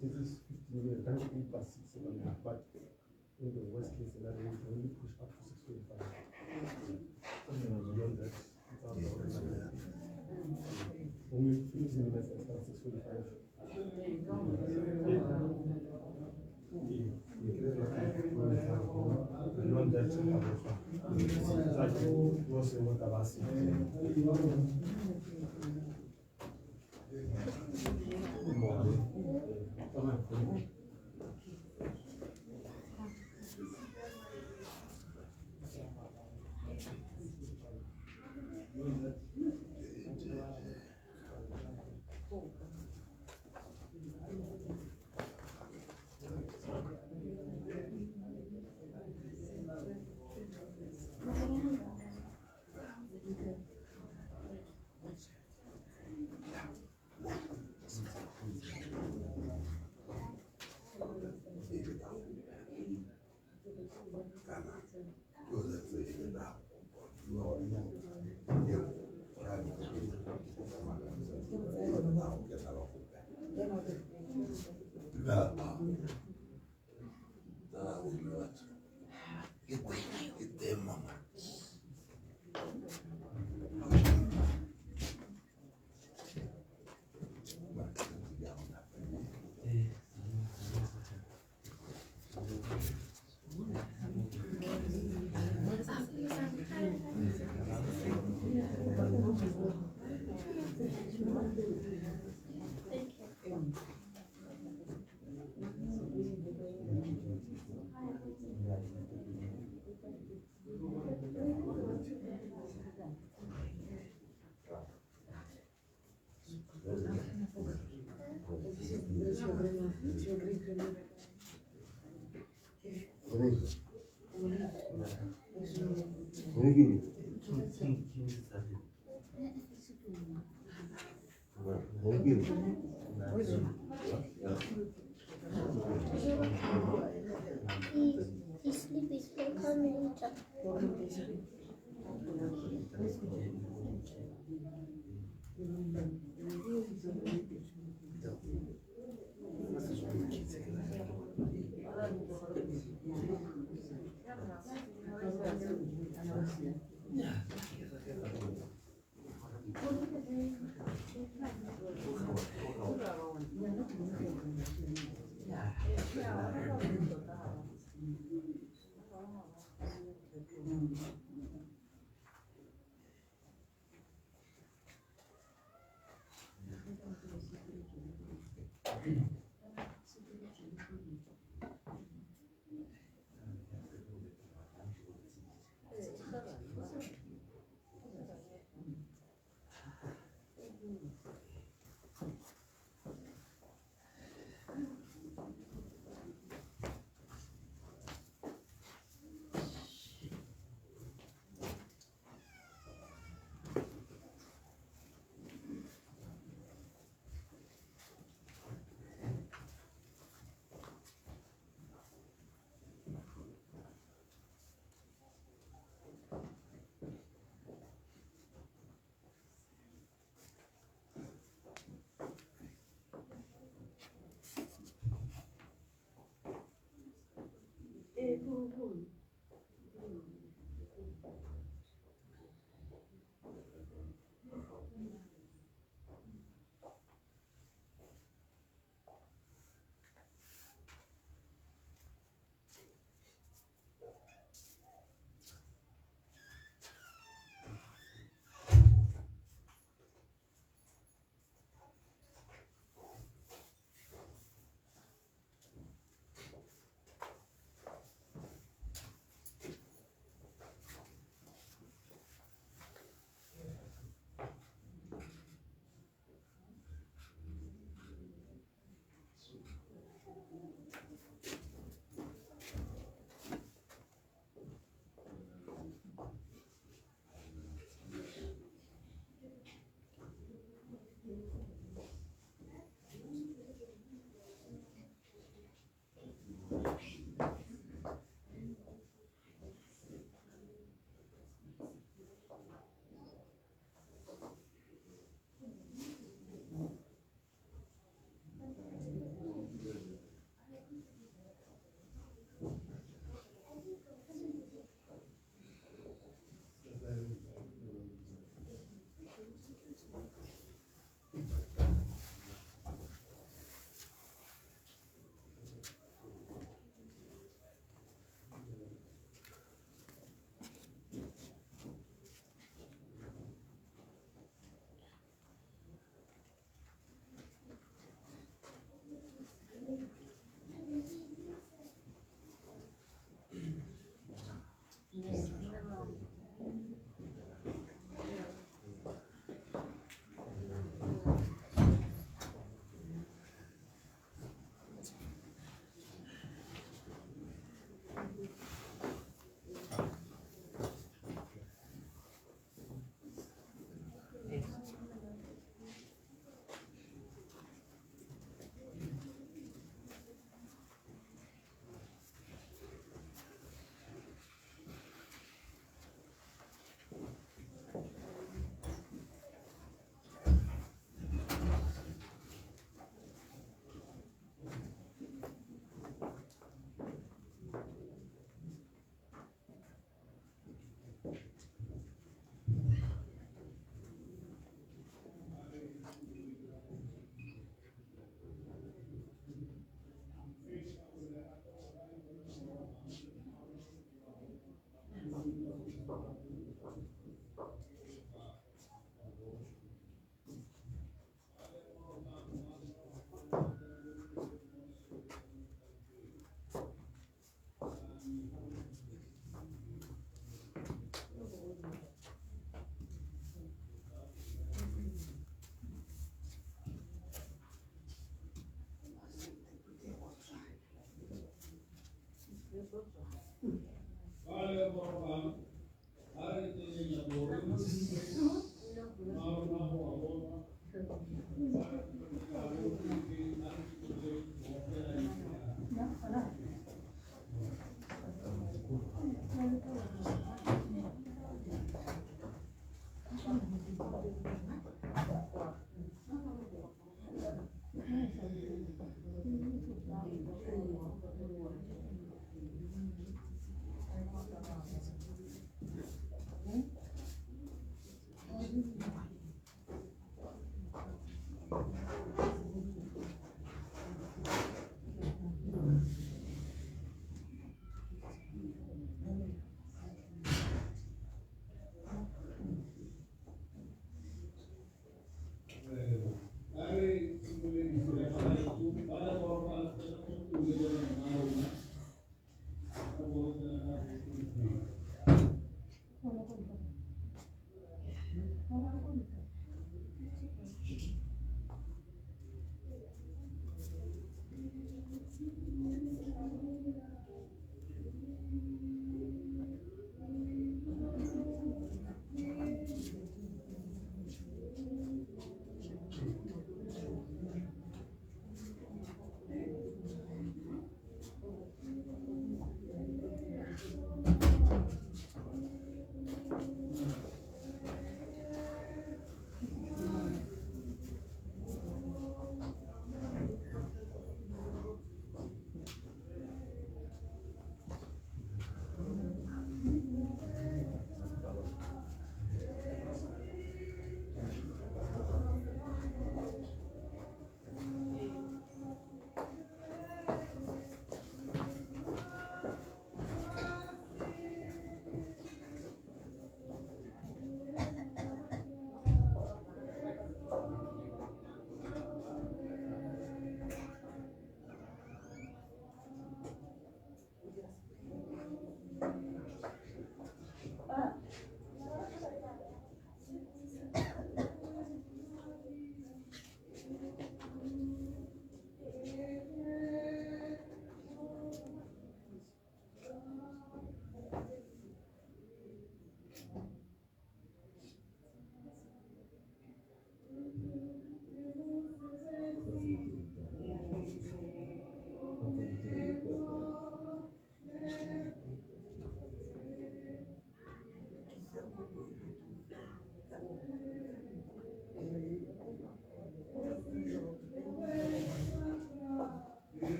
This is 15 minutes, that's 8 past 6, 7.5, but in the worst case scenario, we can only push up to 6:25. Beyond that, it's out of our hands. Only 15 minutes and start 6:45. Beyond that, it's like, Bomme batho. Ke kwena e teng mama. He sleep is will come later.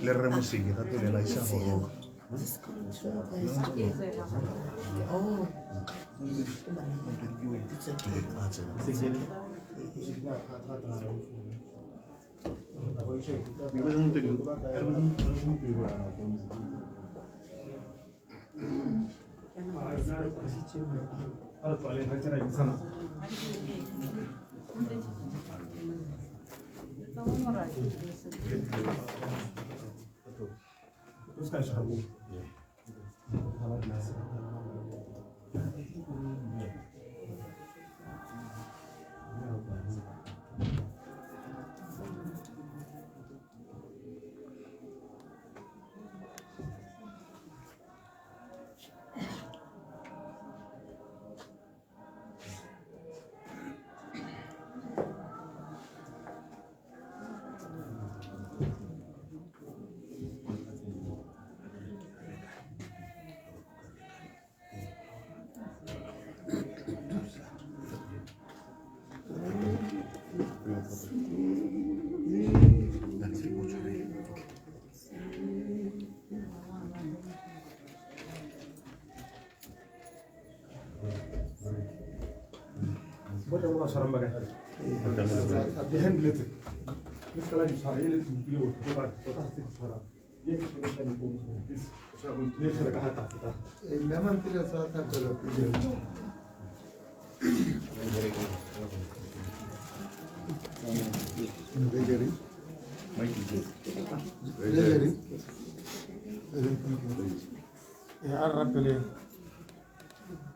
Le rre Moseki gape le la isa goroga.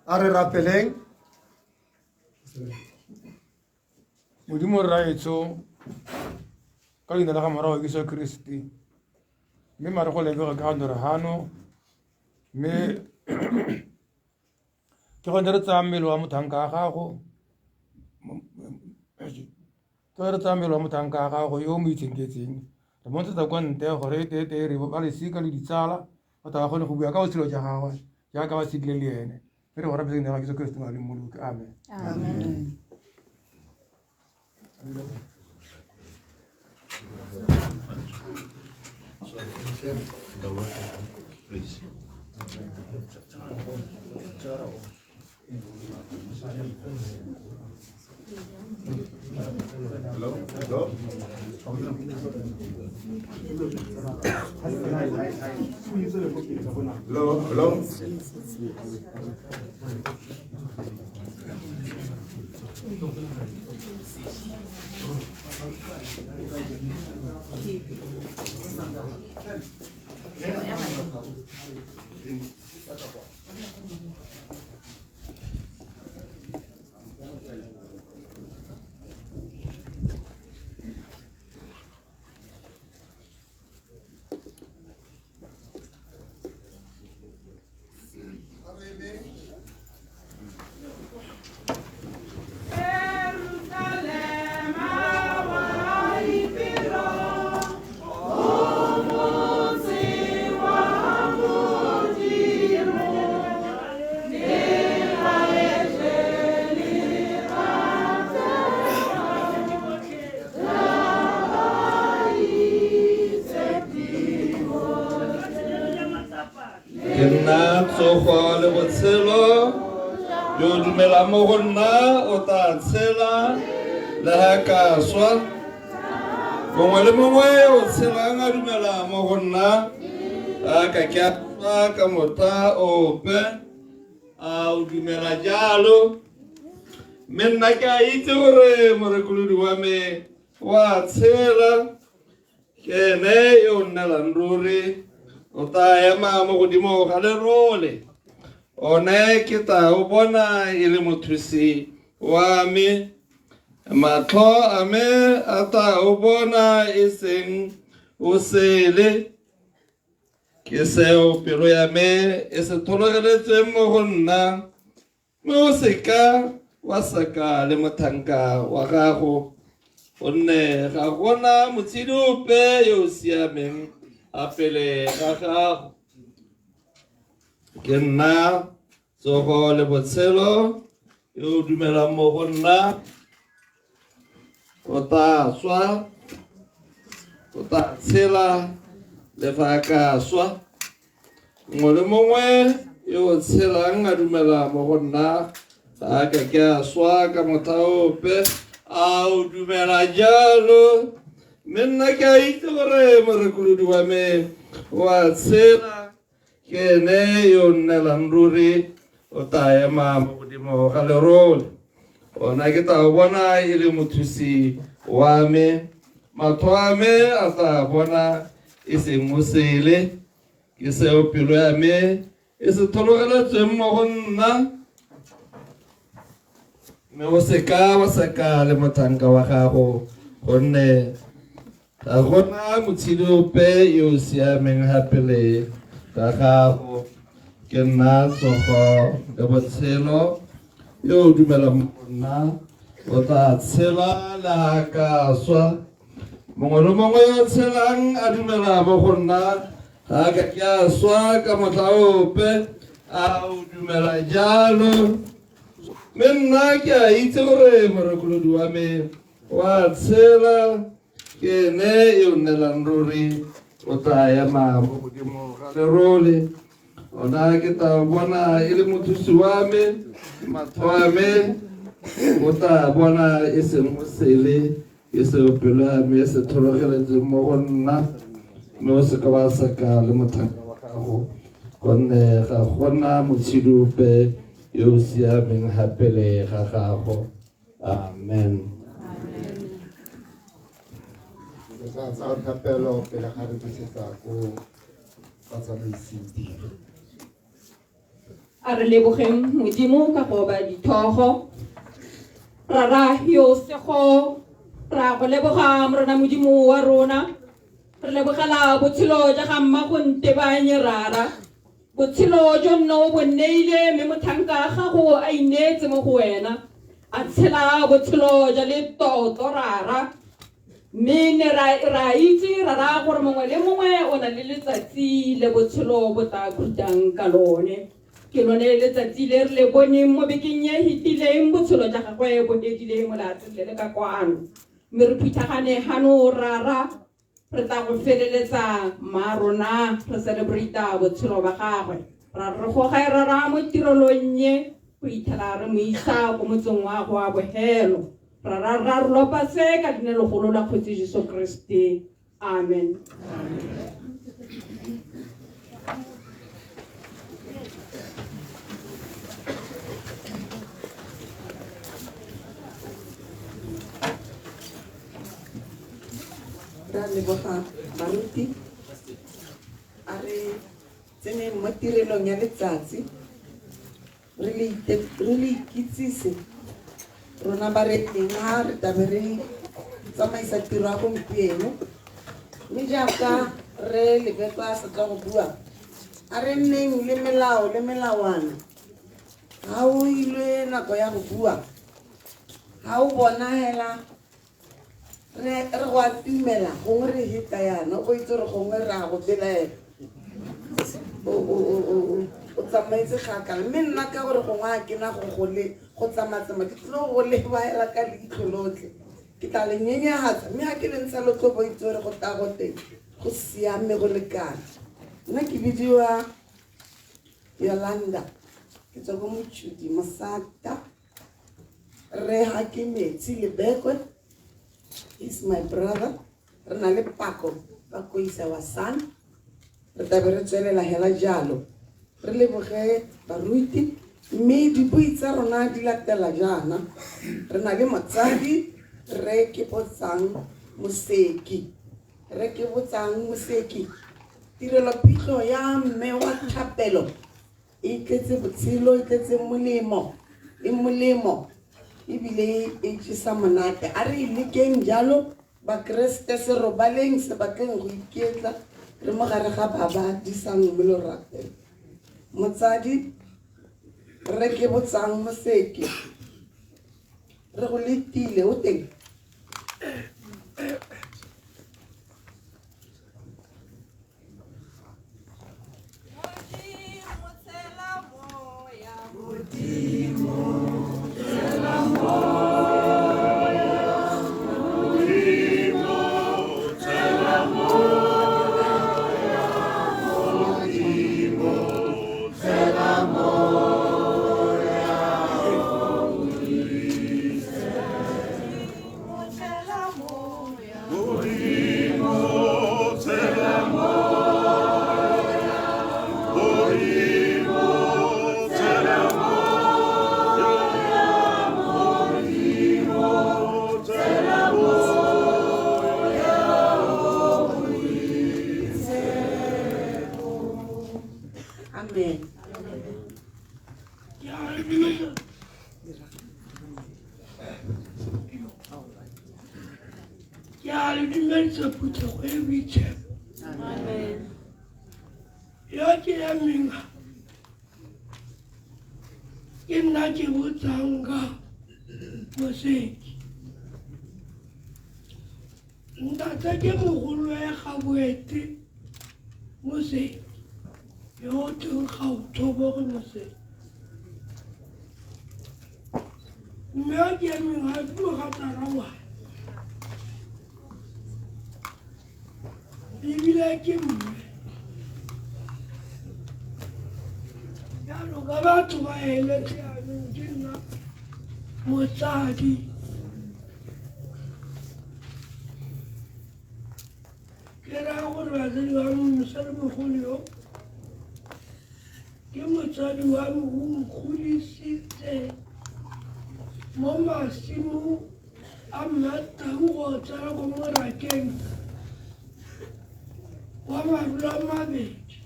A re rapeleng. Modimo rraetsho ka leina la ga Morwa wa Jesu Kriste, mme mare go lebega ka gore hano mme ke gone re tsaya mmele wa mothanka wa gago, ke re tsaya mmele wa mothanka wa gago yo o mo itshenketseng, re montshetsa kwa ntle gore e tee re ba lesika le ditsala batho ba kgone go bua ka botshelo jwa gagwe jaaka ba tshedile le ene. Mme re go rapetseng leina la Jesu Kriste le Mmoloki. Amen. Amen. Please. Hello? Hello? Hello? Hello? Nna tsogo le botshelo, yo o dumelang mo go nna o tla tshela le ha ka swa. Mongwe le mongwe o tshelang a dumela mo go nna a ka ke a swa ka motha ope. A o dumela jalo? Mme nna ke a itse gore morekolodi wa me wa tshela, ke ene yo o nnelang ruri, o tla ema mo godimo ga lerole. One ke tla o bona e le mothusi wa me, matlho a me a tla o bona e seng o sele. Ke seo pelo ya me e se thologeletseng mo go nna, mme o seka wa seka le mothanka wa gago, gonne ga gona motshedi ope yo o siameng a pele ga gago. Ke nna tsogo le botshelo, yo o dumelang mo go nna o tla swa, o tla tshela le fa a ka swa. Mongwe le mongwe yo o tshelang a dumela mo go nna ga a ka ke a swa ka motha ope. A o dumela jalo? Mme nna ke a itse gore morekolodi wa me o a tshela, ke ene yo o nnelang ruri, o tla ema mo godimo ga lerole. Ona ke tla o bona e le mothusi wa me, matlho a me a tla bona e seng o sele. Ke seo pelo ya me e se thologeletsweng mo go nna, mme o seka wa seka le mothanka wa gago, gonne ga gona motshedi ope yo o siameng ga pele ga gago. Ke nna tsogo le botshelo, yo o dumelang mo go nna o tla tshela le ha ka swa. Mongwe le mongwe yo o tshelang a dumela mo go nna ga a ka ke a swa ka motlha ope. A o dumela jalo? Mme nna ke a itse gore morekolodi wa me wa tshela, ke ene yo o nnelang ruri, o tla ema mo godimo ga lerole. Ona ke tla bona e le mothusi wa me, matlho a me o tla bona e seng o sele, ke seo pelo ya me e se thologeletseng mo go nna, mme o seka wa seka le motlhanka wa gago, gonne ga gona motshedi ope yo o siameng ga pele ga gago. Amen. Re tla tsaya thapelo pele ga re busetsa ko batsamaising tiro. A re lebogeng Modimo ka go oba dithogo. Rara yo sego, ra go leboga Morena Modimo wa rona. Re lebogela botshelo ja ga mma go ntebanye rara. Botshelo jo nno o bo neile mme motlhanka a gago a ineetse mo go wena. A tshela botshelo ja letoto rara. Mme ne ra ra itse rara gore mongwe le mongwe o na le letsatsi le botshelo bo tla khutang ka lone. Ke lone letsatsi le re le boneng mo bekeng e fetileng botshelo ja gagwe bo hedile mo lefatsheng le le ka kwano. Mme re phuthagane hano rara, re tla go feleletsa mma rona re celebrata botshelo ba gagwe. Ra re goge rara mo tirelong e go ithela re mo isa ko motseng wa go wa bohelo. Ra ra ra re lopa se ka leina legolo la Kgosi Jesu Kriste. Amen. Ra leboga baruti, a re tseneng mo tirelong ya letsatsi, re le re le ikitsise rona ba re teng ha re tlabe re tsamaisa tiro ya gompieno. Mme jaaka re lebetsa a sa tswa go bua, a re nneng le melao le melawana. Ha o ilwe nako ya go bua, ha o bona hela re re go atumela, gongwe re heta yana, o itse gore gongwe re a go belaela, o tsamaetse kgakala. Mme nna ka gore gongwe ga ke na go go le go tsamaya-tsamaya, ke tlile go leba hela ka leitlho lotlhe, ke tla le nyenyegatsa. Mme ga ke le ntsha lo tlo bo itse gore go tla go teng go siame go lekana. Nna ke bidiwa Yolanda ke tswa ko Mochudi Mosata. Rre ga ke metsi Lebekwe is my brother. Re na le Pako, Pako is our son. Re tlabe re tswelela hela jalo. Re leboge baruti mme dibui tsa rona di latela jaana. Re na le motsadi Rre Kebotsang Moseki. Rre Kebotsang Moseki, tirelo phitlho ya mme wa thapelo e tletse botshelo, e tletse molemo, e molemo ebile e jesa monate. A re e lekeng jalo Bakreste, se robaleng, se batleng go iketla, re mo gare ga ba ba disang mo lorateng. Motsadi Rre Kebotsang Moseki, re go letile, o teng? Amen. Ke a le dumedisa phuthego e boitshepo. Yo ke emeng ke nna ke botsang ka Moseki. Ntate ke mogolo e ga boete Moseki yo o teng ga o thoboge Moseki. Mme yo ke emeng ga ke mogatsana wa ebile ke mme. Jalo ka batho ba eletse jaanong ke nna motsadi. Ke raya gore batsadi ba me mosadimogolo yo ke motsadi wa me o nkgodisitse mo masimong a Mmatau go tsena ko morakeng wa marula a mabedi.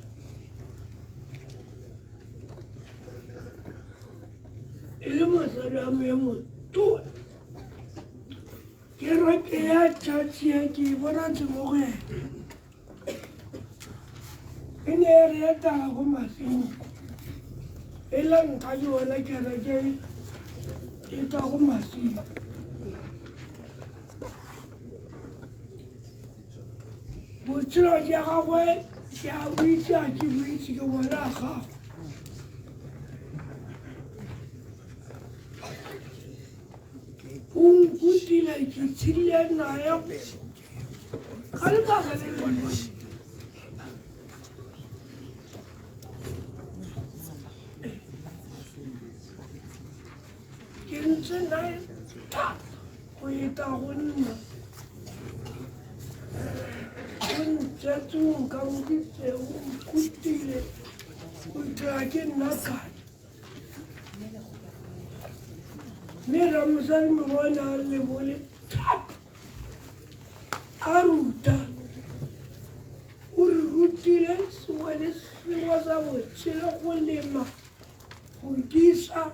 E le motsadi wa me yo motona. Kereke ya church e ke e bona ntse mo go ene. E ne e re etela ko masimong. E la ntlha ke bona kereke e tswa ko masimo. Botshelo jwa gagwe ke a bo itse a ke bo itse ke bona a gagwe. O nkutile ke tshedile nae ka lebaka le lengwe. Ke ntse nae thata go eta go nna. O ntsetse o nkamoditse o nkutile go fitlhela ke nna kae. Mme ramosadi mongwe o ne a lebole thata a ruta. O re rutile sengwe le sengwe sa botshelo, go lema, go disa,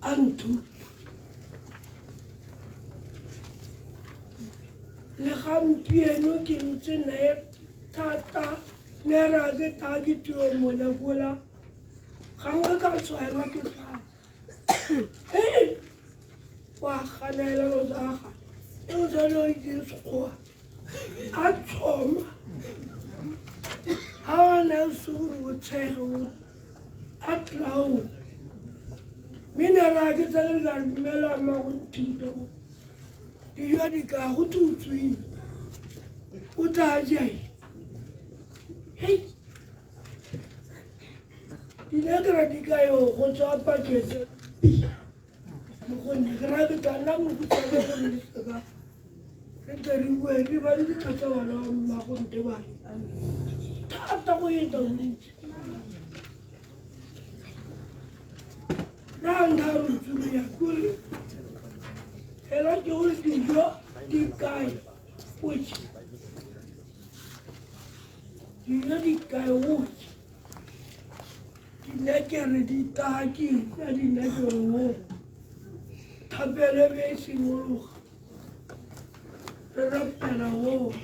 a nthuta. Le gampieno ke ntse nae thata, mme ra ke tla ke tiro molekola, gangwe ka tshwarwa ke tlhwatlhwa. Ee, wa ganela lo tsa ga, e o tshwane o itse Sekgowa, a tshoma, a wa ne o se gore o tshege o a tlaola. Mme ne ra ke tsale la dumela ma go nthuta go dijo di ka go tsotswile, o tla ja eng? Hei! Dinekere di ka yo go tswa paketse gonne ke raya ke tla nna mokutsane go le seka re tle re bue re ba le ditlo tsa bana ba mmagonte bane thata go eta bontsi ra ntha rotsuria kore fela ke gore dijo di kae o je dijo di kae o je dinekere di taki tsa dinekere mo thapelo be e simologa re rapela o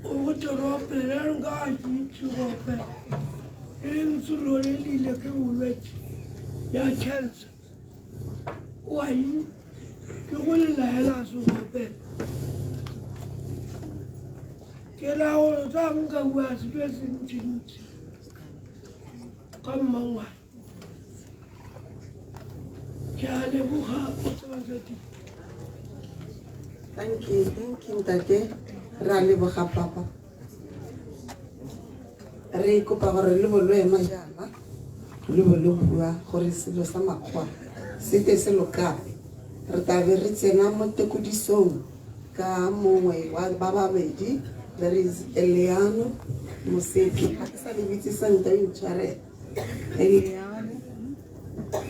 o go te re opele re nka a ke itse go opela e le ntse lone le ile ke bolwetse ya cancer o a eng ke go le laela se go opela ke la gore tsa nka bua sepe se ntsi-ntsi ka mmangwane ke a leboga o tsebasati. Thank you, thank you ntate. Re a leboga papa. Re kopa gore le bo lo ema jaana le bo le bua gore selo sa makgwa se te se lokape. Re tla be re tsena mo tekodisong ka mongwe wa ba babedi. There is Eliano Moseki. Ga ke sa le bitse sentle, o intshwarele. Eliano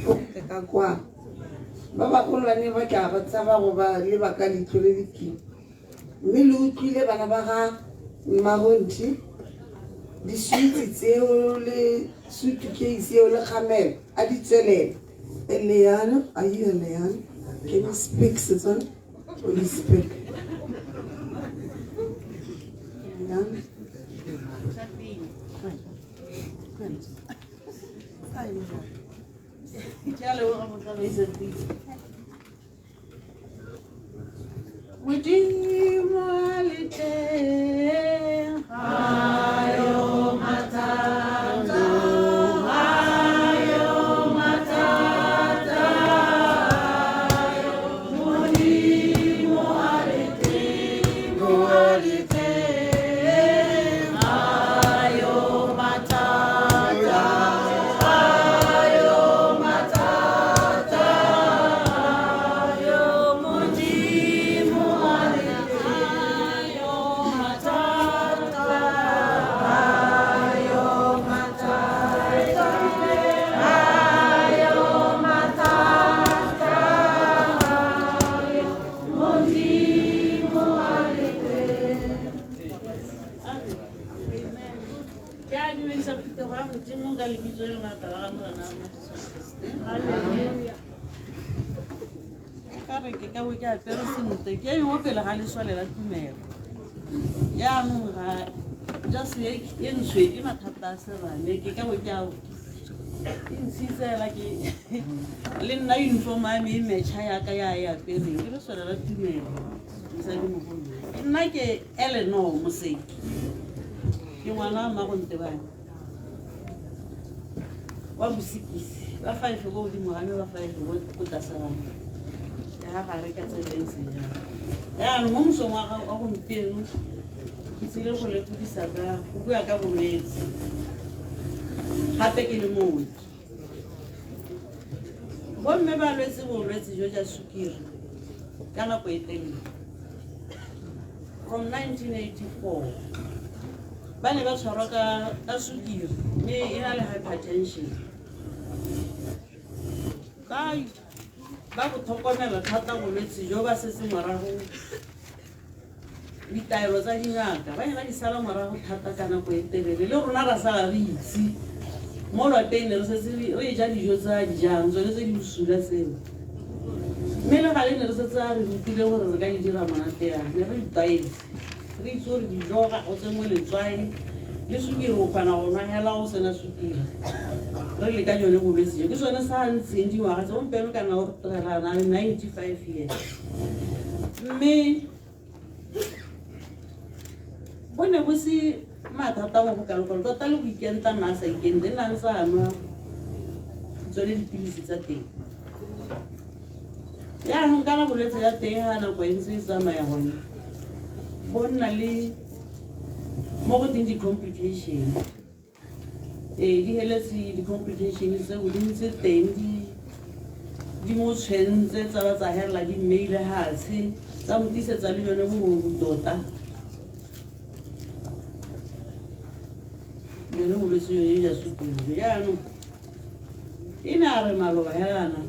o tle ka kwa. Ba bagolwane ba ke a ba tshaba go ba leba ka leitlho le le kima. Mme le utlwile bana ba ga Mmagontši diswitsi tseo le suitcase eo le kgamelo a di tswelele. Eliano, are you Eliano? Can you speak Setswana? Or you speak? Eliano? Ke a leboga motsamaisa tiro. Modimo a le teng, ga yo mathata, ga yo mathata. Modimo a le teng, a le teng, ga yo mathata, ga yo mathata. Modimo a le teng, yo mathata, yo mathata, yo mathata. Modimo a le teng. Ke a dumedisa phuthego ya Modimo ka lebitso le maatla la ga Morena wa rona Jesu Kriste. Ka re ke ka bo ke apere sentle ke eme mo pele ga lesole la tumelo. Jaanong ga just e e ntsho e ke mathata a serame ke ka bo ke a e ntshitse hela ke le nna uniform ya me e matcha yaka ya e apereng ke lesole la tumelo mosadi mogolo. Nna ke Eleanor Moseki ke ngwana wa Mmagontebane wa bosekisi ba five ko godimo ga me ba five ko tlase ga me. Ke ga gare ka tsela e ntseng jalo. Jaanong mo mosong wa gompieno ke tsile go lekodisa ka go bua ka bolwetse gape ke le mooki. Bomme ba lwetse bolwetse jo jwa sukiri ka nako e telele. From 1984 ba ne ba tshwarwa ka sukiri mme e na le hypertension. Ba ba go tlhokomela thata bolwetse jo ba setse morago ditaelo tsa dingaka ba ne ba di sala morago thata ka nako e telele le rona ra sala re itse mo lwapeng ne re setse re ja dijo tsa di jang tsone tse di bosula tseo mme le gale ne re setse a re rutile gore re ka di dira monate yang ne re di tlwaetse re itse gore dijo ga go tsenngwe letswai le sukiri o kgona go nwa hela go sena sukiri re le ka jone bolwetse jo ke sone sa ntseng dingwaga tse gompieno kana o re tlogela na le 95 years mme bo ne bo se mathata mo go kalokalo tota le go ikenta nna a sa ikente nna ntse a nwa tsone dipilisi tsa teng. Jaanong kana bolwetse ya teng ga nako e ntse e tsamaya gone go nna le mo go teng di-complication. Ee, di heletse di-complication tseo di ntse teng di di mo tshwentse tsa ba tsa helela di mmeile hatshe tsa mo tisetsa le yone bobodu tota yone bolwetse yone ja sukiri jaanong e ne a re maloba helana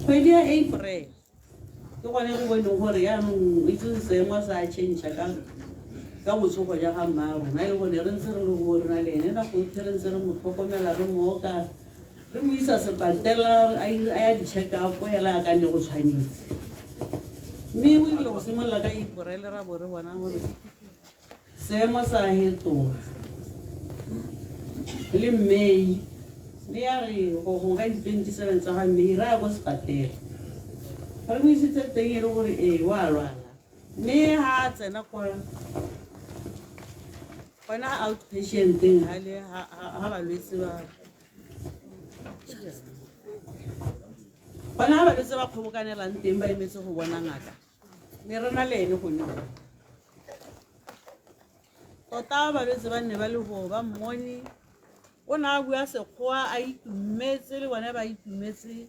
kgwedi ya April ke gone re boneng gore jaanong itse seemo sa change ka ka botsogo ja ga mma rona e le gone re ntse re le go rena le ene nako yotlhe re ntse re mo tlhokomela re mo oka re mo isa sepatela a ya di-check up hela a ka ne go tshwanetse mme o ile go simolola ka April ra bo re bona gore seemo sa hetoga le May mme ya re go gongwe ka di-27 tsa ga May ra ya ko sepatela re mo isitse teng e le gore ee wa lwala mme ha a tsena kwa gona outpatienteng ha le ha balwetse ba gona ha balwetse ba kgobokanelang teng ba emetse go bona ngaka ne re na le ene gone tota balwetse ba nne ba le go ba mmone o ne a bua sekgowa a itumetse le bone ba itumetse.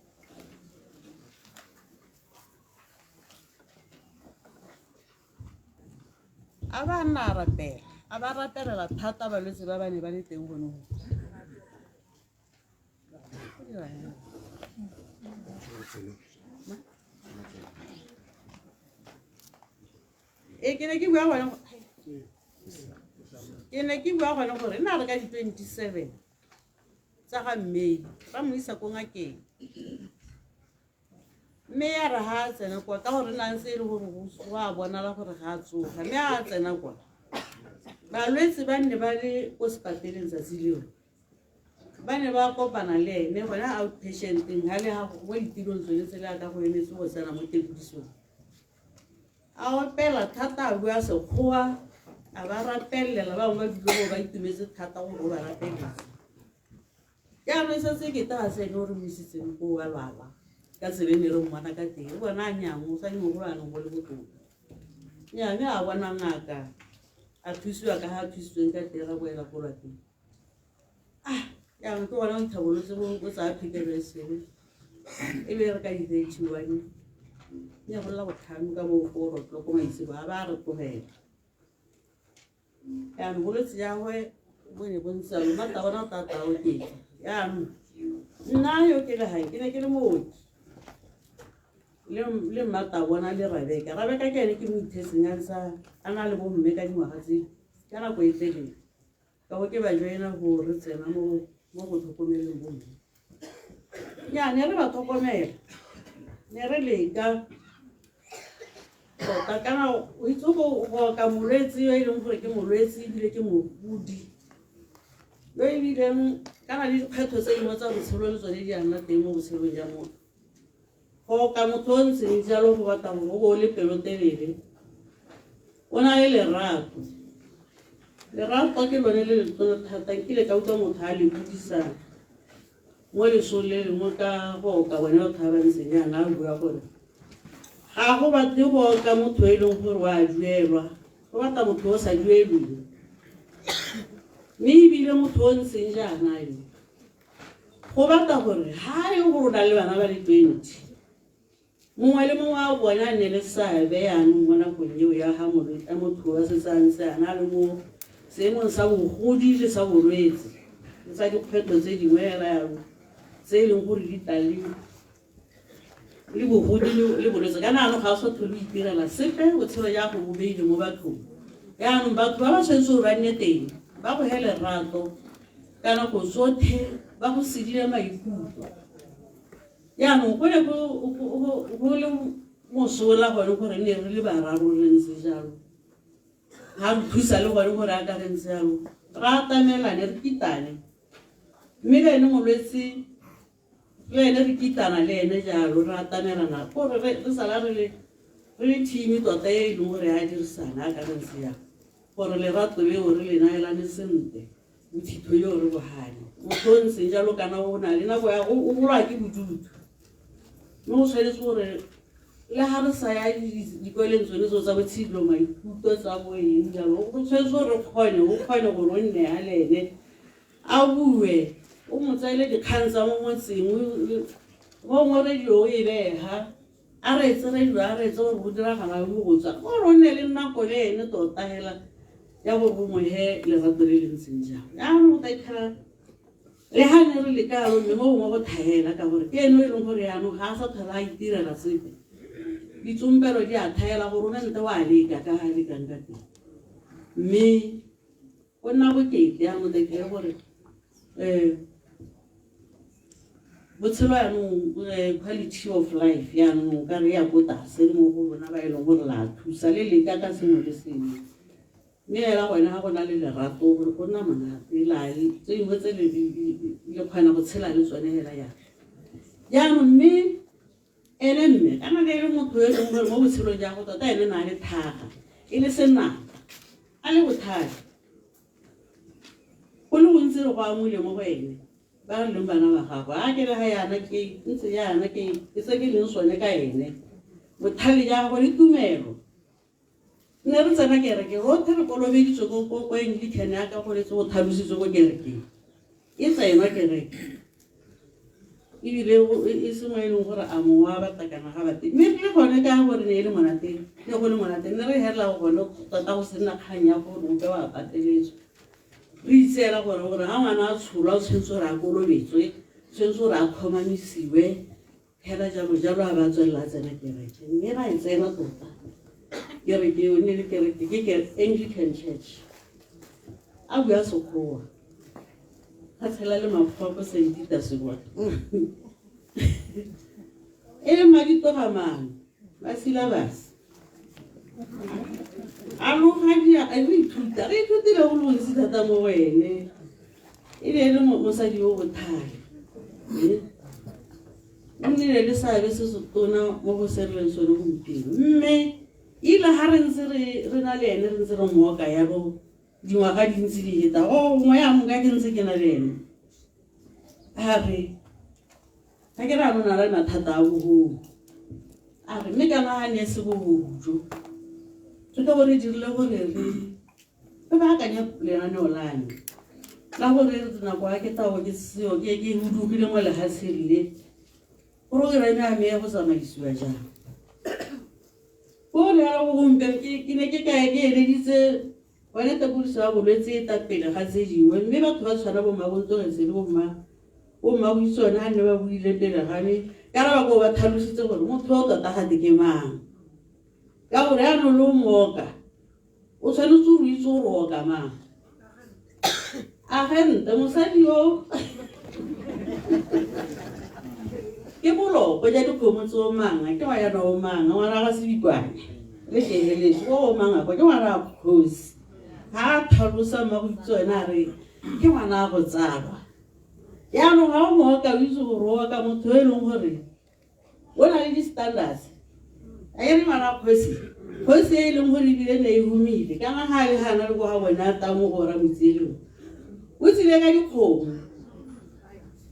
A ba nna a rapela a ba rapelela thata balwetse ba ba ne ba le teng gone go. Ee, ke ne ke bua gone ke ne ke bua gone gore nna re ka di-27 tsa ga May ba mo isa ko ngakeng mme ya re ha a tsena kwa ka gore na ntse e le gore go a bonala gore ga a tsoga mme a tsena kwa balwetse ba nne ba le ko sepateleng tsatsi leo ba ne ba kopana le ene gone outpatienteng ga le mo ditirong tsone tse le ka go emetse go tsena mo tekudisong a opela thata a bua sekgowa a ba rapelela ba bangwe ba dule go ba itumetse thata gore o ba rapeletse jaanong e setse ke ta se ene o re mo isitseng ko wa lwala ka tsebe ne re mmona ka teng re bona a nyang o sa mogolo anong go le botoka nya mme a bona ngaka a thusiwa ka ga a thusitsweng ka teng ra boela ko lwapeng ah jaanong ke gona o ithabolotse bo tsaya phekelo e sele e be re ka di-31 ne go lla botlhano ka bo four o'clock maitsebo a ba re tlogela jaanong bolwetse jagwe bo ne bo ntse jalo mata bona tata oketsa jaanong nna yo ke le gae ke ne ke le mooki le mmata bona le Rabeka Rabeka ke ene ke mo ithetseng a ntse a na le bomme ka dingwaga tse ka nako e telele ka bo ke ba joina go re tsena mo go tlhokomeleng bomme nya ne re ba tlhokomela ne re leka tota kana o itse go oka molwetse yo e leng gore ke molwetse ebile ke mogodi yo ebileng kana le dikgwetlho tse dingwe tsa botshelo le tsone di a nna teng mo botshelong ja motho go oka motho o ntseng jalo go batla gore o bo o le pelotelele o na le lerato lerato ke lone le letona thata nkile ka utlwa motho a le bodisa mo lesong le lengwe ka go oka bone batho ba ba ntseng jaana a bua gore ga go batle go oka motho e leng gore o a duelwa go batla motho o sa duelweng mme ebile motho o ntseng jaana yo go batla gore ha e gore o na le bana ba le 20 mongwe le mongwe a bone a nne le seabe yaanong mo nakong eo ya ga motho wa setse a ntse a na le mo seemong sa bogodi le sa bolwetse le tsa dikgwetlho tse dingwe hela yalo tse e leng gore di tla le bogodi le bolwetse kana anong ga o sa tlhole o itirela sepe botshelo ja go bo beile mo bathong yaanong batho ba ba tshwanetse gore ba nne teng ba go he lerato ka nako tsotlhe ba go sedile maikutlo jaanong go ne go le mosola gone gore ne re le bararo re ntse jalo ga re thusa le gone gore a ka re ntse jalo re atamelane re kitane mme le ene molwetse le ene re kitana le ene jalo re atamelana kore re sala re le team tota e e leng gore ya dirisana a ka re ntse jalo gore lerato leo re le naelane sentle bothitho yo re bogane motho o ntseng jalo kana o na le nako ya o bolwa ke bodutu mme o tshwanetse gore le ga re sa ya dikoleng tsone tseo tsa botshidilo maikutlo tsa bo eng jalo o tshwanetse gore kgone o kgone gore o nne ya le ene A bue, o mo tseele dikgang tsa mo motseng, gongwe radio o e bega, a reetse radio, a reetse gore go diragala mo go tswa. Gore o nne le nako le ene tota hela ya gore o mo he lerato le le ntseng jang. Jaanong o tla iphitlhela le ga ne re le kalo mme mo gongwe go thaela ka gore ke ene o e leng gore jaanong ga a sa tlhola a itirela sepe. Ditsompelo di a thaela gore o nte wa leka ka ga lekang ka teng. Mme go nna bokete jaanong tla iphitlhela gore botshelo jaanong quality of life jaanong o ka re ya ko tlase mo go rona ba e leng gore la thusa le leka ka sengwe le sengwe. Mme hela gone ga go na le lerato gore go nna monate la tse dingwe tse le kgona go tshela le tsone hela jalo. Jaanong mme ene mme kana le e le motho yo e leng gore mo botshelong ja go tota ene na le thaga e le senatla a le bothata go le gontsi re go amule mo go ene ba re leng bana ba gagwe a ke re ga yana ke ntse yana ke se ke leng sone ka ene bothale ja gagwe le tumelo. Ne re tsena kereke rotlhe re kolobeditswe ko ko ko Anglican ya ka goletse go tlhalositswe ko kerekeng e tsenwa kereke ebile e sengwe e leng gore a mongwe wa batakana ga bate mme re le gone ka gore ne e le monate ne go le monate ne re helela gone tota go se nna kgang ya gore ope wa pateletswa re itseela gore gore ga ngwana a tsholwa o tshwanetse gore a kolobetswe tshwanetse gore a tlhomamisiwe Hela jalo jalo a ba tswelela a tsena kereke mme ra e tsena tota kereke eo ne le kereke ke Anglican Church a bua sekgowa a tshela le makgowa ko St. Peter's kwa e le maditogamano ba silabase a loga re ithuta re ithutile go le gontsi thata mo go ene e ne e le mosadi yo bothale o nnile le seabe se se tona mo go se re leng sone gompieno mme ile ga re ntse re na le ene re ntse re mooka yalo dingwaga di ntse di heta go gongwe yanong ka ke ntse ke na le ene a re ga ke re a nona le mathata a bogogo a re mme kana ga ne se bogogo jo re ka bo re dirile gore re re baakanye lenaneo la me la gore nako ya ke tabo ke seo ke ke hudugile mo lehatsheng le program ya me go tsamaisiwa jang ko le ya go gompieno ke ne ke kae ke eleditse gone tekodiso ya bolwetse e ta pele ga tse dingwe mme batho ba tshwana bo mmabontogetse le bomma bomma boitsone ga nne ba buile pele ga me ka re ba ko ba tlhalositse gore motho o tota gate ke mang ka gore yaanong le o mooka o tshwanetse o itse gore o oka mang agente mosadi yo ke boloko ja dikgomo tse o manga ke ngwanyana o manga ngwana ga sebikwane le keheletse o o manga kwa ke ngwana a kgosi ga a tlhalosa mma go itse wena a re ke ngwana a go tsalwa jaanong ga o mooka o itse gore o oka motho o e leng gore o na le di-standards a ere ngwana kgosi kgosi e e leng gore ebile ne e humile kana ga a le gana le ko ga bone a tamo go ra motseleng o tsile ka dikgomo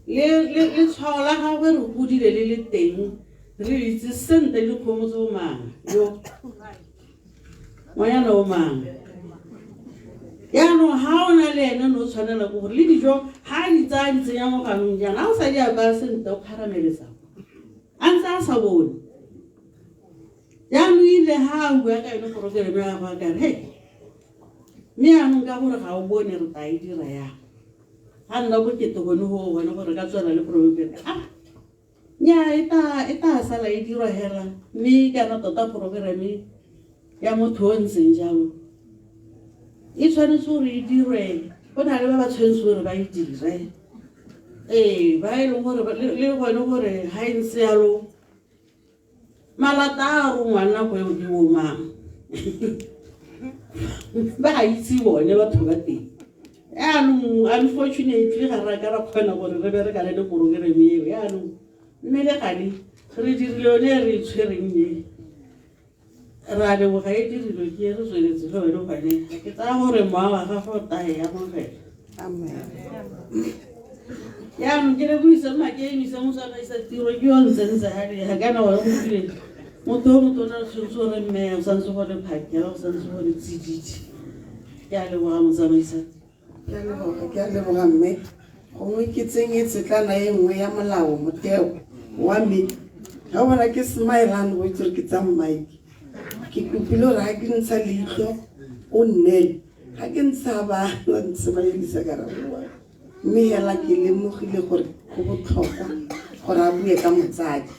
le tshwao la gagwe re godile le le teng re itse sentle dikgomo tse o mang yo ngwanyana o mang jaanong ga o na le ene ne o tshwanela ke gore le dijo ga a di tsaya di tsenya mo ganong jaana ga o sa di apaya sentle o kgarameletsa a ntse a sa bone jaanong ile ga a bua ka yone porokereme ya gagwe a kare he mme jaanong ka gore ga o bone re tla e dira yang ga nna bokete gone go gone gore ka tswela le porokereme a Nnyaa, e taa, e taa sala e dirwa hela, mme kana tota porogerame ya motho o ntseng jalo e tshwanetse gore e dirwe, go na le ba ba tshwanetse gore ba e dire. Ee, ba e leng gore le gone gore ga e ntse yalo malata a rongwang nako eo ke bo mang ba a itse bone batho ba teng yaanong unfortunately ga ra ka ra kgona gore re berekane le porokereme eo yaanong mme le gale re dirile yone e re e tshwereng e ra leboga e dirilwe ke re tsweletse le one gone ke tsaya gore mowa wa gago o tae ya mogela yaanong ke leboise mma ke emise motsamaisa tiro ke yo ntse ntse ga kana gone go kile motho o motona o tshwanetse gore mme o santse gore phakela o santse gore tsididi ke a leboga motsamaisa tiro. Ke a leboga, ke a leboga mme gongwe ke tsenye tsetlana e nngwe ya molao motheo wa me ga o bona ke smileane go itse gore ke tsa mike ke kopile gore ga ke ntsha leitlho o nnele ga ke ntsha ba ntse ba elisa ka raboa mme hela ke lemogile gore go botlhokwa gore a bue ka motsadi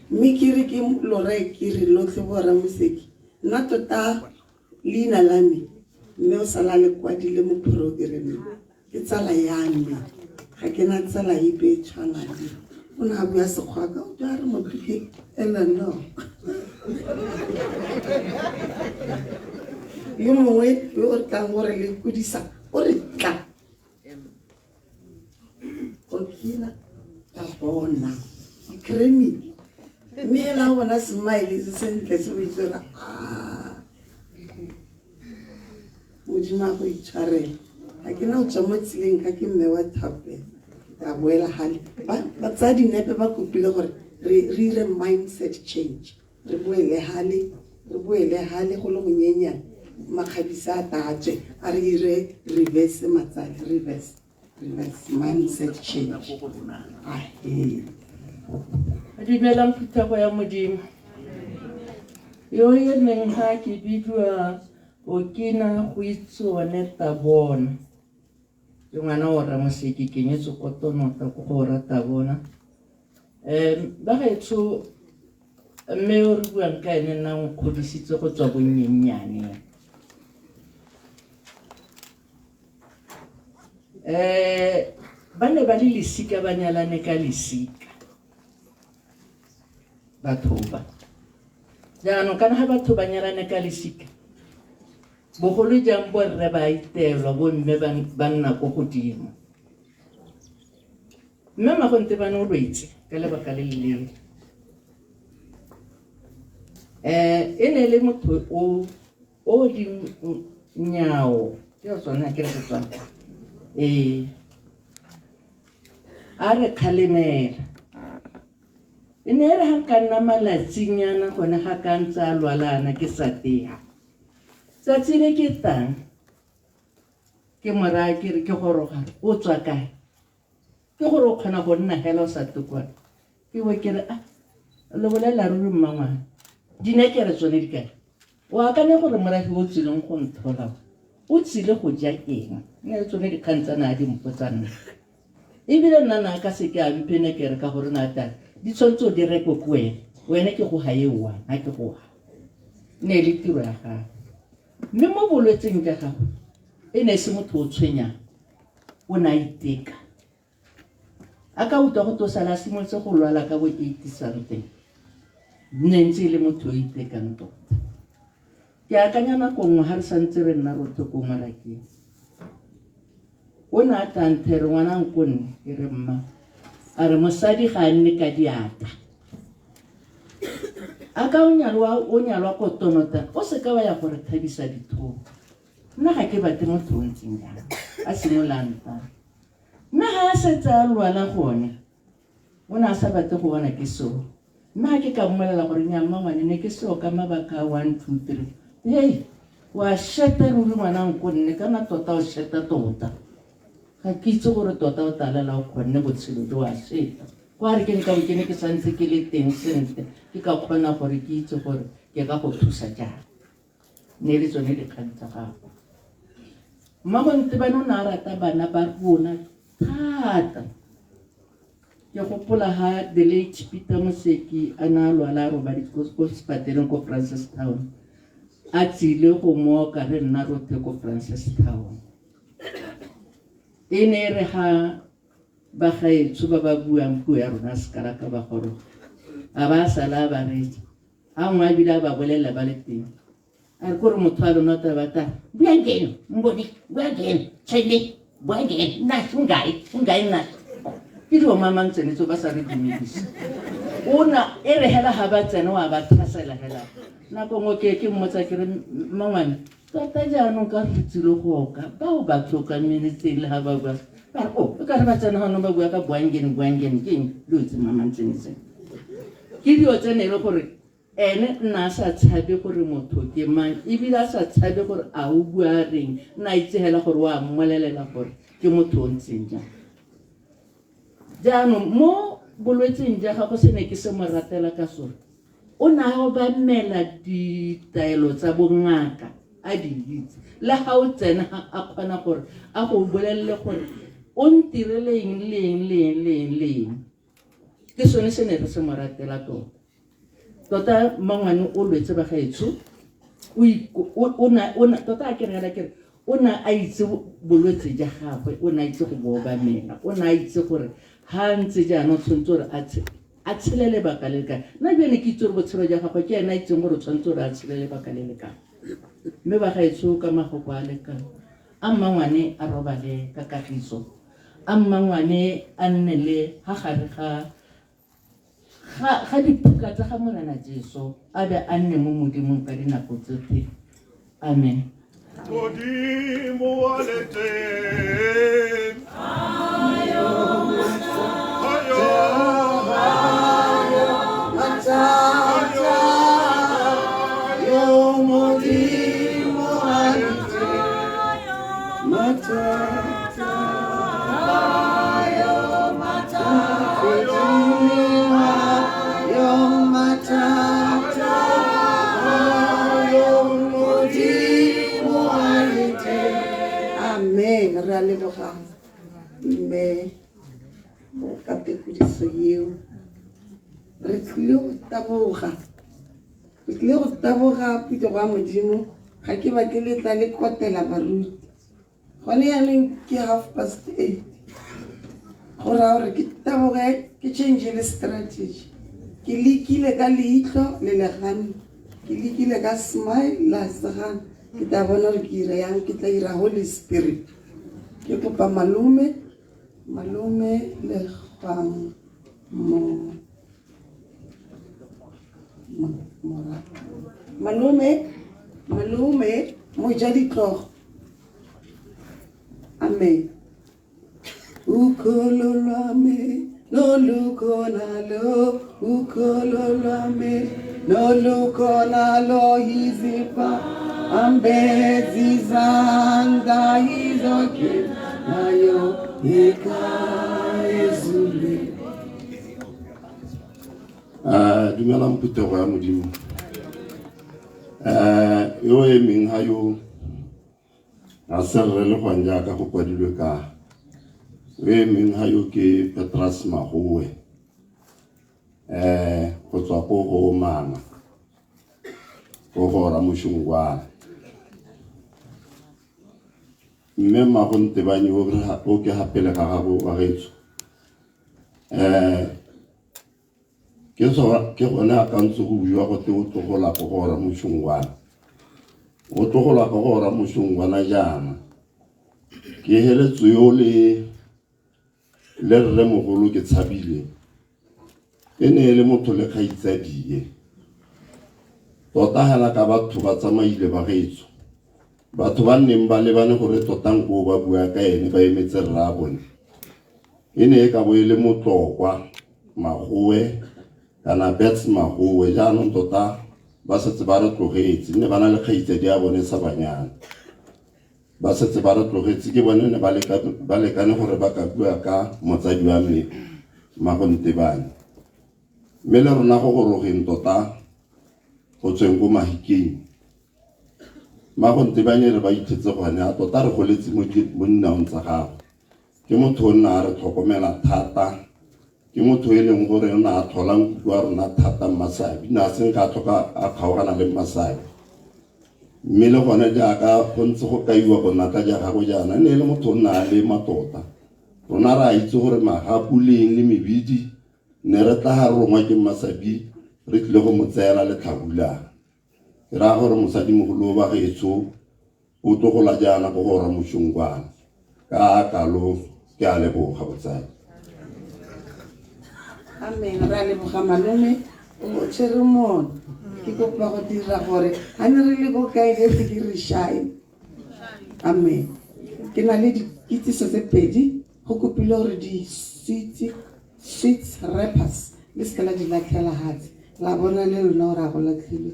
mme ke re ke lore ke re lotlhe boramoseki nna tota leina la me mme o sala le kwadile mo programmeng ke tsala ya me ga ke na tsala epe e tshwanang o ne a bua sekgwa ka o a re motho ke Eleanor yo mongwe yo o re tlang gore le kodisa o re tla okina ka bona dikremi mme ela o bona smile se sentle se o itse gore a modimo a go itshwarela ga ke na go tswa mo tseleng ka ke mme wa thapelo ka boela gale ba tsaya dinepe ba kopile gore re ire mindset change re boele gale re boele gale go le gonyenyane makgabisa a tatswe a re ire reverse matsale reverse reverse mindset change ahe Dumelang phuthego ya Modimo. Yo e neng ga ke bidiwa Okina go itse one Tabona. Ke ngwana o Ramoseki ke nyetswe ko Tonota ko go ora Tabona. Ba gaetsho mme o re buang ka ene nna o nkgodisitse go tswa bonnyennyane. Ba ne ba le lesika ba nyalane ka lesika batho ba. Jaanong kana ga batho ba nyalane ka lesika bogolo jang borre ba itelwa bomme ba nna ko godimo. Mme Magontebane o lwetse ka lebaka le le leele. E ne le motho o dinyao ke tsone ke re Setswana a re kgalemela e ne e re ga ka nna malatsinyana gone ga ka ntse a lwalana ke sa tea tsatsi le ke tang ke moraya ke re ke goroga o tswa kae ke gore o kgona go nna hela o sa tokwana ke bo ke re a le bolela ruri mmangwana dinekere tsone di kae o akanya gore morafe o tsileng go nthola o tsile go ja eng ne le tsone dikgang tsa na di mpotsa nna ebile nna na ka seke a mphe nekere ka gore na tang di tshwanetse o di rekwe ko wena wena ke go ga e one ga ke go ga ne le tiro ya gagwe mme mo bolwetseng jwa gagwe e ne e se motho o tshwenyang o ne a iteka a ka utlwa go tosala a simolotse go lwala ka bo 80 something ne ntse e le motho o itekang tota ke akanya nako nngwe ga re santse re nna rotlhe ko morakeng o ne a tlanthe re ngwana nkonne ke re mma a re mosadi ga a nne ka diatla a ka o nyalwa ko tonota o seka wa ya gore thabisa dithoko nna ga ke batle motho o ntseng jang a simololang ta mme ga a setse a lwala gone o ne a sa batle go bona ke seo mme ga ke ka mmolelela gore nya mma ngwane ne ke seo ka mabaka a 1 2 3 hei wa sheta ruri ngwana nkonne kana tota o sheta tota ga ke itse gore tota o talela o kgonne botshelo jo wa sheta kwa re ke nka bo ke ne ke santse ke le teng sentle ke ka kgona gore ke itse gore ke ka go thusa jang ne le tsone dikgang tsa gago Mmagontebane o ne a rata bana ba rona thata ke gopola ga the late Peter Moseki a ne a lwala a robaditse ko sepateleng ko Francistown a tsile go mooka re nna rotlhe ko Francistown e ne e re ga bagaetsho ba ba buang puo ya rona sekalaka ba goroga a ba sala a ba reetsa a nngwe a bile a ba bolelela ba le teng a re kore motho a lona tla batla bua ngeno mbone bua ngeno tshele bua ngeno nna ungae ungae nna ke dilo mamang tsene tso ba sa re dumedise ona e re hela ga ba tsena wa ba thasela hela nako nngwe ke ke mmotsa ke re mmangwane tota jaanong ka re tsile go oka bao ba tlhokameletseng le ga ba bua ba re o e ka re ba tsena ganong ba bua ka buangene buangene ke eng dilo tse mamang tsene tsene ke dilo tsene e le gore Ene nna a sa tshabe gore motho ke mang ebile a sa tshabe gore a o bua reng, nna a itse hela gore wa mmolelela gore ke motho o ntseng jang. Jaanong mo bolwetseng ja gago se ne ke se mo ratela ka sone, o ne a obamela ditaelo tsa bongaka a di itse. Le ga o tsena a kgona gore a go bolelele gore o ntirele eng le eng le eng le eng le eng. Ke sone se ne re se mo ratela tota. Tota mmangwane o lwetse bagaetsho, o tota a ke re hela ke re o ne a itse bolwetse ja gagwe, o ne a itse go bo obamela, o ne a itse gore ha ntse jaana o tshwanetse gore a tshele lebaka le le kae. Nna ebile ne ke itse gore botshelo ja gagwe ke ene a itseng gore o tshwanetse gore a tshele lebaka le le kae. Mme bagaetsho ka mafoko a lekang, a mmangwane a robale ka kagiso, a mmangwane a nne le ha gare ga ga ga diphuka tsa ga Morena Jesu, a be a nne mo Modimong ka dinako tsotlhe. Amen. Modimo wa leteng. Ayo, ayo, ayo, Modimo wa leteng. Matata, ayo, matata, ayo, matata, ayo, Modimo wa leteng. Amen. Re a leboga mme ka tekodiso eo. Re tlile go taboga, re tlile go taboga phuthego ya Modimo. Ga ke batle le tla le kotela baruti. Gone yaanong ke 8:30, go raya gore ke taboge ke change le strategy. Ke lekile ka leitlho le legano, ke lekile ka smile la segana, ke tla bona gore ke ira yang. Ke tla ira Holy Spirit. Ke kopa malome, malome Legwang mo mora, malome, malome moja ditlogo. Amen. Ukholo lwami nolukhona lo, ukholo lwami nolukhona lo, izipha ambezi zanda izoke nayo eka ezulwini. Dumelang phuthego ya Modimo. Yo emeng ha yo ga se rre le gwang jaaka go kwadilwe ka yo emeng ha yo ke Petrus Magowe go tswa ko go Omana ko go Ramoshongwana. Mme mmago Ntebanye o ke ga pele ga gago wa gaetsho, ke so ke gone a kantse go bua go te o tlogola ko go Ramoshongwana, o tlogola ko go Ramoshongwana jaana. Ke heletse yo le le rre mogolo ke tshabile e ne e le motho le kgaitsadie tota hela ka batho ba tsamaile ba gaetsho, batho ba nneng ba lebane gore tota nko ba bua ka ene ba emetse rra bone e ne e ka bo e le Motlokwa Magowe kana Bets Magowe. Jaanong tota ba setse ba re tlogetse, ne ba na le kgaitsadi ya bone sa banyana, ba setse ba re tlogetse. Ke bone ne ba lekane gore ba ka bua ka motsadi wa me Magontebane, mme le rona go gorogeng tota go tsweng ko Mahikeng Magontebane re ba ithetse gone a tota re goletse mo dinaong tsa gagwe. Ke motho o nna a re tlhokomela thata, ke motho e leng gore o ne a tlhola nkuku wa rona thata Mmasabi, ne a seng ka tlhoka a kgaogana le Mmasabi. Mme le gone jaaka go ntse go kaiwa bonatla ja gago jaana, e ne e le motho o nna a lema tota. Rona re a itse gore magapu le eng le mebidi ne re tla ga re rongwa ke Mmasabi re tlile go mo tseela letlhabula. Ke raya gore mosadimogolo wa gaetsho o tlogola jaana ko go Ramoshongwana ka kalo. Ke a leboga botsadi. Amen. Re a leboga malome, o tshwere mono. Ke kopa go dira gore ga ne re le ko kae le se ke re shine. Amen. Ke na le dikitsiso tse pedi. Go kopile gore di-sweets, sweets wrappers le seke la di latlhela hatshe. La bona le lona gore a go latlhilwe.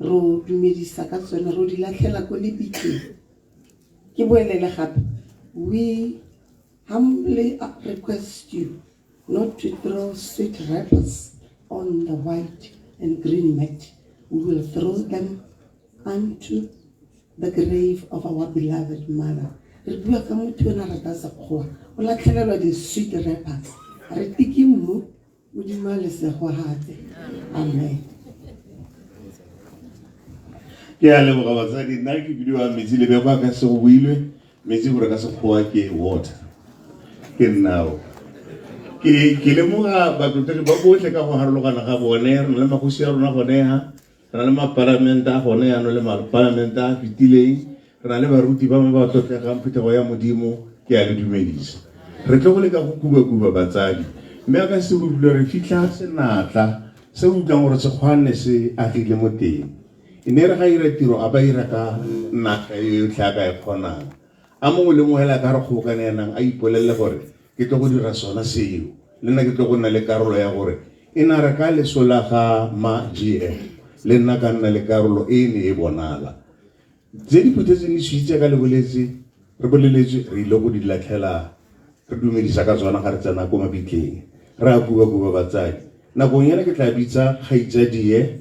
Re o dumedisa ka tsone, re o di latlhela ko lebitleng. Ke boelele gape. We humbly request you not to throw sweet wrappers on the white and green mat. We will throw them unto the grave of our beloved mother. Re bua ka motho yo na rata sekgowa, o latlhelelwa di-sweet wrappers. Re tike mmu, Modimo a lesego gape. Amen. Ke a leboga batsadi. Nna ke bidiwa Metsi Lebekwa, ka se go builwe metsi gore ka sekgowa ke water. Ke nnao ke lemoga batlotlegi ba botlhe ka go harologana ga bone. Re na le magosi a rona gone ha, re na le mapalamente a gone yaanong le mapalamente a fetileng, re na le baruti ba bangwe ba tlotlegang. Phuthego ya Modimo, ke a le dumedisa. Re tlo go leka go kuba-kuba batsadi, mme a ka se utlwe re fitlha senatla se utlwang gore sekgwane se agile mo teng. E ne re ga ira tiro a ba ira ka natla e yotlhe a ka e kgonang. A mongwe le mongwe hela ka re kgobokane yanang a ipolelele gore ke tlo go dira sona seo, le nna ke tlo go nna le karolo ya gore e na re ka leso la ga ma GM le nna ka nna le karolo e ne e bonala. Tse di phuthetseng di switse ka le boletse, re boleletswe re ile go di latlhela, re dumedisa ka tsona ga re tsena ko mabitleng. Re a kuba-kuba batsadi. Nakong ena ke tla bitsa kgaitsadie,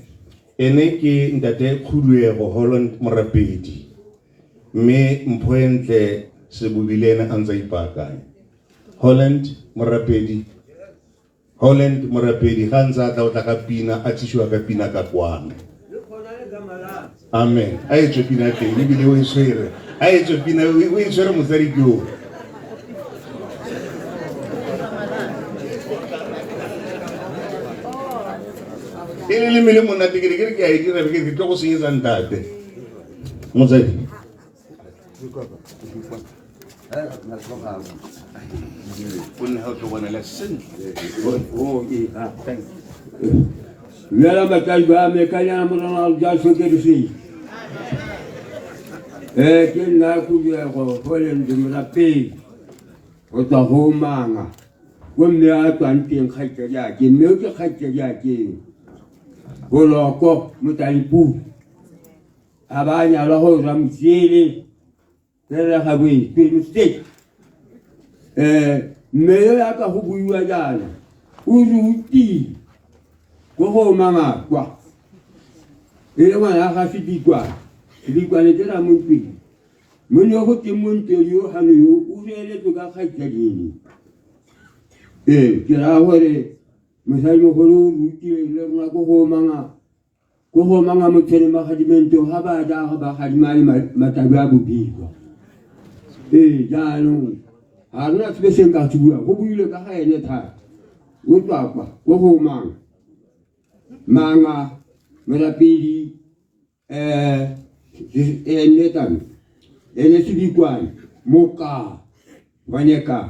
ene ke ntate Khuduego Holland Morapedi, mme mpho e ntle Sebobi le ene a ntse a ipaakanya. Holland Morapedi, Holland Morapedi ga ntse a tla o tla ka pina, a tsisiwa ka pina ka kwano. Amen. A e tswe pina teng ebile o e tshwere. A e tswe pina o e tshwere motsadi ke o. E le leme le monate ke re ke a e dira ke tlo go senyetsa ntate. Motsadi. Dumela batsadi ba me ka jana morena ja sokeriseng. Ke nna Khuduego Holland Morapedi go tswa go Manga ko mme a tswang teng kgaitsadiake, mme o ke kgaitsadiakeng Boloko Motlalepule a ba a nyalwa go Ramotsiele re re ga boe state. Mme yo ya ka go buiwa jaana o rutile ko go manga kwa e le ngwana ga Sedikwane. Sedikwane ke Ramontweng, mone go teng Montweng yo gano yo o reeletswe ka kgaitsadini. Ee, ke raya gore mosadimogolo o rutile le rona ko go manga, ko go manga motshene magadimento ga ba ja ga ba gadimane matlabi a bobiwa. Ee, jaanong ga rena sepe se nka se buang, go buile ka ga ene thata. O tswa kwa ko go manga manga Morapedi, ene tame ene Sedikwane moka gone ka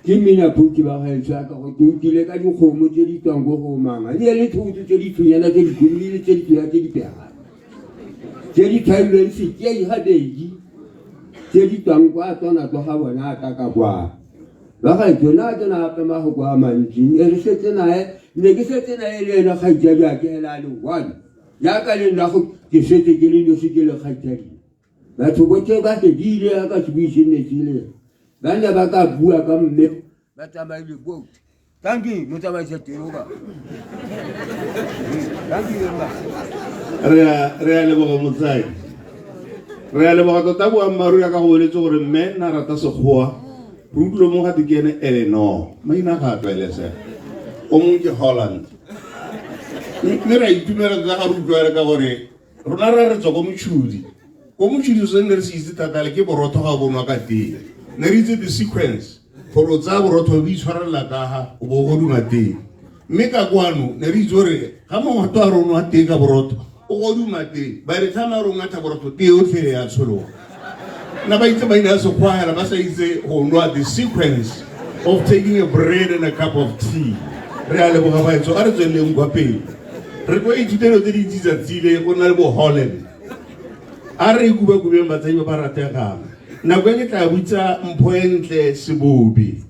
ke mmina phuti ba gaetsho ya ka go ke utlwile ka dikgomo tse di tswang ko go manga di le thoto tse di thunyana tse di khumile tse di thunya tse di pegana tse di thailweng sekei gabedi tse di tswang kwa tsona twa ga bona a ka kwa ba gaetsho. Na ke na gape magoko a mantsi e re setse nae, ne ke setse nae le ena kgaitsadi a ke hela a le one jaaka le nna go ke setse ke le nosi ke le kgaitsadi. Batho botlhe ba fedile ya ka sebui se nne sele ba ne ba ka bua ka mme ba tsamaile botlhe. Thank you, motsamaisa tiro ba. Thank you very much. Re a leboga motsadi. Re a leboga tota boammaaruri ka go boletse gore mme nna rata sekgowa. Re utlwile mo gate ke ene Eleanor, maina ga a tlwaelesega. O mongwe ke Holland. Mme re a itumela tota ga re utlwa ka gore rona ra re tswa ko Mochudi. Ko Mochudi se ne re se itse thata le ke borotho ga bonwa ka tee. Ne re itse the sequence gore o tsaya borotho o bo itshwarelela ka ga o bo o goduma tee. Mme ka kwano ne re itse gore ga mongwato a re o nwa tee ka borotho o goduma tee, by the time a re o ngatha borotho tee yotlhe ya tshologa. Nna ba itse maina a sekgowa hela ba sa itse go nwa the sequence of taking a bread and a cup of tea. Re a leboga baetso, a re tsweleleng kwa pele. Re tlo ithuta dilo tse dintsi tsatsi le go nna le bo Holland. A re kubakubeng batsadi ba ba rategang. Nako e ke tla butsa mpho e ntle Sebobi.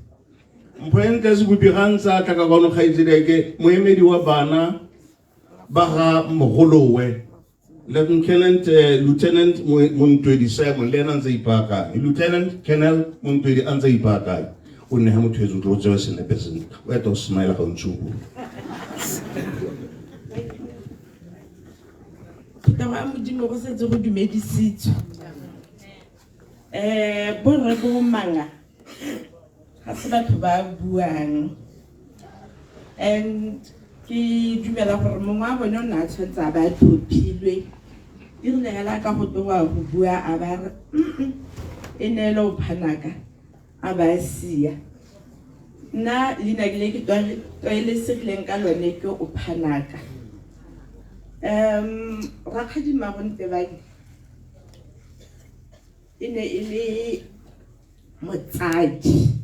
Mpho e ntle Sebobi ga ntse a tla ka kwano kgaitsedi ke moemedi wa bana. Ba ga mogolowe Lieutenant Lieutenant Montwedi Simon le ena a ntse a ipaakanya. Lieutenant Colonel Montwedi a ntse a ipaakanya. O nne ha motho etso o tlo o tsewe senepe sentle. O eta o smile ga o ntse o bua. Phuthego ya Modimo go setse go dumedisitswe. Borre bo manga ga se batho ba buang and ke dumela gore mongwe wa bone o ne a tshwanetse a ba tlhophilwe e rile hela ka go tloga go bua a ba re e ne ele o phanaka a ba sia nna leina ke le ke tlwaelesegileng ka lone ke o phanaka rakgadi Mmagontebane e ne e le motsadi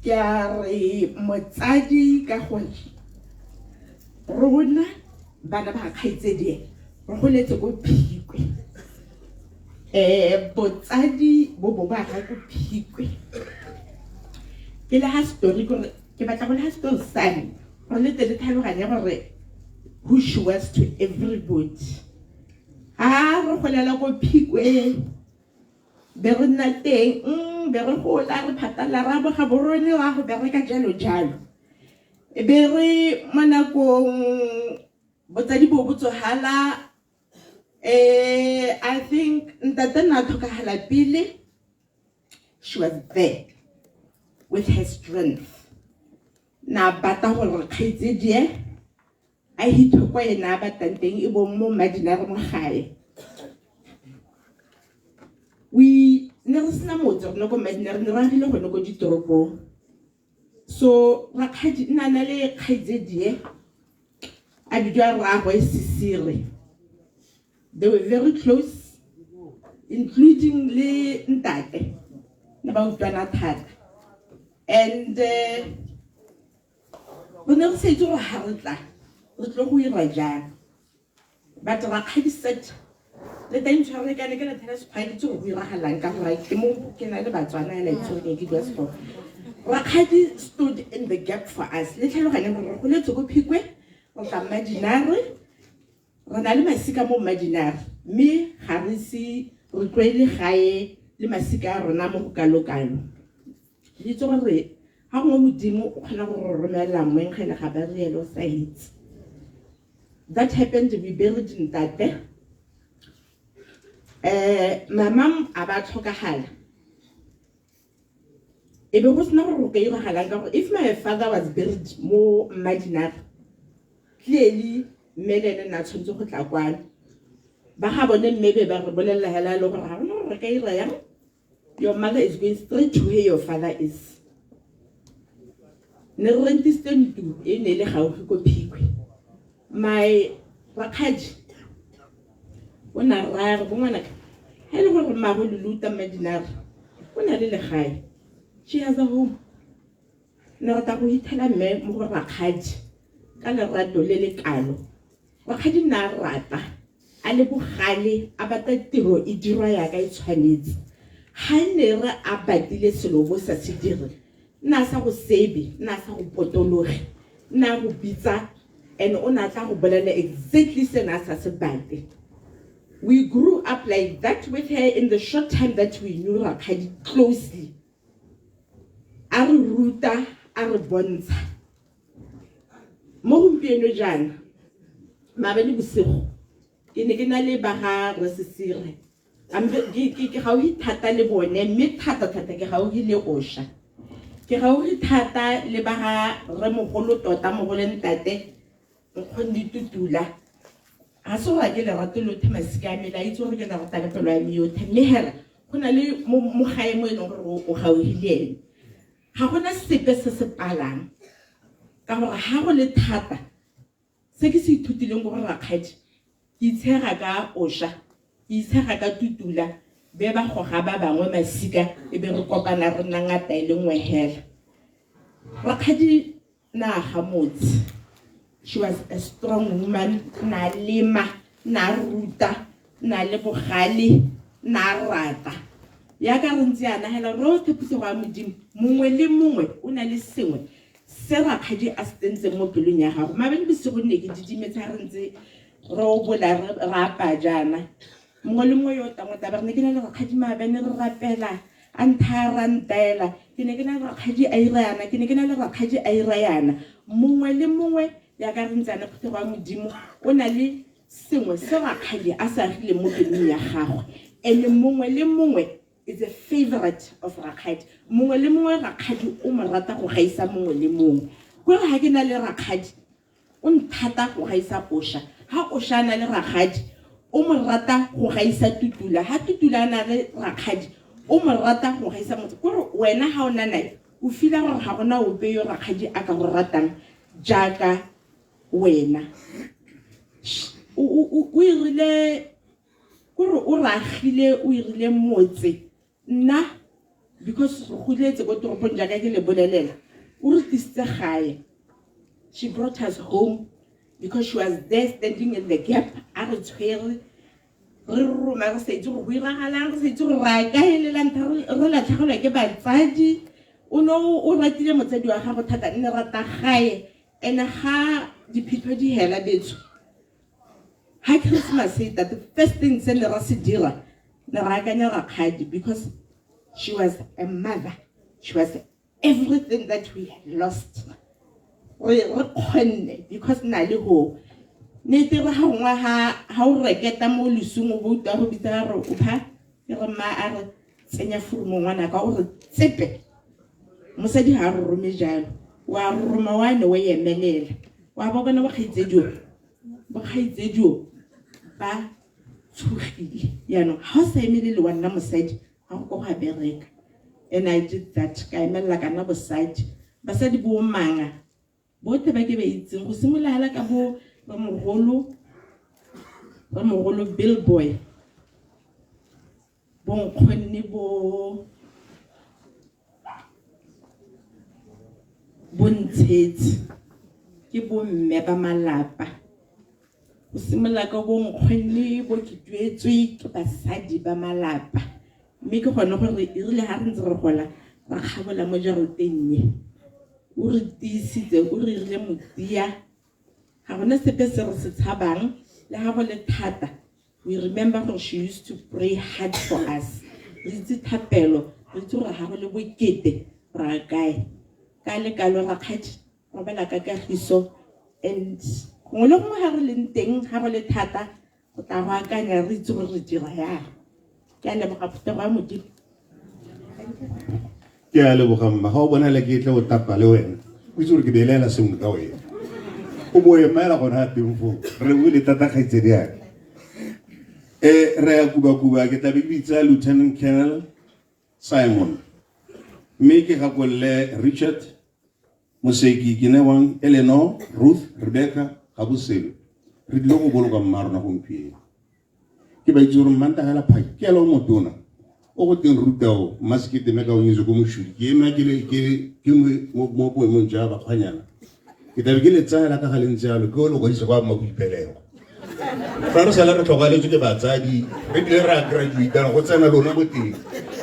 ke a re motsadi ka gore rona bana ba kgaitsedie re goletse ko Phikwe botsadi bo bo ba ga ko Phikwe ke le ha story gore ke batla go le ha story sa me gore le tle le tlhaloganye gore who she was to everybody. Ha re golela ko Phikwe be re nna teng be re gola re phatalla ra bo Gaborone ra go bereka jalo jalo e be re mo nakong botsadi bo bo tsogala I think ntate nna tlhokagala pele she was there with her strength na bata gore kgaitsedie a hitho kwa ena a batang teng e bong mo Mmadinare mo gae. We ne re sena motse rona ko Mmadinare ne re agile gone ko ditoropong. So rakgadi nna na le kgaitsedie a bidiwa rraagwe Sisire. They were very close including le ntate ne ba utlwana thata and re ne re sa itse gore ga re tla re tlo go ira jang but rakgadi said le tla intshwarele ka ne ke lethela sekgwa ke itse gore go iragalang ka gore ke mo ke na le Batswana hela itse gore ke bua sekgwa. Rakgadi stood in the gap for us le tlhaloganye gore re goletse ko Phikwe re tla Mmadinare re na le masika mo Mmadinare mme ga re se re tlwaele gae le masika a rona mo go kalokalo. Le itse gore ga gongwe Modimo o kgona go re romela moengele ga ba riele o sa itse. That happened, we buried ntate. Mama a ba tlhokagala. E be go sena gore go ka iragalang ka gore if my father was buried mo Mmadinare, clearly mme le ene nna tshwanetse go tla kwano. Ba ga bone mme be ba re bolelela hela le gore ga gona gore re ka ira yang. Your mother is going straight to where your father is. Ne re rentisitse ntlo e ne e le gaufi ko Phikwe. My rakgadi o ne a raya re bo ngwanaka ha e le gore mmago Lulu ta Mmadinare o na le legae. She has a home. Ne re tla go hithela mme mo go rakgadi ka lerato le le kalo. Rakgadi nna a rata a le bogale a batla tiro e dirwa yaka e tshwanetse. Ha ne re a batile selo bo sa se dire nna a sa go sebe nna a sa go potologe nna a go bitsa and o ne a tla go bolela exactly se ne a sa se batle. We grew up like that with her in the short time that we knew rakgadi closely. A re ruta a re bontsha. Mo gompieno jaana maabane bosigo ke ne ke na le ba ga Rre Sesire. Ke gaufi thata le bone mme thata thata ke gaufi le Osha. Ke gaufi thata le ba ga Rre mogolo tota mogolo ntate Nkgonne Tutula. Ga se gore ke lerato lothe masika a me le a itse gore ke lerata ka pelo ya me yotlhe mme hela go na le mo gae mo e leng gore o gaufi le ene. Ga gona sepe se se palang ka gore ga go le thata se ke se ithutileng ko go rakgadi ke itshega ka Osha ke itshega ka Tutula be ba goga ba bangwe masika e be re kopana re nna ngata e le nngwe hela. Rakgadi na ga motse she was a strong woman na lema na ruta na le bogale na rata yaka re ntse yana hela rotlhe phuthego ya Modimo mongwe le mongwe o na le sengwe Se rakgadi a se tsentseng mo pelong ya gago. Maabane bosigo nne ke didimetse ha re ntse re obola re apaya jaana. Mongwe le mongwe yo o tlang o tla ba re ne ke na le rakgadi maabane re rapela a nthaya ra ntaela. Ke ne ke na le rakgadi a ira yana, ke ne ke na le rakgadi a ira yana. Mongwe le mongwe yaka re ntse yana phuthego ya Modimo o na le sengwe se rakgadi a se agileng mo pelong ya gagwe. And mongwe le mongwe is a favorite of rakgadi. Mongwe le mongwe rakgadi o mo rata go gaisa mongwe le mongwe. Kore ha ke na le rakgadi o nthata go gaisa Osha. Ha Osha a na le rakgadi o mo rata go gaisa Tutula. Ha Tutula a na le rakgadi o mo rata go gaisa motho. Kore wena ha o na nae o feel-a gore ga gona ope yo rakgadi a ka go ratang jaaka wena. O irile kore o ragile o irile motse nna because re goletse ko toropong jaaka ke le bolelela o re tlisitse gae. She brought us home because she was there standing in the gap a re tshwere re roma re sa itse gore go iragalang re sa itse gore ra kae le la ntlha re latlhegelwa ke batsadi. O ne o ratile motsadi wa gago thata nne rata gae ene ga diphitlho di hela betsho. Ha Christmas e tla, the first thing se ne ra se dira ne ra akanya rakgadi because she was a mother, she was everything that we had lost. Re kgonne because na le ho nete re ha gongwe ha o reketa mo lesung o bo utlwa go bitsa re o pha ke re mma a re tsenya furumo ngwana ka o re tsepe mosadi ha re rome jalo wa roma wa ne wa emelela wa ba bona bokgaitsedio ba tshogile jaanong ha o sa emelele wa nna mosadi ga go ko go a bereka. And I did that ka emelela ka nna bosadi. Basadi bo manga botlhe ba ke ba itseng go simolola hela ka bo ramogolo Bill Boy bo nkgonne bo bontshetse ke bo mme ba malapa go simolola ka bo nkgonne bo ke duetswe ke basadi ba malapa mme ke gone gore e rile ha re ntse re gola ra kgabola mo jarateng e o re tiisitse o re rile motia ga gona sepe se re se tshabang le ha go le thata. We remember gore she used to pray hard for us. Re itse thapelo re itse gore ga go le bokete ra kae ka lekalo rakgadi robela ka kagiso and gongwe le gongwe ga re leng teng ga go le thata go tla go akanya re itse gore re dira yang. Ke a leboga phuthego ya Modimo. Ke a leboga mma ga o bonela ke tle o tapa le wena o itse gore ke beelela sengwe ka wena o bo emela gone a teng foo re bue thata kgaitsedi yaka. Re ya kuba-kuba ke tlabe ke bitsa Lieutenant Colonel Simon mme ke gakolole Richard Moseki ke newang Eleanor Ruth Rebecca Gaboselo re tlile go boloka mma rona gompieno. Ke ba itse gore mmantagela phaki ke ela o motona o go teng rutao mmasekete me ka o nyetse ko mošudi ke ema ke ke mo boemong jwa bakgwanyana ke tlabe ke le tsayela ka ga le ntse jalo ke o le kwadisa kwa maboipelego fa re sala re tlhokaletswe ke batsadi re bile re a graduatana go tsena lona mo teng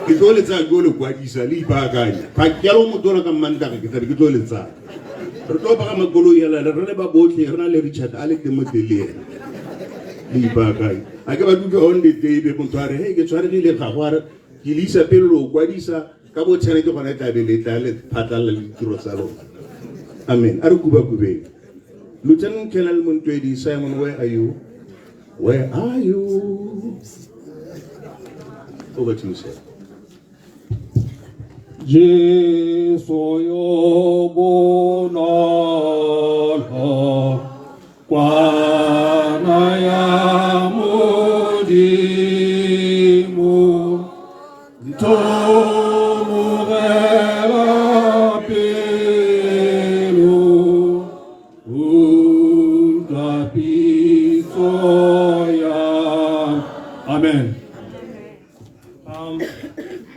ke tlo le tsaya ke o le kwadisa le ipaakanya phaki ke ela o motona ka mmantaga ke tlabe ke tlo le tsaya re tlo pagama koloi hela re le ba botlhe re na le Richard a le teng mo teng le ena le ipaakanya a ke ba dutlwa on the day be motho a re hey ke tshwaregile ga go a re ke le isa pele lo kwadisa ka bo tshene ke gone tla be le tla le phatlalela le ditiro tsa lona. Amen. A re kuba-kubeng. Lieutenant Colonel Montwedi Simon, where are you? Where are you? Over to you, sir. Jesu yo bonolo kwana ya Modimo ntomogela pelo utlwa pitso ya Amen.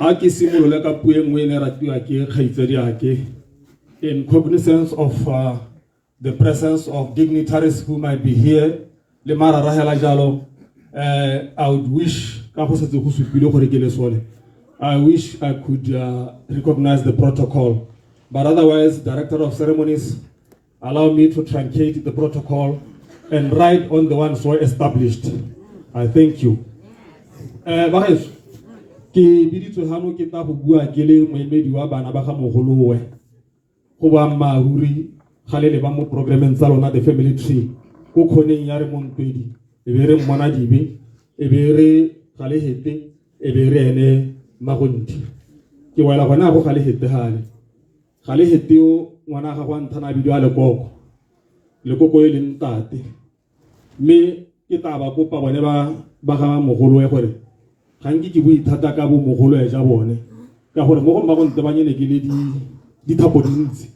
A ke simolole ka puo e nngwe e ne ratiwa ke kgaitsadi ake in cognizance of the presence of dignitaries who might be here le marara hela jalo. I would wish ka go setse go supile gore ke lesole. I wish I could recognize the protocol. But otherwise, Director of Ceremonies, allow me to truncate the protocol and write on the ones so established. I thank you. Eh, bagaetsho, ke biditswe hano ke tla go bua ke le moemedi wa bana ba ga mogolowe go boammaaruri ga le leba mo programmeng tsa lona the family tree ko kgoneng ya re montwedi e be re mmona dibe e be re ga le hete e be re ene magonti ke wela gone a go ga le hete gale ga le hete yo ngwana ga go a nthana a bidiwa lekoko lekoko e leng tate mme ke tla ba kopa bone ba ba ga mogolowe gore ga nke ke bue thata ka bo mogolowe ja bone ka gore mo go mmagonte ba nyene ke le dithapo dintsi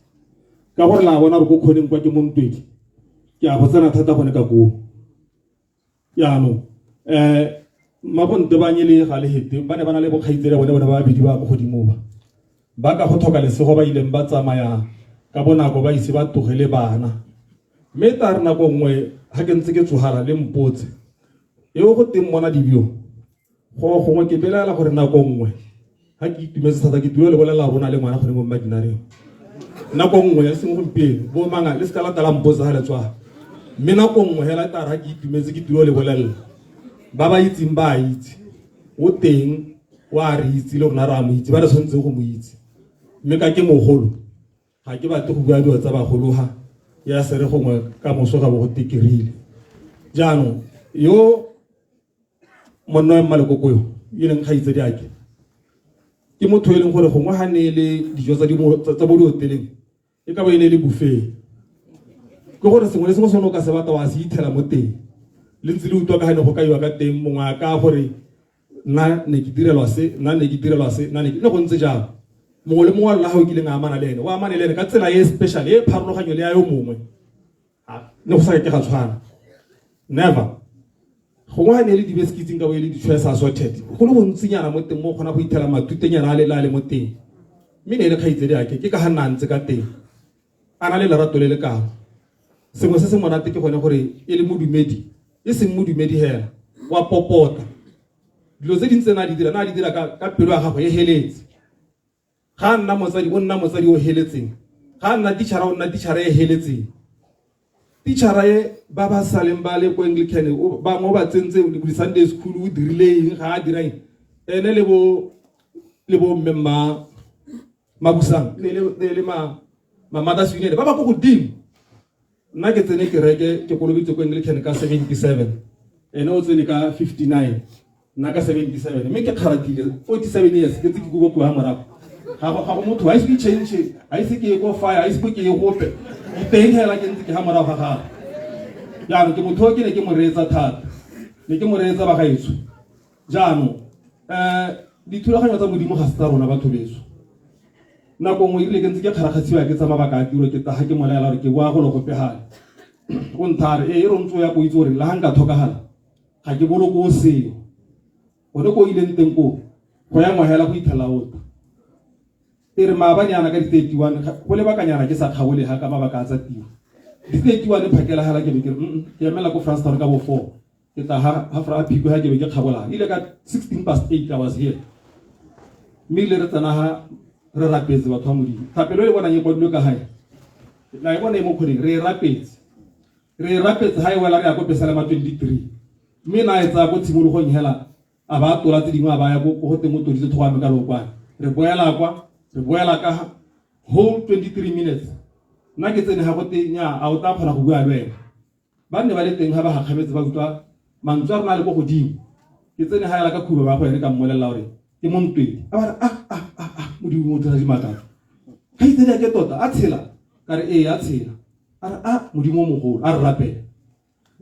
ka gore la bona gore ko kgoneng kwa ke montwedi ke a go tsena thata gone ka koo jaanong um mmagonte ba nyele ga le hete ba ne ba na le bokgaitsedi bone bone ba babedi ba ko godimo ba ba ka go tlhoka lesego ba ileng ba tsamaya ka bonako ba ise ba tlogele bana mme ta re nako nngwe ga ke ntse ke tsogala le mpotse eo go teng mona dibio go gongwe ke belaela gore nako nngwe ga ke itumetse thata ke tulo le bolela rona le ngwana gone mo mmadinareng nako nngwe ya seng gompieno bo manga le se ka latela mpotse ga letswa mme nako nngwe hela tara ga ke itumetse ke tulo le bolelela ba ba itseng ba a itse o teng wa re itse le rona re a mo itse ba re tshwanetseng go mo itse mme ka ke mogolo ga ke batle go bua dilo tsa bagolo ga ya sere gongwe ka moso ga bo go tekerile jaanong yo monna wa mmalekoko yo e leng kgaitsedi ake ke motho e leng gore gongwe ga ne e le dijo tsa bo dioteleng e ka bo e ne e le buffet ke gore sengwe le sengwe se o ne o ka se batla wa se ithela mo teng le ntse le utlwa ka ga ne go kaiwa ka teng mongwe a ka gore nna ne ke direlwa se nna ne ke direlwa se nna ne ke ne go ntse jalo mongwe le mongwe wa lona ga o kileng a amana le ene o amane le ene ka tsela e special e pharologanyo le ya yo mongwe ne go sa ke ga tshwana never gongwe ga ne e le dibeskitseng ka bo e le di-choice assorted go le gontsinyana mo teng mo o kgona go ithela matutenyana a le le a le mo teng mme ne e le kgaitsedi ake ke ka ga nna a ntse ka teng a na le lerato le le kalo sengwe se se monate ke gone gore e le modumedi e seng modumedi hela wa popota dilo tse dintsi na di dira na di dira ka pelo ya gago e heletse ga a nna motsadi o nna motsadi o heletseng ga a nna tichara o nna tichara e heletseng tichara e ba ba saleng ba le ko Anglican bangwe ba tsentse di Sunday school o dirile eng ga a dira eng ene le bo le bo mme mma mabusang ne le ma ma mothers union ba ba ko godimo nna ke tsene kereke ke kolobeditswe ko Anglican ka 77 ene o tsene ka 59 nna ka 77 mme ke kgaratile 47 years ke tse ke kubo kwa morago ga go motho ga ise ke change ga ise ke ye ko fire ga ise ke ye gope ke teng hela ke ntse ke ga morago ga gagwe jaanong ke motho o ke ne ke mo reetsa thata ne ke mo reetsa bagaetsho jaanong um dithulaganyo tsa modimo ga se tsa rona batho beso nako nngwe erile ke ntse ke kgarakgatshiwa ke tsa mabaka a tiro ke taga ke molaela gore ke boa go le gope gale o nthare ee e re ntse o ya ko itse gore le ga nka tlhokagala ga ke boloko o seo gone ko o ileng teng koo go ya ngwagela go ithela ota e re maabanyana ka di-31 go lebakanyana ke sa kgaole ga ka mabaka a tsa tiro di-31 phakela gela ke be ke re ke emela ko Francistown ka bo 4 ke tla ha ha fra phikwe ha ke be ke kgabola ile ka 16 past 8 I was here mme ile re tsena ha re rapetse batho ba modimo thapelo e le bonang e kwadilwe ka gae la e bona e mo kgoneng re e rapetse re e rapetse ha e wela re ya ko Pesalema 23 mme na e tsaya ko tshimologong hela a ba tola tse dingwe a ba ya ko go teng o toditse thogo ame ka lookwane re boela kwa re boela ka whole 23 minutes nna ke tsene ga go te nya a o tla kgona go bua le wena ba nne ba le teng ga ba gakgametse ba utlwa mantswe a rona a le ko godimo ke tsene ga ela ka khuba ba go ene ka mmolelela gore ke mo ntweng a ba re ah ah ah ah modimo mo dira dimakatso ga itse ke tota a tshela ka re ee a tshela a re ah modimo o mogolo a re rapela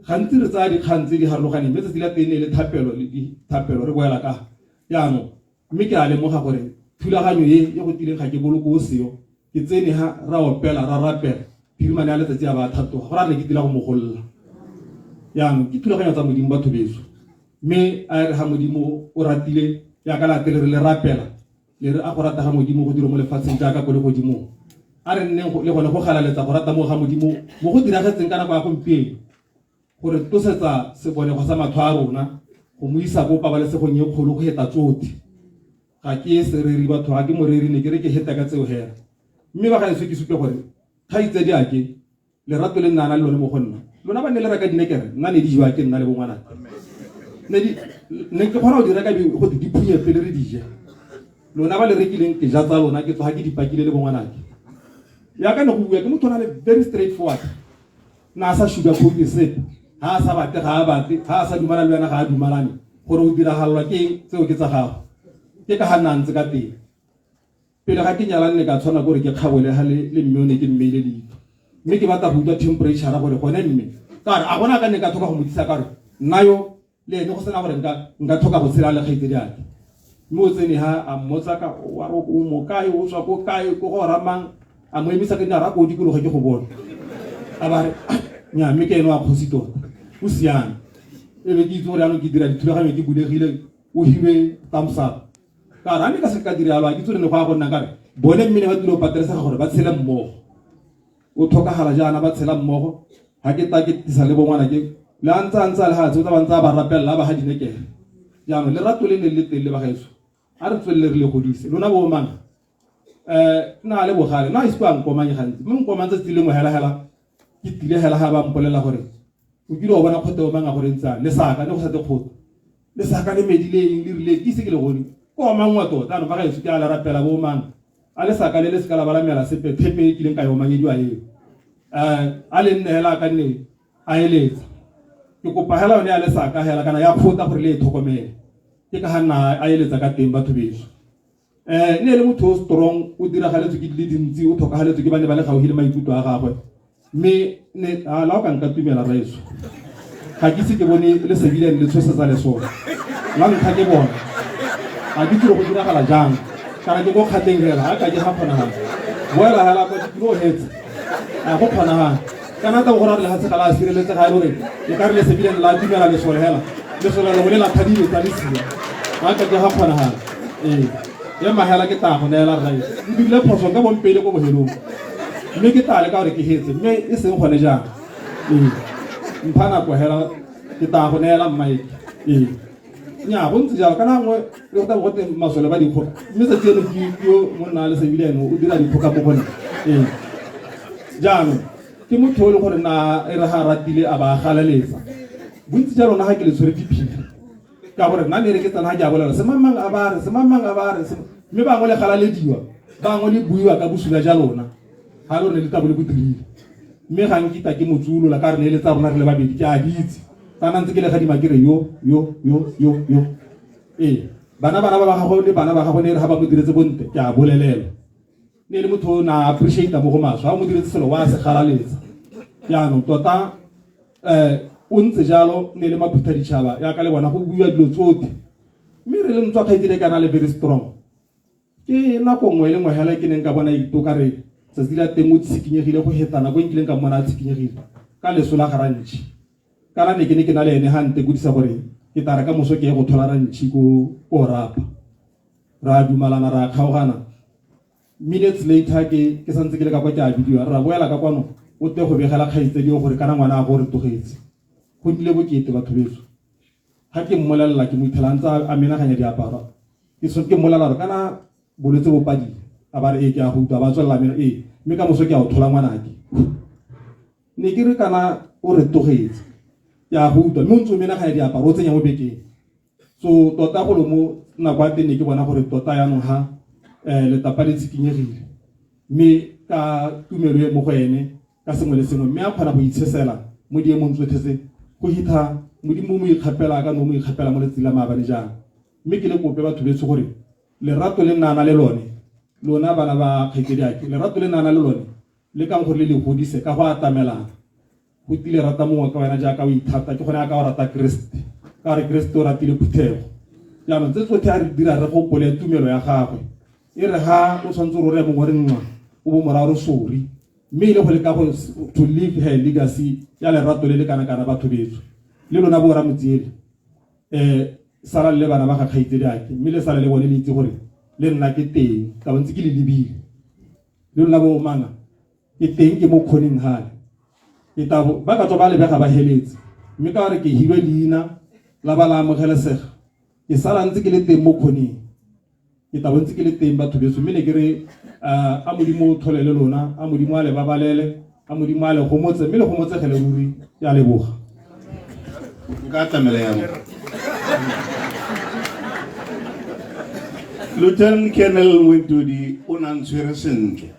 gantsi re tsaya dikgang tse di harologaneng mme tsatsi la teng e le thapelo le dithapelo re boela ka jaanong mme ke a lemoga gore thulaganyo e e go tileng ga ke boloko o seo ke tsene ha ra opela ra rapela phirimane ya letsatsi a ba thatoga go ra re ke tila go mogolola jaanong ke thulaganyo tsa modimo batho beso mme a re ga modimo o ratile jaaka latele re le rapela le re a go rata ga modimo go dira mo lefatsheng jaaka ko legodimong a re nneng le gone go galaletsa go rata mo ga modimo mo go diragetseng ka nako ya gompieno gore tlosetsa sebonego sa matlho a rona go mo isa ko pabalesegong e kgolo go heta tsotlhe ga ke sereri batho ga ke moreri ne ke re ke heta ka tseo hela Mme ba gaetsho ke supe gore kgaitsadi ake lerato le nna a na le lone mo go nna. Lona ba ne le reka dinekere, nna ne di jewa ke nna le bongwanake. Ne di ne ke kgona go di reka go di phunye pele re di je. Lona ba le rekileng ke ja tsa lona ke tsoga ke di pakile le bongwanake. Ya ka ne go bua ke motho o na le very straight forward. Na a sa sugar coat sepe. Ha a sa batle ga a batle, ha a sa dumalane le wena ga a dumalane. Gore o diragalelwa ke eng tseo ke tsa gago. Ke ka ga nna ntse ka teng. Pele ga ke nyala nne ka tshwana gore ke kgabole ha le le mme o ne ke mmeile leitlho. Mme ke batla go utlwa temperature gore gone mme ka re a gona ka ne ka tlhoka go mo tlisa ka re nna yo le ene go sena gore nka nka tlhoka go tshela le kgaitsedi ake. Mme o tsene ha a mmotsa ka wa re o mo kae o tswa ko kae ko go ramang a mo emisa ke nna ra ko dikologe ke go bona. A ba re nya mme ke ene wa kgosi tota o siame. E be ke itse gore jaanong ke dira dithulaganyo ke bulegile o hiwe thumbs up. Ka re a ne ka se ka dira jalo, a ke itse gore ne go ya go nna ka re bone mme ne ba tlile go patelesega gore ba tshele mmogo. O tlhokagala jaana ba tshela mmogo, ga ke ta ke tlisa le bongwana ke le a ntse a ntse a le ga tse o tla ba ntse a ba rapelela a ba ga dinekere. Jaanong lerato le ne le teng le bagaetsho, a re tswelele re le godise. Lona bo mang? Nna le bogale, nna a ise a nkomanye gantsi, mme nkomang tsatsi lengwe hela hela ke tlile hela ga ba mpolelela gore o kile wa bona kgote o mang a gore ntsang lesaka ne go sa te kgote lesaka le medileng le rile ke ise ke le gone ko omangwa tota anong ba gaetsho ke a le rapela bo mang a lesaka le le seka la balamela sepe thepe e kileng ka e omanyediwa eo a le nne hela ka nne a eletsa ke kopa hela yone ya lesaka hela kana ya kgota gore le e tlhokomele ke ka ga nna a eletsa ka teng batho beso. Ne e le motho o strong, o diragaletswe ke dile dintsi, o tlhokagaletswe ke ba ne ba le gaufi le maikutlo a gagwe. Mme ne a la o ka nka tumela rraetsho. Ga ke ise ke bone le sebileng le tshosetsa lesole. La ntlha ke bona. Ga ke tsile go diragala jang. Kana ke ko kgatleng hela, ga ka ke ga kgonagala. Boela hela kwa ke tlilo hetsa. A go kgonagala. Kana tla go ra re lehatshe ga la sireletsega e le gore e ka re le sebileng la tumela lesole hela. Lesole lengwe le la thadile tsa lesia. Ga ka ke ga kgonagala. Ee. Ema hela ke tla go neela rraetsho. O dirile phoso nka bompele ko bohelong. Mme ke tla leka gore ke hetse mme e seng gone jang. Ee. Mpha nako hela ke tla go neela mmaeke. Ee. Nya go ntse jalo kana nngwe le go tla go teng masole ba dikgoka. Mme tsatsi eno ke yo monna le sebile ene o dira dikgoka mo gone. Ee. Jaanong ke motho o e leng gore na e re ga ratile a ba galeletsa. Bontsi ja lona ga ke le tshwere diphiri. Ka gore nna ne re ke tsena ga ke a bolela semangmang a ba re semangmang a ba re mme bangwe le galalediwa bangwe le buiwa ka bosula ja lona ga lone le tabo le bo dirile mme ga nkita ke motsuolola ka re ne le tsa rona re le babedi ke a di itse kana ntse ke le gadima ke re yo yo yo yo yo ee bana bana ba ba gagwe le bana ba gagwe ne re ga ba mo diretse bontle ke a bolelelwa ne le motho o na appreciate mo go maswe ga o mo diretse selo wa se galaletsa jaanong tota o ntse jalo ne le maphutha ditšhaba yaka le bona go buiwa dilo tsotlhe mme re le ntswa kgaitsedi kana le very strong ke nako nngwe le nngwe hela ke neng ka bona itoka re tsatsi la teng o tshikinyegile go heta nako e nkileng ka mmona a tshikinyegile ka leso la garantšhi kana ne ke ne ke na le ene ga nte kodisa gore ke tla re ka moso ke ye go thola rantšhi ko ko rapa ra dumalana ra kgaogana minutes later ke ke santse ke le ka kwa ke a bidiwa ra boela ka kwano o tle go begela kgaitsedi o gore kana ngwana a go re togetse go nnile bokete batho betso ga ke mmolelela ke mo ithela ntse a menaganya diaparo ke so ke mmolelela gore kana bolwetse bo padile a ba re ee ke a go utlwa ba tswelela mena ee mme ka moso ke a o thola ngwanake ne ke re kana o re togetse ke a go utlwa mme o ntse o menaganya diaparo o tsenya mo bekeng so tota golo mo nako ya teng ne ke bona gore tota yaanong ha letapa le tshikinyegile mme ka tumelo e mo go ene ka sengwe le sengwe mme a kgona go itshesela mo diemong tsotlhe tse go hitha modimo mo ikgapela ka no mo ikgapela mo letsatsi la maabane jang mme ke le kope batho betsho gore lerato le nana le lone lona bana ba kgaitsedi ake lerato le nana le lone le kang gore le le godise ka go atamelana go tile rata mongwe ka wena jaaka o ithata ke gone a ka o rata Kriste ka gore Kriste o ratile phuthego jaanong tse tsotlhe a re dira re gopole tumelo ya gagwe e re ga o tshwanetse gore o reye mongwe re nngwa o bo morago re sori mme e le go leka go to leave her legacy ya lerato le le kana kana batho betso le lona bo ramotsiele sala le bana ba ga kgaitsedi ake mme le sale le bone le itse gore le nna ke teng ka bontse ke le lebile le lona bo manga ke teng ke mo kgoneng gale ke tabo ba ka tswa ba lebega ba heletse mme ka gore ke hilwe leina la ba la amogelesega ke sala ntse ke le teng mo kgoneng. Ke tla bontse ke le teng batho beso, mme ne ke re a Modimo o tlhole le lona, a Modimo a le babalele, a Modimo a le gomotse, mme le gomotsegele ruri. Ke a leboga. Nka tlamela yang. Lieutenant Colonel Montwedi o ne a ntshwere sentle.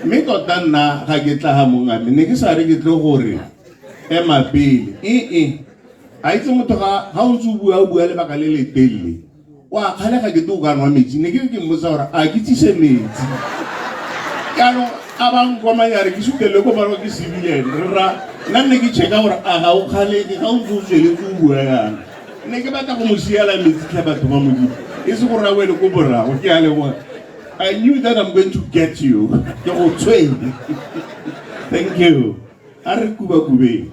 Mme tota nna ga ke tla ga mongame ne ke sa re ke tle gore ema pele. Ee, a itse motho ga o ntse o bua o bua lebaka le le telele. O a kgalega ke te o ka nwa metsi. Ne ke re ke mmotsa gore a ke tsise metsi. Jaanong a ba nkomanya re ke sutelele ko morago ke civilian. Re ra nna nne ke checka gore a ga o kgalege ga o ntse o tsweletse o bua yana. Ne ke batla go mo siela metsi tlhe batho ba Modimo. E se gore a wele ko morago. Ke a leboga. I knew that I'm going to get you. Ke go tshwere. Thank you. A re kuba-kubeng.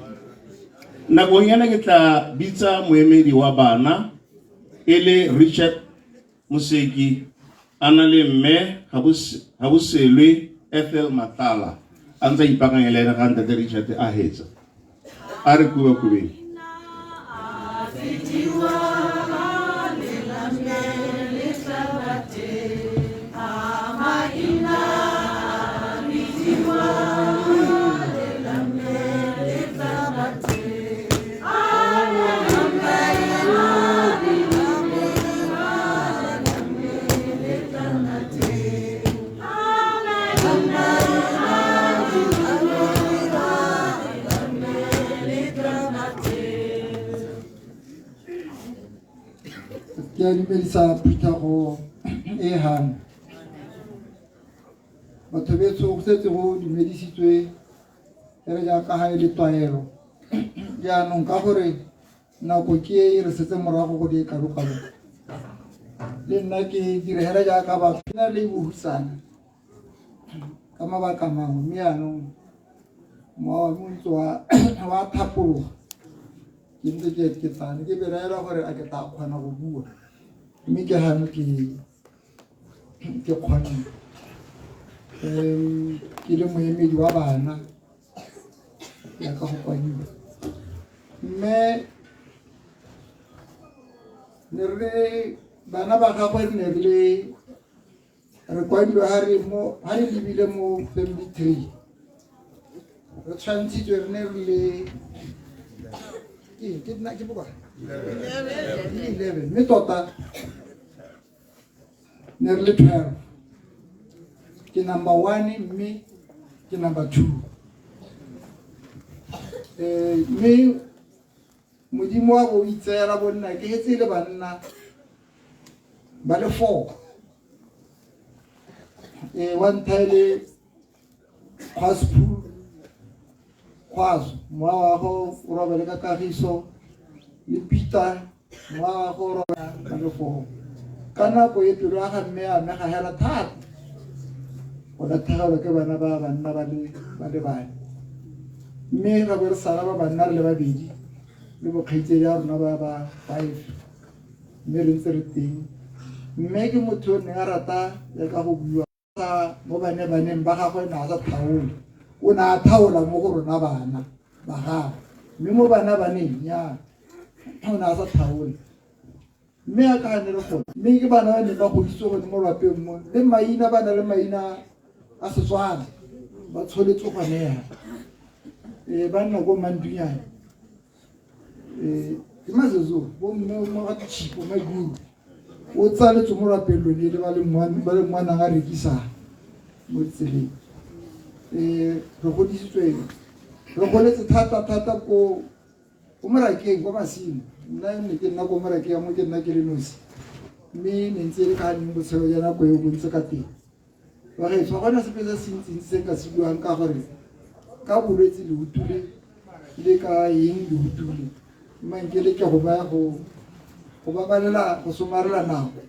Nakong ena ke tla bitsa moemedi wa bana e le Richard Moseki a na le mme Gaboselwe Ethel Matlala a ntse a ipaakanya le ene ga ntate Richard a hetsa. A re kuba-kubeng. Ke a dumedisa phuthego e hang. Batho betsho go setse go dumedisitswe e re jaaka ga e le tlwaelo. Jaanong ka gore nako ke e re setse morago go di kalo-kalo. Le nna ke dire hela jaaka batho ke na le bohutsana ka mabaka mangwe, mme jaanong mowa wa me o ntse wa thapologa. Ke ntse ke ke tsane ke belaela gore a ke tla kgona go bua, mme ke gano ke kgonne. Ke le moemedi wa bana jaaka go kwadiwa, mme ne re le bana ba gagwe ne re le re kwadilwe ha re mo ha re lebile mo family tree re tshwantshitswe re ne re le ke nna ke bokae? 11, mme tota ne re le 12. Ke number 1 mme ke number 2. Mme Modimo wa bo itseela bonna ke hetse le banna ba le 4. Wa ntlha e le Kgwasiphu Kgwaso, mowa wa go o robale ka kagiso, le Peter mowa wa go o robale ba le 4. Ka nako e pelo ya ga mme a amega hela thata go latlhegelwa ke bana ba banna ba le bane, mme ra bo re sala ba banna re le babedi le bokgaitsedi ya rona ba ba 5, mme re ntse re teng. Mme ke motho o neng a rata ya ka go bua mo bane baneng ba gagwe, ne a sa thaole, o ne a thaola mo go rona bana ba gagwe, mme mo bana baneng ya o ne a sa thaole, mme a ka ne re gone. Mme ke bana ba neng ba godisitswe gone mo lwapeng mo, le maina ba na le maina a Setswana, ba tsholetswe gone ya. Ba nna ko Mandunyane. Ke Mazozo, bo mme mo ga Tshipo, Maiguru. O tsaletswe mo lwapeng lone le ba le ngwana a rekisa mo tseleng. Re godisitswe, re goletse thata thata ko morakeng, ko masimo. Nna ne ke nna ko morakeng mo ke nna ke le nosi, mme ne ntse e le ka neng botshelo jwa nako eo bo ntse ka teng. Bagaetsho, ga gona sepe se se ntsintsi se nka se buang ka gore ka bolwetse le utule le ka eng le utule, mme nke le ke go baya go babalela go somarela nako.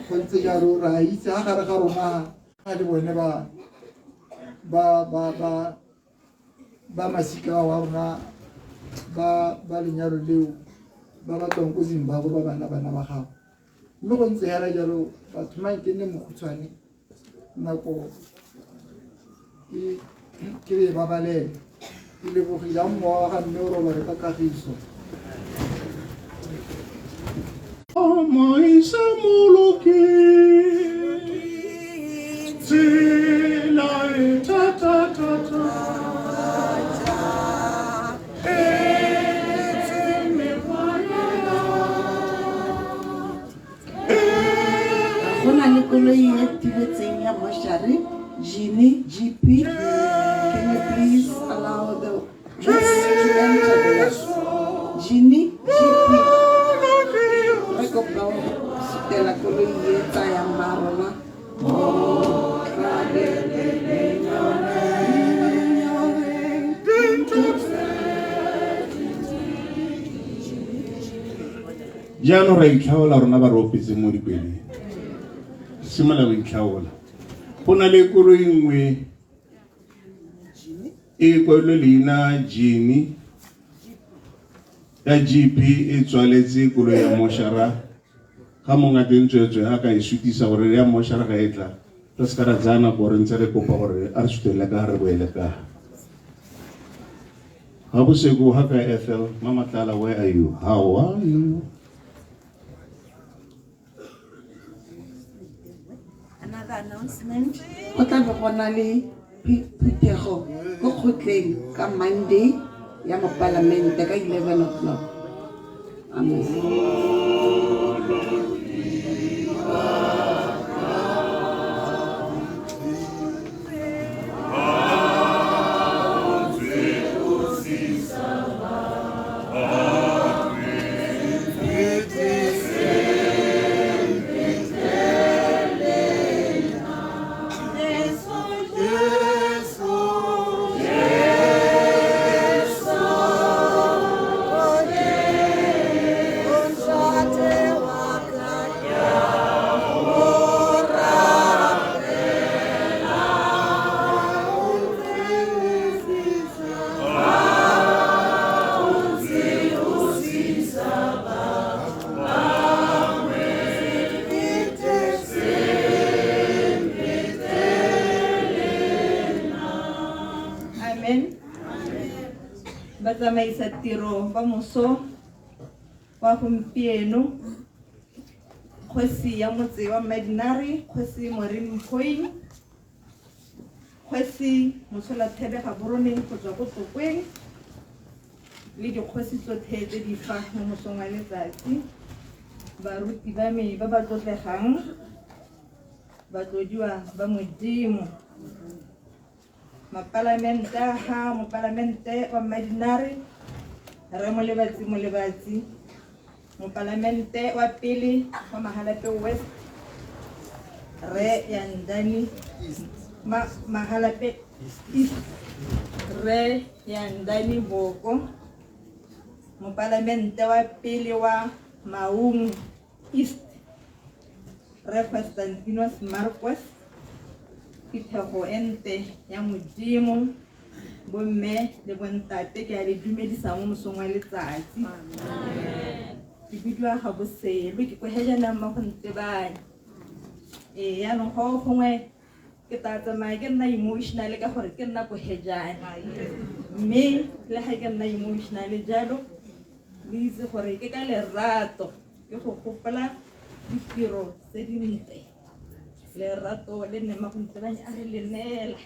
Go ntse jalo, re a itse ga gare ga rona ga le bone ba masika wa rona ba lenyalo leo ba ba tswang ko Zimbabwe ba bana bana ba gago. Mme go ntse hela jalo, batho mang ke nne mokgutshwane nako ke e babalele. Ke lebogile a mowa wa ga mme o robale ka kagiso. Tsamaisa moloki tsela e thata thata Go na le koloi e timetseng ya mošare Genie GP. Can you please allow the bus to enter the bus? Genie GP. Re kopa go sutela koloi e tsayang ba rona. Jaanong ra itlhaola rona ba re opetseng mo dikweleng simolola go itlhaola go na le koloi nngwe e kwalilwe leina Genie ya GP e tswaletse koloi ya moshara ga mongwe a teng tsweetswe a ka e sutisa gore ya moshara ga e tla re se ka ra tsaya nako re ntse re kopa gore a re sutelele ka re boele ka ga boseko ga ka FL Mama Tlala, where are you? How are you? Another announcement. Go tla be go na le phuthego ko kgotleng ka Monday ya mopalamente ka 11 o'clock. Amen. Amen. Batsamaisa tiro ba moso wa gompieno, kgosi ya motse wa Mmadinare, kgosi Maureen Mphoeng, kgosi Motsholathebe Gaborone go tswa ko Tlokweng, le dikgosi tsotlhe tse di fa mo mosong wa letsatsi, baruti ba me ba ba tlotlegang, batlodiwa ba Modimo, mapalamente a ga mopalamente wa Mmadinare Rre Molebatsi Molebatsi, mopalamente wa pele wa Mahalapye West Rre Yandani Mahalapye East Rre Yandani Boko, mopalamente wa pele wa Maung East Rre Constantinos Marcos, phuthego e ntle ya Modimo, bomme le bontate, ke a le dumedisa mo mosong wa letsatsi. Ke bidiwa ga boselo, ke ko hejanang mo go ntebane. Ee, yaanong go gongwe ke tla tsamaya ke nna emotional ka gore ke nna ko hejane. Mme le ga ke nna emotional jalo, le itse gore ke ka lerato, ke go gopola ditiro tse dintle. Lerato le nne mo go ntebane a re le neela.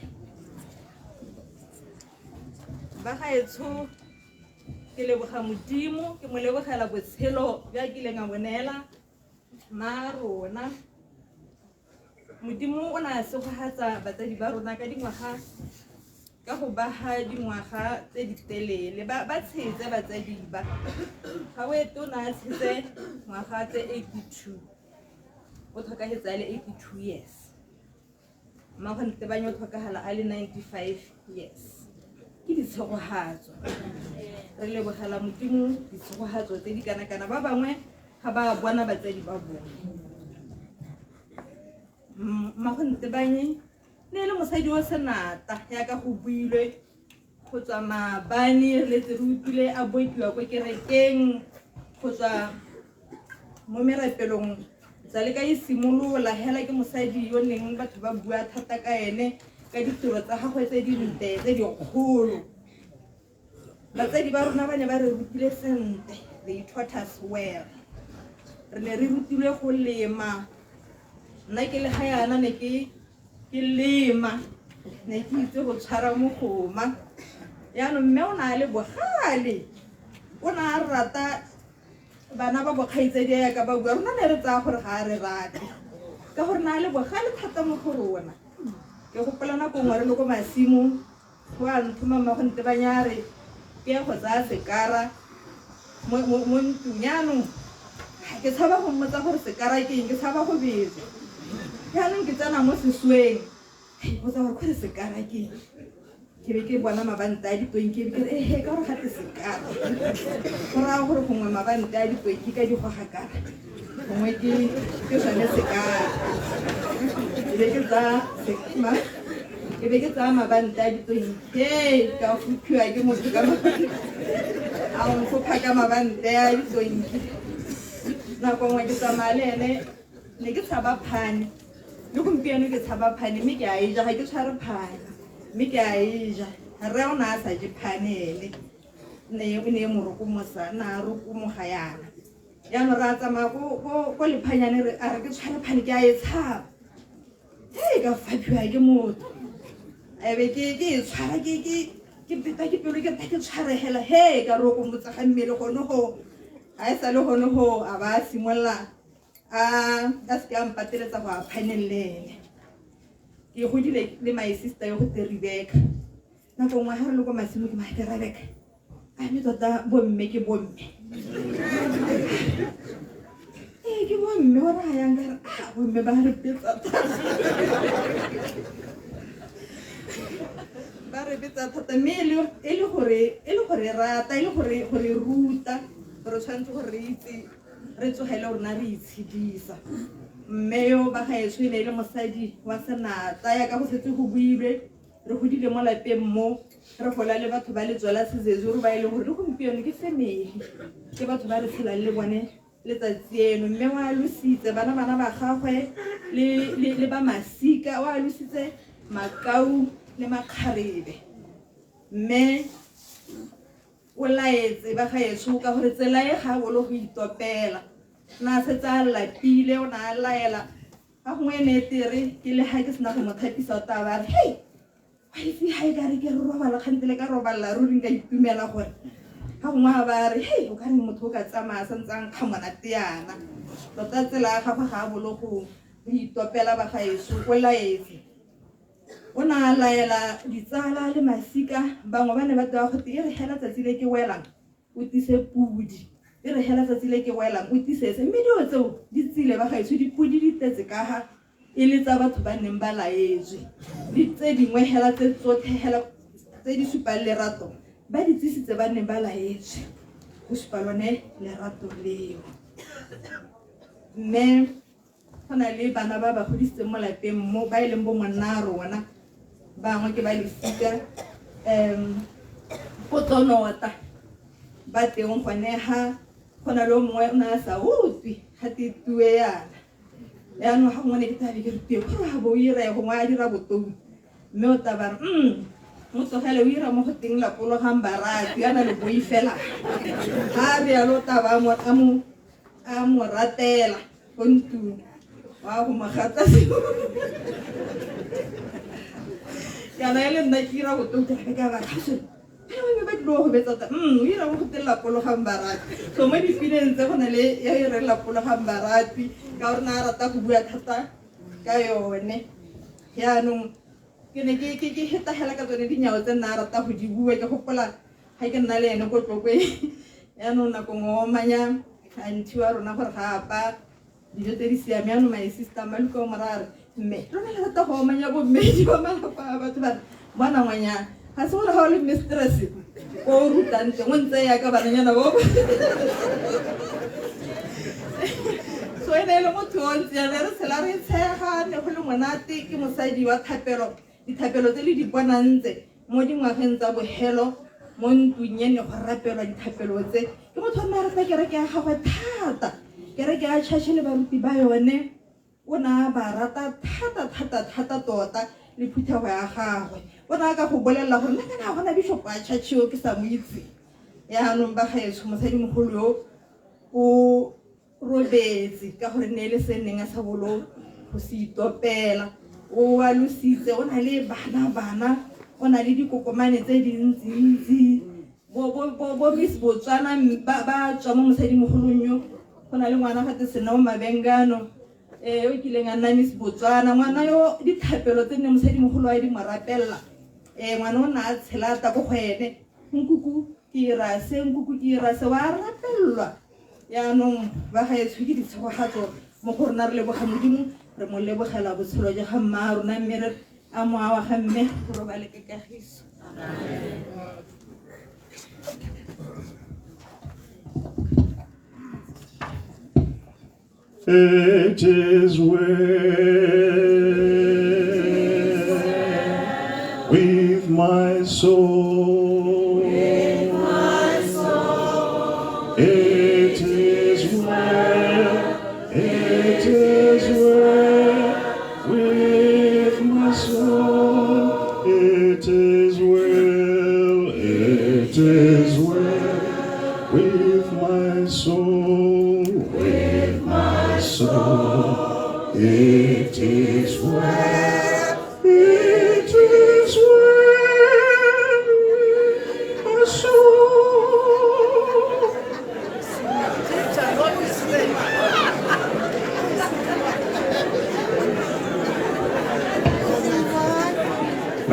Ba gaetsho, ke leboga Modimo, ke mo lebogela botshelo jwa kileng a bo neela ma rona. Modimo o ne a segogatsa batsadi ba rona ka dingwaga, ka go ba ga dingwaga tse di telele. Ba tshetse batsadi ba. Ga o ete o ne a tshetse ngwaga tse 82. O tlhokagetse a le 82 years. Mmago Ntebanye o tlhokagala a le 95 years. Ke ditshegogatso. Re lebogela Modimo ditshegogatso tse di kana-kana. Ba bangwe ga ba bona batsadi ba bone. Mmago Ntebanye ne e le mosadi wa senata yaka go builwe go tswa maabane, re letse re utlwile a bokiwa ko kerekeng go tswa mo merapelong tsa le ka e simolola hela. Ke mosadi yo neng batho ba bua thata ka ene ka ditiro tsa gagwe tse dintle tse dikgolo. Batsadi ba rona ba ne ba re rutile sentle, they taught us well. Re ne re rutilwe go lema. Nna ke le ga yana ne ke lema, ne ke itse go tshwara mogoma. Yaanong mme o ne a le bogale, o ne a rata bana ba bokgaitsadi yaka ba bua, rona ne re tsaya gore ga a re rate ka gore na a le bogale thata mo go rona. Ke gopola nako nngwe re le ko masimong, go a nthoma mmago Ntebanya a re ke ya go tsaya sekara mo ntlong. Yaanong ke tshaba go mmotsa gore sekara ke eng, ke tshaba go betswa. Yaanong ke tsena mo sesweng, ka ipotsa gore kgore sekara ke eng. Ke be ke bona mabanta a ditonki, ke be ke re ehe, ka gore gate sekara go raya gore gongwe mabanta a ditonki ka di goga kara, gongwe ke sone sekara. Ke be ke tsaya ke be ke tsaya mabanta a ditonki, he ka fophiwa ke motho ka a nfopha ka mabanta a ditonki. Nako nngwe ke tsamaya le ene, ne ke tshaba phane, le gompieno ke tshaba phane, mme ke a e ja, ga ke tshware phane, mme ke a e ja. Rre o ne a sa je phane ene, o ne e mo rokomosa, ne a rokomoga yana. Jaanong re a tsamaya ko lephanyane, a re ke tshware phane, ke a e tshaba. Hei, ka faphiwa ke motho. E be ke e tshwara, ke beta ke pelo, ke ke tshware hela. Hei, ka rokomotsa ga mmele gone go. Ga e sale gone go, a ba a simolola a seke a mpateletsa go a phaneng le ene. Ke godile le my sister yo go te Rebecca. Nako nngwe ga re le ko masimo ke maake Rebecca, a mme tota bomme ke bomme. Ee, ke bomme, o raya yang ka re, ah, bomme ba re betsa thata. Ba re betsa thata, mme e le gore, e le gore rata, e le gore, gore ruta, gore tshwanetse gore re itse, re tsogele rona re itshedisa. Mme yo ba gaetsho e ne e le mosadi wa senatla, yaka go setse go builwe, re godile mo lapeng mo, re gola le batho ba letso la Sezezuru ba e leng gore le gompieno ke family, ke batho ba re tshelang le bone letsatsi eno. Mme wa alositse bana ba gagwe le ba masika, wa alositse makau le makgarebe. Mme o laetse ba gaetsho ka gore tsela e ga bolo go itopela. Na setse a lapile, o ne a laela. Ga gongwe e ne e tere ke le ga ke sena go mo thapisa, o tla ba re, hei, wa itse ga e ka re ke re robala kgante le ka robala ruri nka itumela gore. Ga gongwe a ba re, hei, o ka re motho o ka tsamaya sa ntse a nkga monate yana. Tota tsela ya gagwe ga a bolo go itopela ba gaetsho, o laetse. O ne a laela ditsala le masika, bangwe ba ne ba tewa gote e re hela tsatsi le ke welang, o tlise podi. E re hela tsatsi le ke welang, o tlise se. Mme dilo tseo di tsile ba gaetsho, dipodi di tletse ka ga e le tsa batho ba neng ba laetswe. Le tse dingwe hela tse tsotlhe hela tse di supang lerato, ba di tsisitse ba neng ba laetswe go supa lone lerato leo. Mme go na le bana ba ba godisitseng mo lapeng mo, ba e leng bo monna a rona, bangwe ke ba lesika, ko Tonota ba teng gone ha, go na le o mongwe o ne a sa utlwe ga te tue yana. Yaanong ga gongwe ne ke tlabe ke re tue, gore ga bo o ira gongwe a dira botou, mme o tla ba re, mo tlogele o ira mo go teng lapologang barati, a na le boi fela. Ga a rialo o tla ba a mo ratela ko ntlong, wa go mo gata seo. Kana e le nna ke ira botou, ke re ka ba kgaso. Ba ba tlile go betsa tsa, o ira mo go teng lapologang barati. So mo dipineng tse go na le ya e reng lapologang barati, ka gore na a rata go bua thata ka yone. Jaanong ke ne ke heta hela ka tsone dinyawo tse nna a rata go di bua, ke gopola ga ke nna le ene ko Tlokwe. Jaanong nako nngwe o omanya auntie wa rona gore ga apa dijo tse di siameng. Jaanong my sister Maluka o mo raya a re, mme rona le rata go omanya bomme ba malapa a batho ba re, bona ngwanyana, ga se gore ga o le mistress o rutang teng, o ntse yaka bananyana bo. So e ne e le motho o ntse yana, re tshela re tshega, ne go le monate. Ke mosadi wa thapelo, dithapelo tse le di bonang tse mo dingwageng tsa bohelo mo ntlong e ne go rapelwa dithapelo tse. Ke motho o nna a rata kereke ya gagwe thata, kereke ya church le baruti ba yone, o ne a ba rata thata thata thata tota le phuthego ya gagwe. O ne a ka go bolelela gore nna kana ga gona bishop wa church yo ke sa mo itse. Yaanong ba gaetsho, mosadimogolo yo Robetse ka gore ne e le se neng a sa bolo go se itopela. O alositse, o na le bana bana, o na le dikokomane tse dintsintsi. Bo Miss Botswana ba tswa mo mosadimogolong yo. Go na le ngwana gate Senao Mabengano, o kileng a nna Miss Botswana. Ngwana yo dithapelo tse nne mosadimogolo a di mo rapelela. Ngwana o ne a tshela ta ko go ene. Nkuku ke ira se, nkuku ke ira se, wa rapellwa. Yaanong ba gaetsho ke ditshegogatso mo go rona, re leboga Modimo, re mo lebogela botshelo jwa ga mma rona, mme re a moa wa ga mme go robale ka kagiso. It is well with my soul. With my soul. It is well, it is well with my soul. It is well, it is well with my soul. With my soul. It is well, it is well with my soul.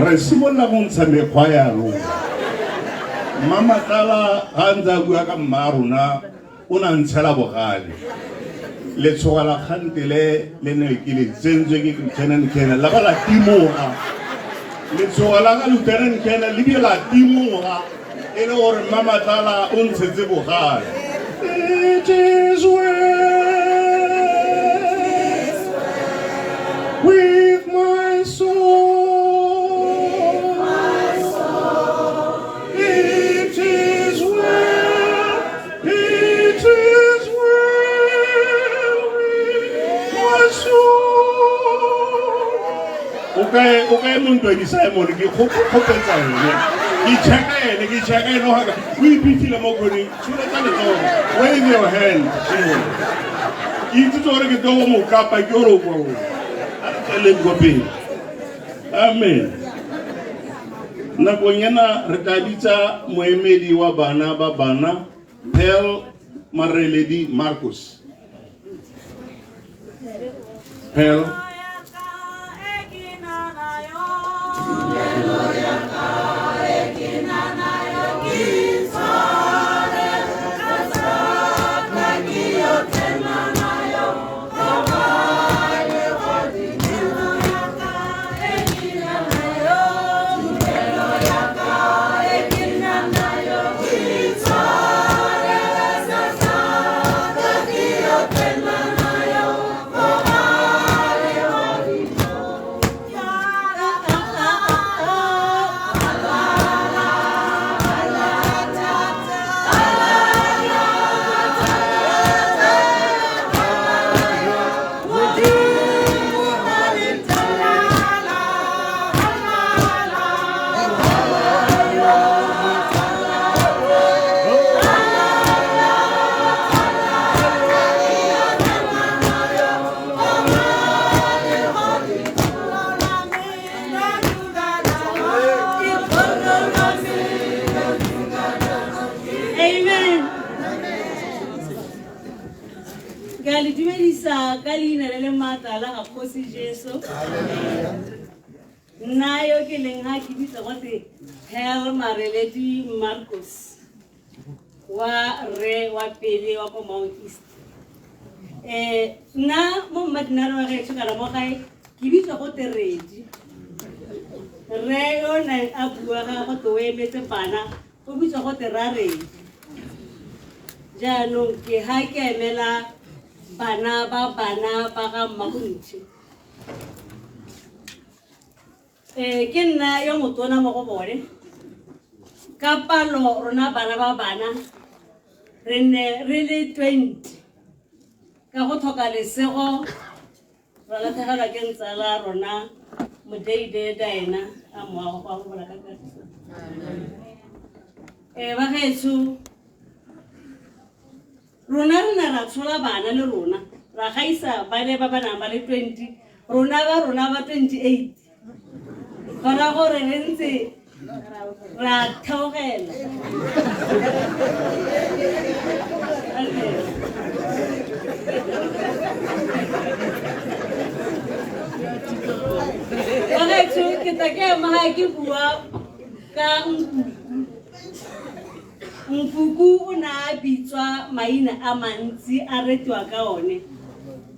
Re simolola go ntsha mekgwa yaanong. Mmamatala ga a ntse a bua ka mma rona, o ne a ntshela bogale. Letshogo la kgantele le ne ke le tsentswe ke Lieutenant Colonel, la ba la timoga. Letshogo la ga Lieutenant Colonel le bile la timoga e le gore Mmamatala o ntshetse bogale. It is well with my soul. It is well, it is well with my soul. O kae Montwedi Simon, ke kgopetsa ene. Ke checka ene, ke checka ene wa ka. O iphitlhile mo koneng, tsholetsa letsogo. Wave your hand. Ke itse gore ke tlo go mo kapa, ke gore o kwa o. A re tsweleng ko pele. Amen. Nakong ena re tla bitsa moemedi wa bana ba bana, Pearl Mareledi Marcos. Pearl. Ka leina le le maatla la ga Kgosi Jesu. Nna yo ke leng ha ke bitsa gote Pearl Mareledi Marcos wa re wa pele wa ko Mount East. Nna mo mmadinare wa gaetsho kana mo gae ke bitsa gote Redi. Re yo neng a bua ga gote o emetse bana, o bitsa gote Raredi. Jaanong ke ha ke emela bana ba bana ba ga Mmagontšhi. Ke nna yo motona mo go bone. Ka palo rona bana ba bana re ne re le 20. Ka go tlhoka lesego ra latlhegelwa ke ntsala rona Modeide Daena a moago go bola ka kagiso. Ba gaetsho, Rona re ne ra tshola bana le rona ra gaisa ba le ba ba nang ba le 20, rona ba rona ba 28, go raya gore re ntse ra theogela. Bagaetsho, ke tla ke ema ga ke bua ka nkuku. Nkuku o ne a bitswa maina a mantsi, a retiwa ka one,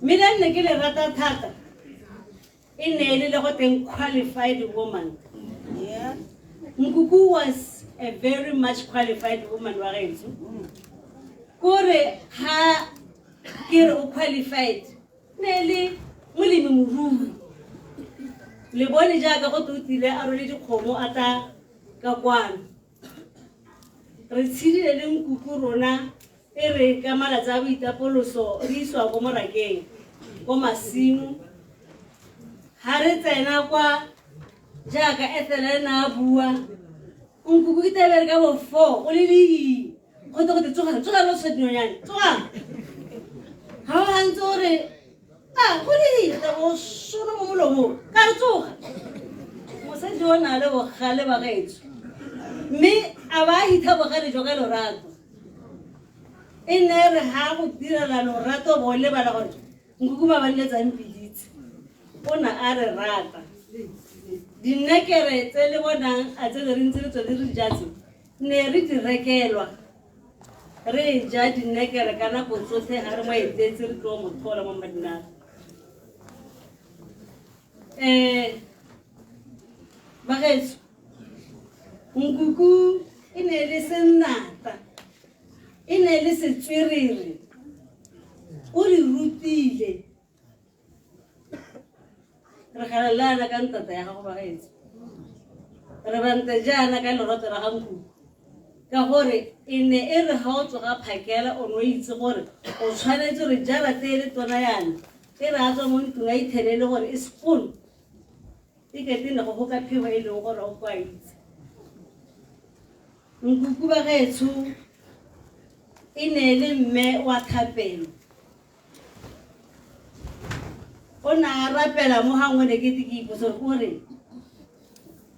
mme le nne ke le rata thata e ne e le le go teng qualified woman. Nkuku was a very much qualified woman wa gaetsho. Kore ha ke re o qualified, ne le molemi morui, le bone jaaka go totile a rwele dikgomo a tla ka kwano. Re tshedile le nkuku rona e re ka malatsi a boitapoloso re isiwa ko morakeng ko masimo. Ha re tsena kwa jaaka Ethel le na a bua, nkuku ke tebele ka bo 4 o le le go te go te tsogang tsogang lo tshwere dinonyane tsogang. Ha o ntse o re a go le tla bo solo mo molomong ka re tsoga. Mosadi o na le bogale ba gaetsho, mme a ba hitha bogale jo ka lorato. E ne re ha go direla lorato bo lebala gore nkuku ba ba letsang piditse, o na a re rata. Dinekere tse le bonang a tse le re ntse re tswe re jatse, ne re di rekelwa, re ja dinekere ka nako tsotlhe ha re mo etetse re tlo mo thola mo Madinare. Bagaetsho, nkuku e ne le senata, e ne le setswerere, o re rutile. Re galalana ka ntata ya gago bagaetsho, re bante jaana ka leroto la ga nkuku, ka gore e ne e re ha o tsoga phakela o ne o itse gore o tshwanetse re jara tse le tona yana, e re a tswa mo ntlong a ithelele gore e spoon e kete ne go ka phego e leng gore o kwa itse. Nkuku bagaetsho e ne le mme wa thapelo, o ne a rapela mo gangwe ne ke te ke ipotsa gore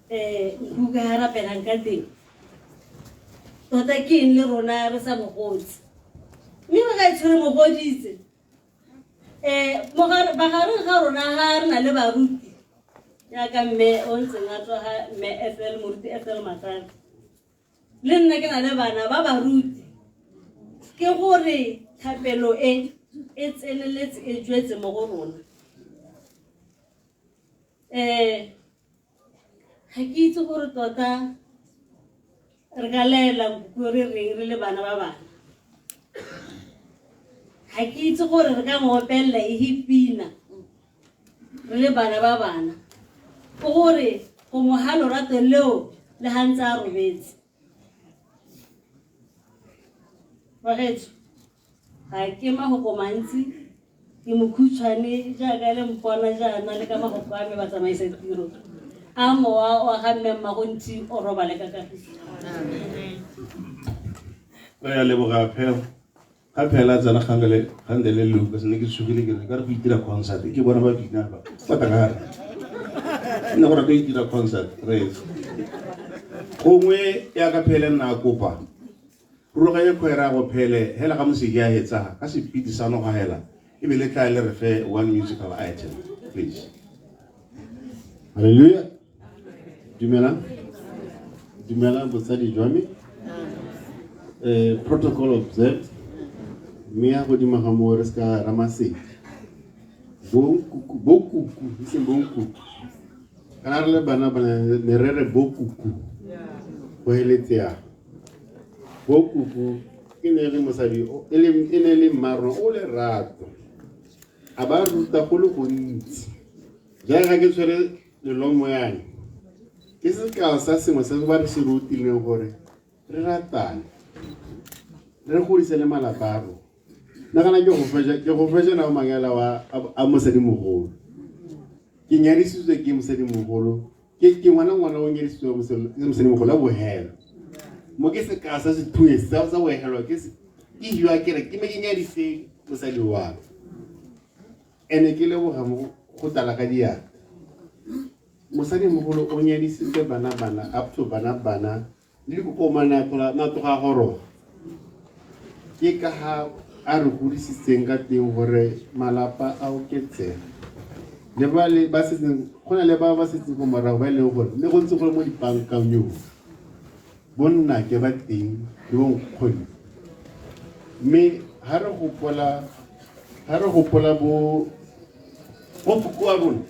nkuku ga rapelang ka teng tota ke eng le rona re sa mogotse, mme bagaetsho re mogoditse. Magareng ga rona ga re na le baruti jaaka mme o ntseng a tswa ga mme Ethel, moruti Ethel Matsane, le nna ke na le bana ba baruti, ke gore thapelo e e tseneletse e jwetse mo go rona. Ga ke itse gore tota re ka laela nkuku re reng re le bana ba bana. Ga ke itse gore re ka mo opelela e pina re le bana ba bana, ke gore go mo ha lorato leo le ha ntse a robetse. Bagaetsho, ga ke mahoko mantsi, ke mokhutshwane jaaka le mpona jaana le ka mahoko a me ba tsamaisa tiro. A mowa wa ga mme Mmagontsi o robale ka kagiso. Re a leboga Phel. Ga Phel a tsena gangwe le Lucas, ne ke tshogile ke re ka re go itira concert, ke bona ba bina ba. Ba tla gare. Nne go rata go itira concert, re etse. Gongwe ya ka Phele nna a kopa. Rulaganya kgwera ya go Phele hela ga moseki a hetsa ka sepiti sa noga hela, e be le tla le re fe one musical item, please. Hallelujah. Dumela. Dumela botsadi jwa me. Protocol observed. Mme ya godimo ga moo re se ka ramasedi. Bo kuku, e seng bo nkuku. Kana re le bana ba ne re re bo kuku. Go heletse yang. Bo kuku e ne le mosadi o, e le, e ne le mmarona o lerato. A ba ruta go le gontsi. Jaaka ke tshwere lelomo yana, ke sekao sa sengwe se ba re se rutileng gore re ratane, re godise le malapa a rona. Nagana ke go fetša nao mangela wa a mosadimogolo. Ke nyadisitswe ke mosadimogolo, ke ngwana ngwana o nyadisitswe ke mosadimogolo a bohelo. Mo ke sekao sa sethunya sa bohelo, ke Ke hiwa ke re ke me ke nyadise mosadi wa me. Ene ke leboga mo go tala ka diatla. Mosadimogolo o nyadisitse bana bana up to bana bana le dikokomane a tlola na tloga goroga. Ke ka ha a re godisitseng ka teng gore malapa a oketsega. Le ba le ba setseng go na le ba ba setseng ko morago ba e leng gore le go ntse go le mo dipankanyong. Bonnake ba teng le bonkgonne. Mme ha re gopola ha re gopola bo bo koko wa rona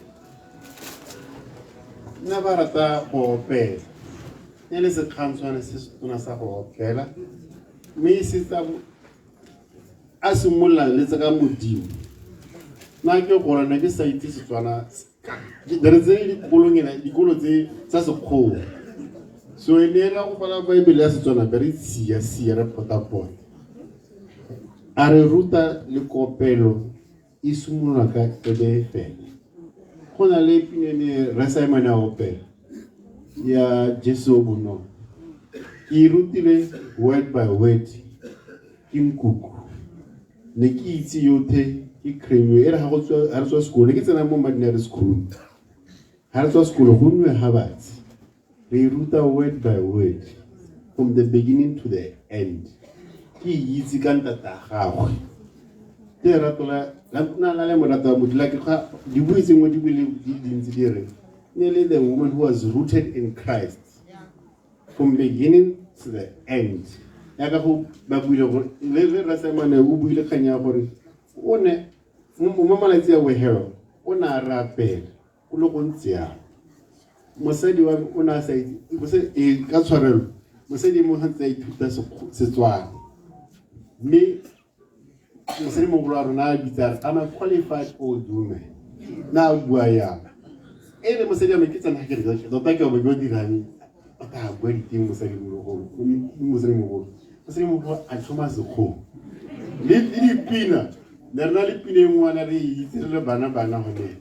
nna ba rata go opela e le sekgantshwane se se tona sa go opela mme e setsa a simolola le tsa ka modimo nna ke gola ne ke sa itse Setswana re tsene dikolong ena dikolo tse tsa sekgowa so e ne ra go bala baebele ya Setswana be re sia sia re pota-pota a re ruta le kopelo e simolola ka ebe e fela go na le pina ne re Simon a opela ya Jesu o bonolo ke e rutile word by word ke nkuku ne ke itse yothe ke cream e re ga go tswa ha re tswa sekolo ne ke tsena mo ordinary school ha re tswa sekolo go nwe ga batsi re e ruta word by word from the beginning to the end ke e itse ka ntata gagwe ke lerato la na la le morato wa modimo like ga dibui tse nngwe di buile di dintsi di re ne le the woman who was rooted in Christ from beginning to the end yaka go ba buile gore le le Rasemane o buile kgang ya gore o ne mo malatsi a bohelo o ne a rapela go le gontsi yalo mosadi wa me o ne a sa itse ee ka tshwarelo mosadi mo ga ntse a ithuta Setswana mme mosadi mogolo wa rona a bitsa I'm a qualified old woman na a bua yana e re mosadi wa me ke tsena ke re tota ke bo ke dirang o tla bua diteng mosadi mogolo mosadi mogolo mosadi mogolo a thoma sekgowa le dipina ne re na le pina e nngwe re itse re le bana bana gone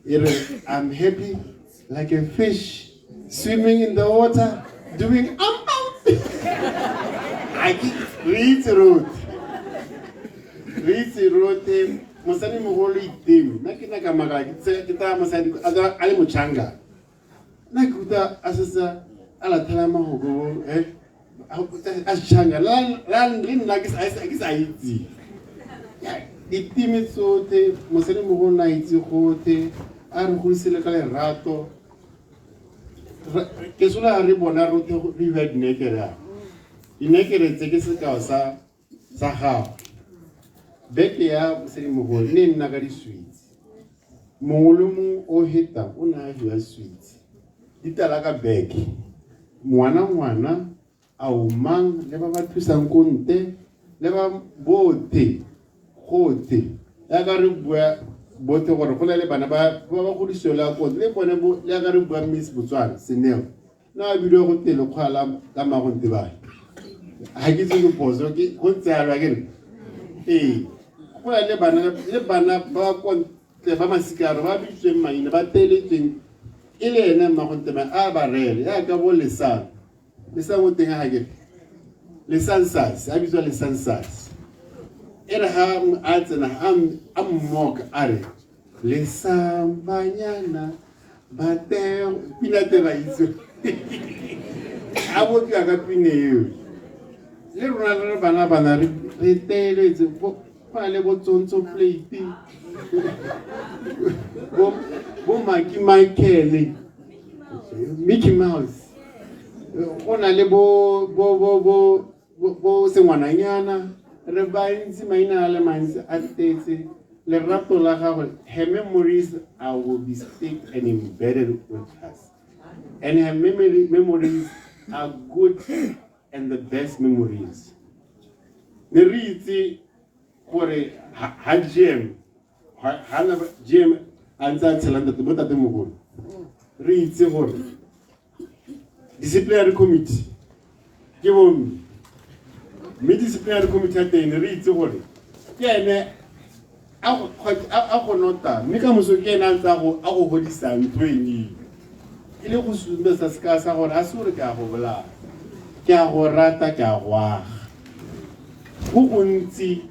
e re I'm happy like a fish swimming in the water doing am am re itse rotlhe re itse rotlhe mosadi mogolo iteme nna ke na ka makala ke tsaya mosadi a le mochanga nna ke utlwa a setsa a latlhela magoko a changa le nna ke sa itse diteme tsotlhe mosadi mogolo na itse gotlhe a re godisele ka lerato ke sola re bona rotlhe re bua dinekere a dinekere tse ke sekao sa sa gago beke ya mosadimogolo ne nna ka di-sweets mongwe le mongwe o hetang o ne a fiwa sweets di tala ka beke ngwana ngwana a o mang le ba ba thusang ko nte le ba bothe gothe yaka re bua bothe gore go na le bana ba ba godisiwela ko le bone le yaka re bua Miss Botswana Seneo na bile go tele kgwa la magonte ba ga ke itse ke phoso ke go ntse yalo ke re ee go na le bana le bana ba kwa ntle ba masikaro ba bitsweng maina ba teeletsweng e le ene mmagonte ba a ba reele yaka bo Lesang Lesang o teng ga ke Lesang Sas a bitswa Lesang Sas e re ha a tsena a mmoka a re Lesang banyana ba te pina te ba itse a bokiwa ka pina eo le rona re bana bana re teeletse go na le bo tsontso plate bo Maki Michael Mickey Mouse go na le bo bo bo bo bo sengwananyana re bantsi maina a le mantsi a tletse lerato la gagwe her memories are will be stick and embedded with us and her memories are good and the best memories ne re itse gore ha GM ha na GM a ntse a tshela ntate bo tate mogolo re itse gore disciplinary committee ke bomme mme disciplinary committee ya teng re itse gore ke ene a go nota mme ka moso ke ene a ntse a go godisang ntho eng e le go sumbetsa seka sa gore a se gore ke a go bolaya ke a go rata ke a go aga. Go gontsi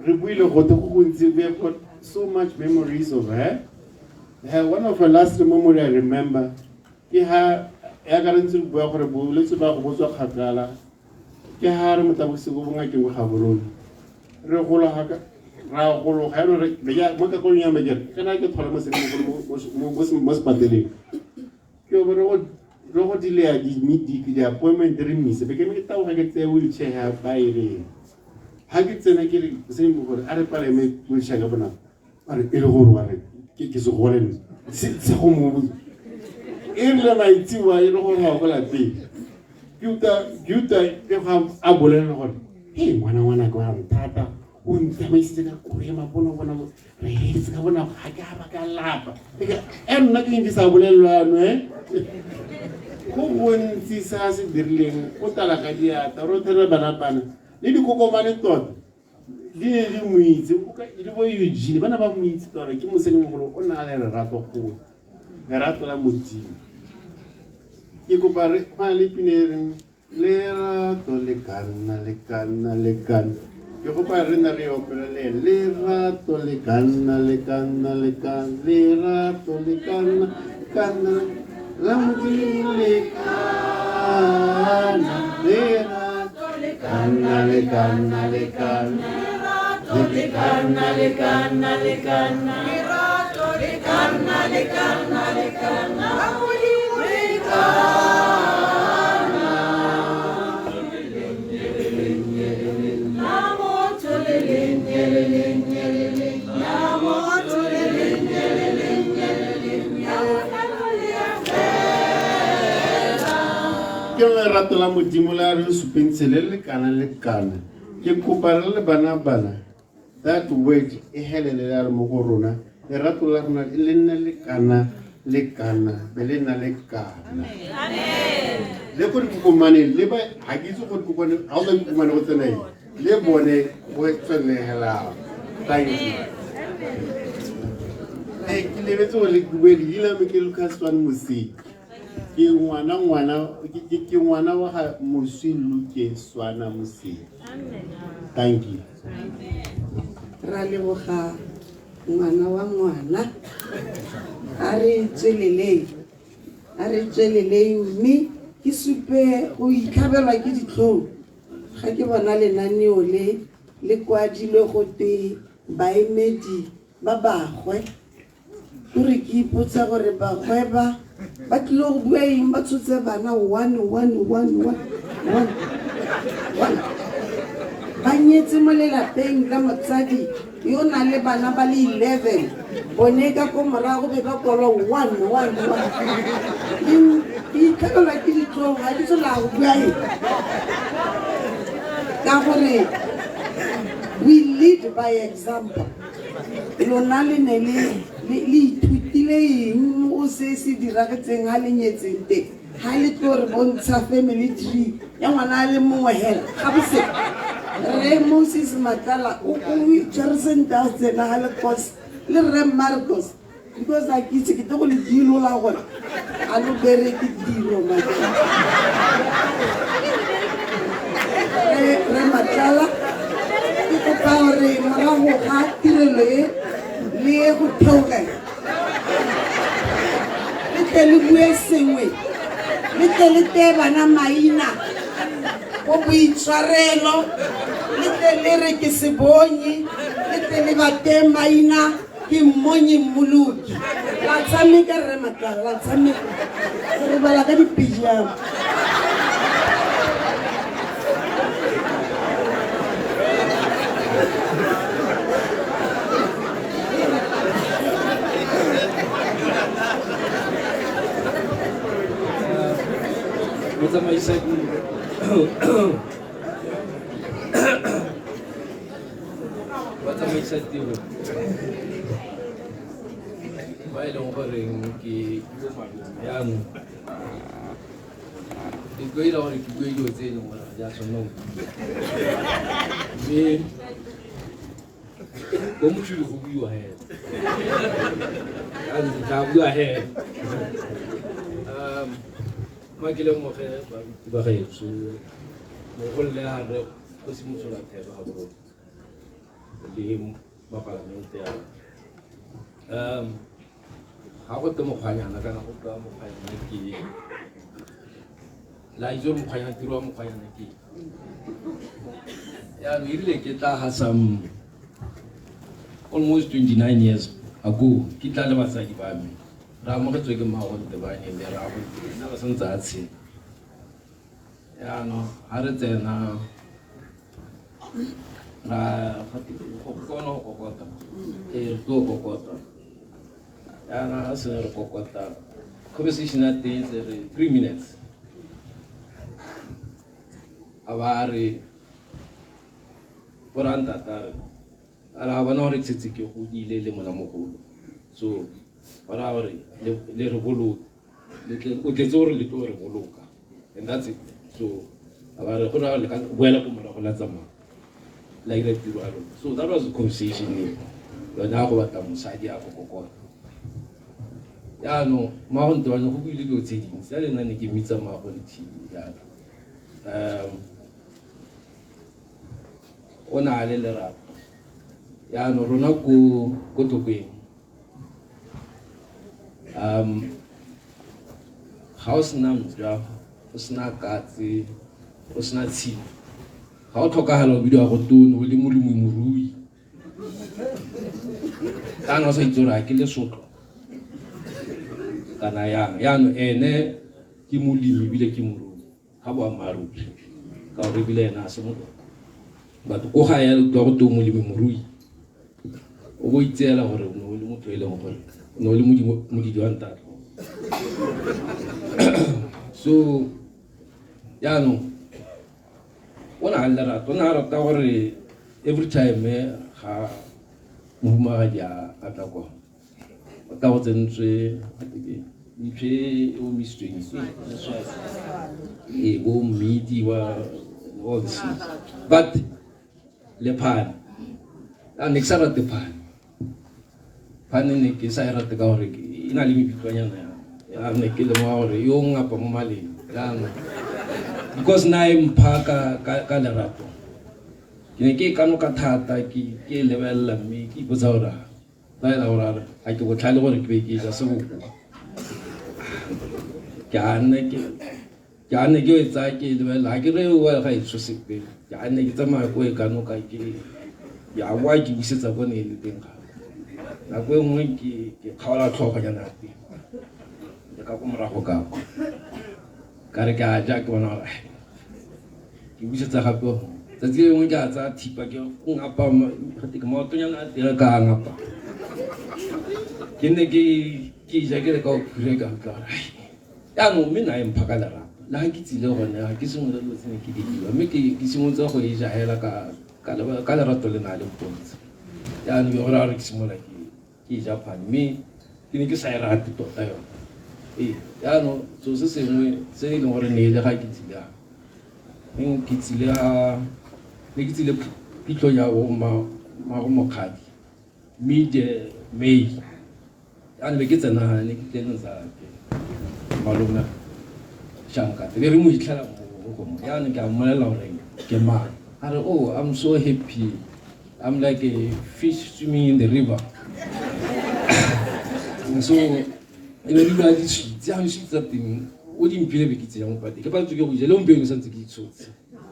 re buile gote go gontsi, we have got so much memories of her. One of her last memory I remember ke ha ya ka re ntse re bua gore bolwetse ba go botswa kgakala, ke ha re motabosigo bo ngakeng go Gaborone re gologa ra gologa yaanong re mo kakolong ya me ke re kana ke thola mosadimogolo mo sepateleng ke bo re go dileya di-appointment re mise be ke me ke taboga ke tseye wheelchair ya ba e reng ha ke tsena ke re mosadimogolo a re palame wheelchair ka bonako a re e le gore wa re ke segole nne se go mo e rile maitsiwa e le gore ga ko lapeng ke utlwa ke ga a bolelela gore he ngwana ke wa nthata o ntsamaisitse ka koloi ya mabonabona re hetse ka bonako ga ke a ba ka lapa e nna ke ke sa bolelelwano e go gontsi se a se dirileng o tala ka diatla re thele bana le dikokomane tota di ne di mo itse le bo Eugene bana ba mo itse tota ke mosadimogolo o na le lerato golo lerato la Modimo. Ke kopa re go na le pina e reng lerato le ka nna le ka nna le ka nna, ke kopa re nna re opela le lerato le ka nna le ka nna le ka lerato le ka nna ka nna la Modimo le ka nna lerato le ka nna le ka nna le ka nna lerato le ka nna le ka nna le ka nna lerato le ka nna le ka nna le ka nna la Modimo le ka nna la motho le lennye le lennye le lennye la motho le lennye le lennye le lennye le a fela. Ke lerato la Modimo la re supentse le le kana le kana. Ke kopa re le bana that word e helele la mo go rona lerato la rona le nne le kana le kana be le nna le kana. Amen. Le ko dikokomane le ba ga ke itse go dikokomane ga o tswa dikokomane go tsena eng le bone go tswelela. Thank you. Ke lebetse gore le bue leina me ke Lucas Swan Moseki. Ke ngwana wa ga moswi Luke Swana Moseki. Thank you. Ra leboga ngwana wa ngwana a re tsweleleng mme ke supe go itlhabelwa ke ditlhong ga ke bona lenaneo le le kwadilwe go te baemedi ba bagwe gore ke ipotsa gore bagwe ba ba tlile go bua eng ba tshotse bana 1 1 1 1 1 1 ba nyetse mo lelapeng la motsadi yo nang le bana ba le 11 bone ka ko morago be ba kwalwa 1 1 1 ke itlhabelwa ke ditlhong ga ke tshola go bua eng ka gore we lead by example. Lona le ne le ithutile eng mo se se diragetseng ha le nyetseng teng ha le tlo re bontsha family tree ya ngwana a le mongwe hela ga bose Rre Moses Matlala o itshwere sentle a tsena ga le kos le Rre Marcos because a ke itse ke tlo go le dilola gore a lo bereke tiro Rre Matlala ke kopa gore morago ga tirelo e le ye go theogela le tle le bue sengwe le tle le teye bana maina go boitshwarelo le tle le re ke se bonye le tle le ba teye maina ke mmonye mmoloki la tshameka Rre Matlala la tshameka re bala ka dipijama. Batsamaisa tiro ba e leng goreng ke jaanong ke tlo ira gore ke bue dilo tse e leng gore ga di a tshwanela go mme ko motšhodi go buiwa hela jaanong ke tla bua hela. Ma ke lemoge baruti ba gaetsho mogolo le gare Kgosi Motsholathebe ga boro le mapalamente ya ga go te mokgwanyana kana go bua mokgwanyana ke la itse gore mokgwanyana tiro wa mokgwanyana ke yaanong erile ke tla ga some almost 29 years ago ke tla le batsadi ba me re amogetswe ke mmago Ntebane le rrago nna ba santse a tshela. Yaanong ga re tsena ra go kona go kokota, ee re tlo kokota. Yaanong ga sene re kokota, conversation ya teng tse re 3 minutes a ba re go ra ntata re a re a bona gore ke setse ke godile le monamogolo, so ba raya gore le re boloke, o tletse gore le tlo re boloka, and that's it. So a ba re go raya le ka boela ko morago la tsamaya la ira tiro ya lona. So that was the conversation e yone ya go batla mosadi a go kokota. Yaanong mmago Ntebane go buile dilo tse dintsi, a le nna ne ke mmitsa mmago Nthibi jalo. O na le lerato. Yaanong rona ko Tlokweng, ga o sena ntwa, o sena katse, o sena tshimo, ga o tlhokagala o bidiwa go tone o le molemi morui. Kana o sa itse gore a ke lesotlo kana yang. Yaanong ene ke molemi ebile ke morui ga boammaaruri, ka gore ebile ene a se motlotlo. Batho ko gae ya utlwa go twe molemi morui, o bo itseela gore o ne o le motho e leng gore o ne o le modidi wa ntatlo. So jaanong o ne a le lerato, o ne a rata gore every time ga mohumagadi a tla kwa, o tla go tsentswe ntho e omisitsweng e bo mmidi wa all these things, but le phane a ne ke sa rate phane. Phane ne ke sa e rate ka gore e na le mebitlwanyana ya ne ke lemoga gore yo ngapa mo maleng jaanong, because na e mpha ka lerato, ke ne ke e kanoka thata, ke e lebelela mme ke ipotsa gore ba ela gore a ke botlhale gore ke be ke ja seboko. Ke a nne ke e tsaya ke e lebelela, ga ke re wa ga e tshose sepe, ke a nne ke tsamaya ko e kanoka ke ya boa ke busetsa ko ne e le teng gape. Nako e nngwe ke kgaola tlhogonyana ya teng le ka ko morago ka kwa, ka re ke a ja, ke bona gore ke busetsa gape. Tsatsi le lengwe ke a tsaya thipa ke ngapa ke maotonyana a teng ka a ngapa, ke nne ke ja ke le ka o phure ka utlwa gore jaanong mme na e mpha ka lerato. Le ga ke tsile gone ga ke simolotse dilo tse ne ke di dira, mme ke simolotse go e ja hela ka lerato le na le mpontsha. Jaanong ke gore gore ke simolola ke ja phane, mme ke ne ke sa e rate tota yone. Ee, jaanong selo se sengwe se e leng gore ne e le ga ke tsile ne ke tsile phitlhong ya bo mmago mokgadi mid May. Jaanong be ke tsena ne ke tlile tsa ke malome Shankate, be re mo hitlhela mo go mo. Jaanong ke a mmolelela gore ke mang, a re oh, I'm so happy, I'm like a fish swimming in the river. So e be re bua ditshwitse, jaanong ditshwitse tsa teng o di mphile be ke tsenya mo pateng, ke paletswe ke go ja le gompieno santse ke itshotse.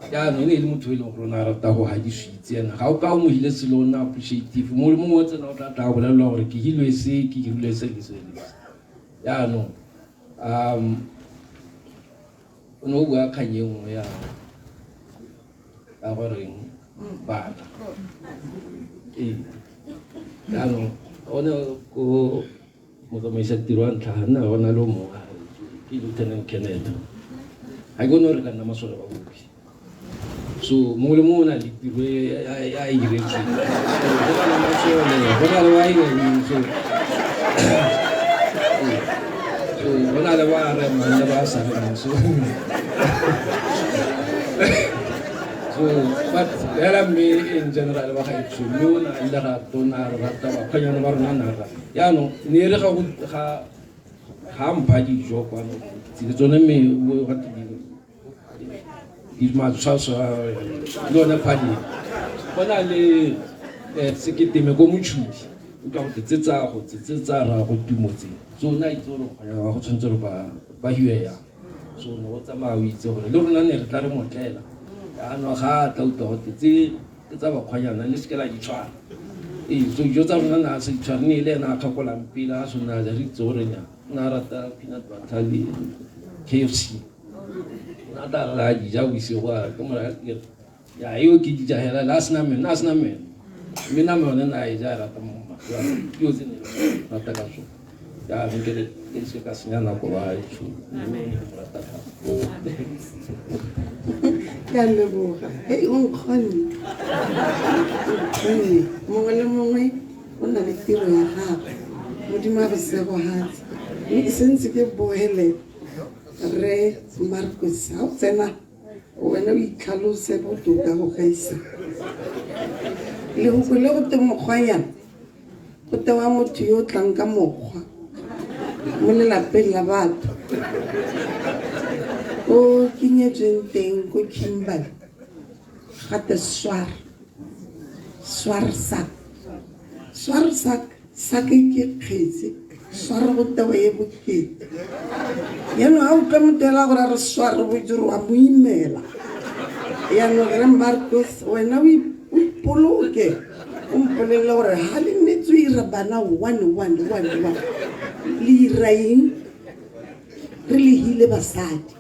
Jaanong e ne e le motho e leng gore o ne a rata go ga ditshwitse, ena ga o ka o mo hile selo o nna appreciative, mongwe le mongwe o tsena o tla tla bolelelwa gore ke hilwe se, ke dirile se le se le se. Jaanong o ne o bua kgang e nngwe ya goreng bana. Ee, jaanong o ne ko motsamaisa tiro wa ntlha nna go na le o mongwe ke Lieutenant Colonel, ga ke bone gore ka nna masole ba bopi. So mongwe le mongwe o na le tiro e a e diretsweng, go na le masole, go na le ba eng, so go na le ba remang le ba sa remang. So but hela mme in general ba gaetsho, mme o na le lerato, o ne a re rata, bakgwenyana ba rona ne a rata. Jaanong ne e re ga mpha dijo kwano tsile tsone, mme o Matshwaswa le yone phadi go na le seketeme ko motšhudi o ka go tse tsa go tse tsa ra go tumo tse. So na itse gore go go tshwanetse gore ba hiwe yang. So ne go tsamaya o itse gore le rona ne re tla re motlela jaanong ga a tla utlwa gote tse ke tsa bakgwanyana le seke la di tshwara. Ee, so dijo tsa rona ne a sa di tshware, ne e le ena a kgakolang pele a sone a ja, re itse gore nya o ne a rata peanut butter le KFC. O ne a tla re a di ja bosigo a ke mo raya ke re, ya eo ke di ja hela le a sena meno, a sena meno. Mme nama yone ne a e ja a rata mo mma. Dilo tse ne rata ka tsone. Jaanong ke re ke se ka senya nako ba etsho. Mme ke mo rata thata. Ke a leboga. Hei, o nkgonne. Nkgonne. Mongwe le mongwe o na le tiro ya gagwe. Modimo a go segogatse. Mme ke sentse ke boele re Marcus. Ha o tsena wena o itlhalose botoka go gaisa. Lehoko le go te mokgwanyana go tewa motho yo o tlang ka mokgwa mo lelapeng la batho. Ko ke nyetsweng teng ko Kimberley gate swar swar sak swar sak sak ke kgetse swar go tewa e bokete. Yaanong ga utlwa motho ela gore a re swar bo itse gore wa mo imela. Yaanong re Marcus wena o ipoloke o mpolelele gore ga le nnetse o ira bana 1 1 1 1 le ira eng re le hile basadi.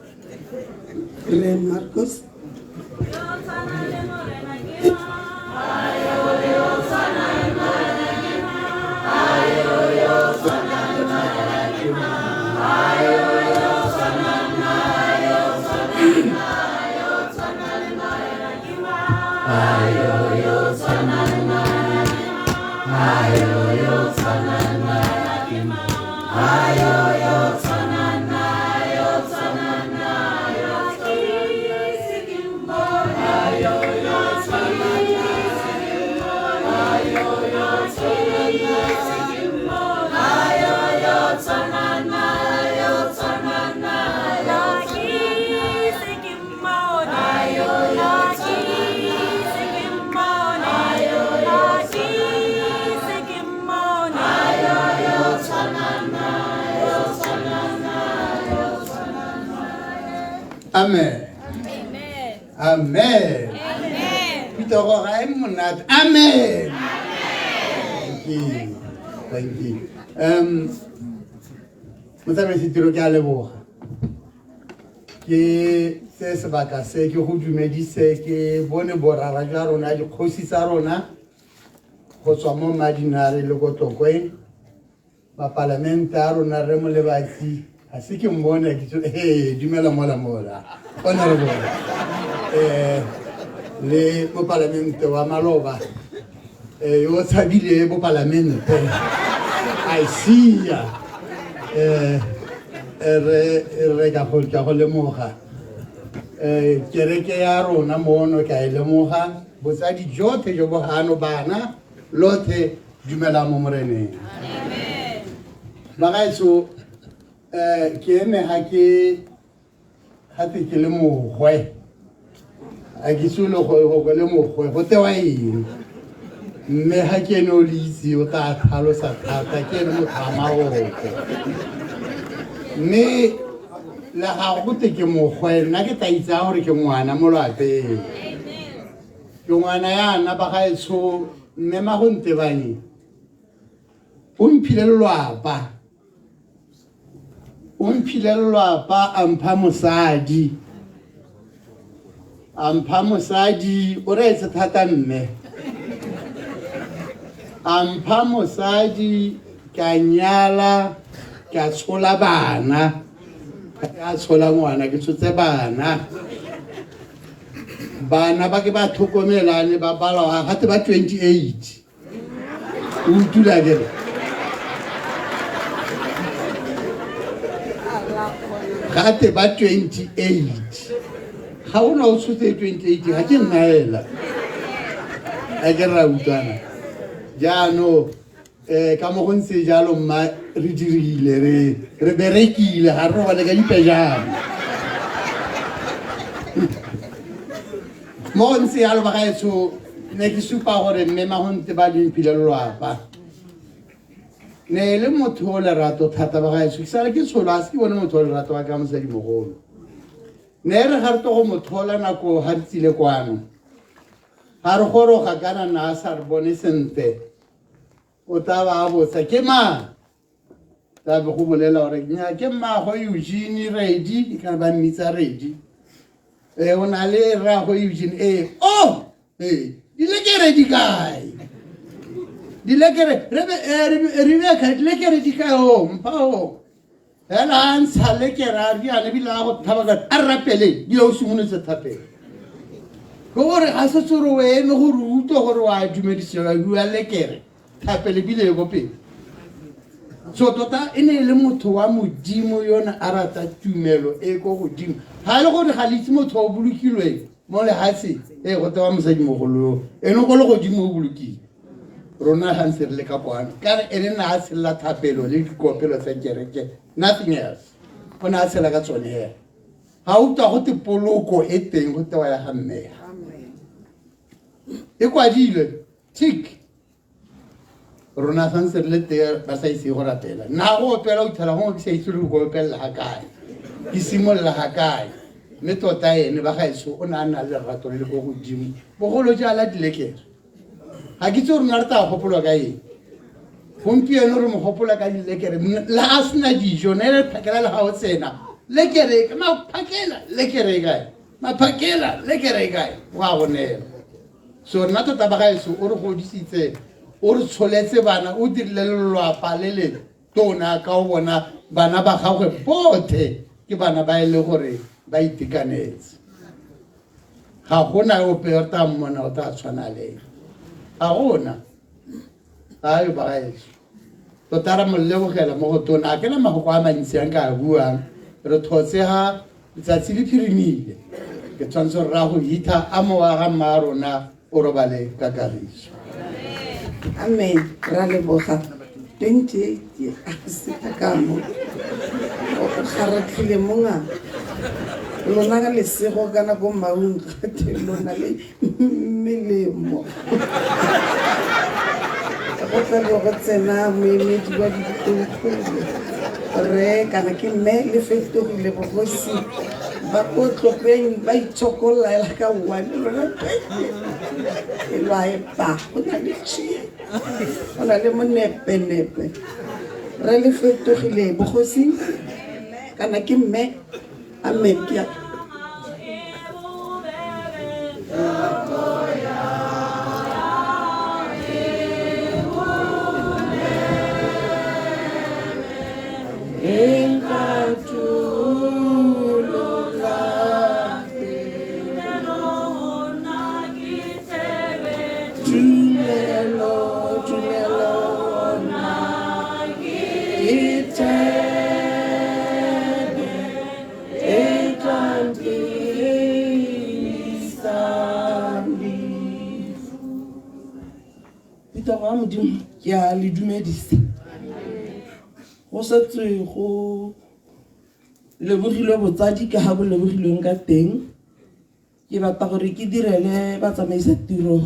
Re Marcus. Amen. Amen. Amen. Peter ga e monate. Amen. Thank you. Thank you. Motsamaisi tiro ke a leboga. Ke se sebaka se ke go dumedise ke bone borara jwa rona dikgosi tsa rona go tswa mo Madinare le ko Tlokweng. Bapalamente a rona re Molebatsi a se ke mmone ke tso hey dumela mola mola honorable le mopalamente wa maloba yo tshabile bopalamente I see ya re ka go lemoga kereke ya rona mono ke a e lemoga botsadi jotlhe jo bo gano bana lothe dumela mo moreneng. Amen. Bagaetsho ke eme ga ke gate ke le mogwe a ke itse le go le mogwe go tewa eng mme ga ke ene o le itse o tla tlhalosa thata ke ene motho wa maoto mme le ga go te ke mogwe nna ke tla itse gore ke ngwana mo lwapeng ke ngwana yana bagaetsho mme Magontebanye o mphile lelwapa o mphile lelwapa a mpha mosadi o reetse thata mme a mpha mosadi ka nyala ka tshola bana ka tshola ngwana ke tshotse bana bana ba ke ba tlhokomelane ba balwa gate ba 28 o utula ke re gate ba 28 ga o na o tshotse 28 ga ke nna ela a ke ra utlwana jaanong ka mo go ntse jalo mma re dirile re berekile ga re robale ka dipejana. Mo go ntse yalo bagaetsho ne ke supa gore mme Magonte ba limphile lelwapa. Ne e le motho o lerato thata bagaetsho, ke sale ke tsholo a se ke bone motho o lerato wa ka mosadimogolo. Ne re ga re tlo go mo thola nako ga re tsile kwano, ga re goroga kana na a sa re bone sentle, o tla ba a botsa ke mang, tla be go bolela gore nya ke mmago Eugene Redi, e ka ba mmitsa Redi. O na le rrago Eugene, oh, dilekere di kae? Dilekere, Rebecca, dilekere di kae? O mpha o. Fela a ntsha lekere a riana ebile a go thaba ka a rapele, di o simolotse thapelo. Ke gore ga se tsore o eme gore o utlwe gore wa dumedisiwa bua lekere, thapelo ebile e ko pele. So tota e ne e le motho wa Modimo yone a rata tumelo e ko godimo. Ga e le gore ga le itse motho o bolokilweng mo lehatsheng, go tewa mosadimogolo yo, ene ko le godimo o bolokile. Rona ga ntse re le ka kwano, ka re ene na a tshela thapelo le dikopelo tsa kereke, nothing else. O ne a tshela ka tsone hela. Ga utlwa go te poloko e teng go tewa ya ga mme. E kwadilwe, tick. Rona santse re le teng ba sa itse go rapela. Nna go opela o ithela gongwe ke sa itse le go opelela ga kae, ke simolola ga kae. Mme tota ene ba gaetsho o ne a nna le lerato le le ko godimo, bogolo jala dilekere. Ga ke itse gore rona re tla gopolwa ka eng. Gompieno re mo gopola ka dilekere, le ga sena dijo, ne re phakela le ga o tsena. Lekere, maphakela, lekere e kae? Maphakela, lekere e kae? Wa go neela. So rena tota ba gaetsho o re godisitse, o re tsholetse bana, o dirile lelwapa le le tona ka o bona bana ba gagwe bothe ke bana ba e le gore ba itekanetse. Ga gona ope o tla mmona o tla tshwana le ene. Ga gona. Ayo ba gaetsho. Tota re mo lebogela mo go tona, a ke na mafoko a mantsi a nka a buang. Re thotse ga letsatsi le phirimile, ke tshwanetse gore ra go hitha a mowa ga mma rona o robale ka kagiso. Amen, ra leboga. 28 a se ka mo o kgaratlhile monga lona ka lesego kana ko Maung gate lona le melemo. Go tla bo go tsena moemedi wa ditlogolo re kana ke mme le fetogile bogosi ba ko Tlopeng ba itshokolola ela ka one lona e lwa epa go na le tšhie go na le monepenepe re le fetogile bogosi kana ke mme amen ke a Ditaba ya Modimo ke a le dumedisa. Go setse go lebogilwe botsadi ka ga bo lebogilweng ka teng. Ke batla gore ke direle batsamaisa tiro,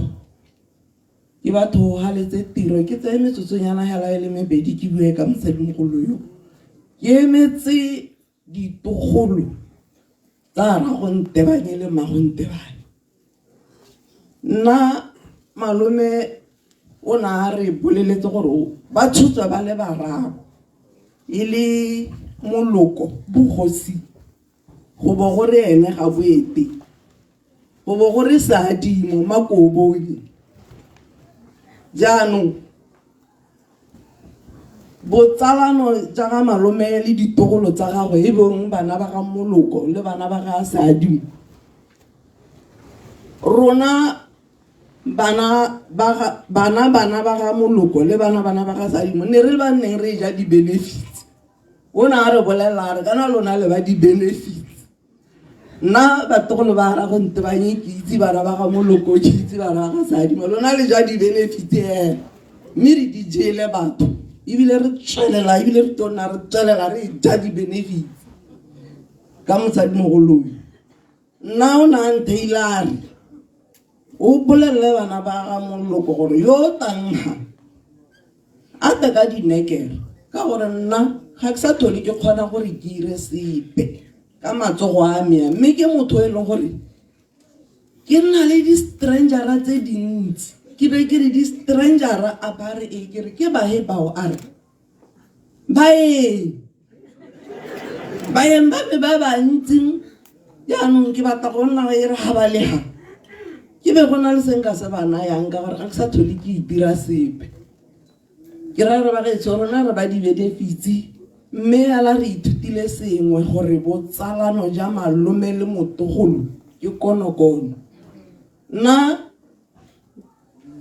ke ba thogaletse tiro, ke tseye metsotsonyana hela e le mebedi ke bue ka mosadimogolo yo. Ke emetse ditogolo tsa Ragontebanye le Magontebanye. Nna malome o ne a re boleletse gore ba tshotswe ba le bararo e le moloko bogosi, go bo gore ene ga boete, go bo gore Seadimo Makobonye. Jaanong botsalano tsa ga malome le ditogolo tsa gagwe e bong bana ba ga moloko le bana ba ga Seadimo, rona bana ba ga, bana bana ba ga moloko le bana bana ba ga Seadimo ne re ba neng re ja di-benefits. O ne a re bolelela a re kana lona le ba di-benefits. Nna batogolo ba Ragontebanye ke itse bana ba ga moloko, ke itse bana ba ga Seadimo, lona le ja di-benefits hela, mme re di jele batho ebile re tswelela, ebile re tlo nna re tswelela re ja di-benefits ka mosadimogolo yo. Nna o ne a ntheile a re O bolelele bana ba ga moloko gore yo o tlang ha a tle ka dinekere ka gore nna ga ke sa tlhole ke kgona gore ke ire sepe ka matsogo a me a, mme ke motho e leng gore ke nna le di-strangera tse dintsi. Ke be ke re di-strangera a ba re e ke re ke bahe bao a re baeng baeng ba me ba bantsi jaanong ke batla go nna e re ga ba le ga ke be go na le se nka se ba nayang ka gore ga ke sa tlhole ke itira sepe. Ke raya re bagaetsho rona re ba di-benefits mme ala re ithutile sengwe gore botsalano ja malome le motogolo ke konokono. Nna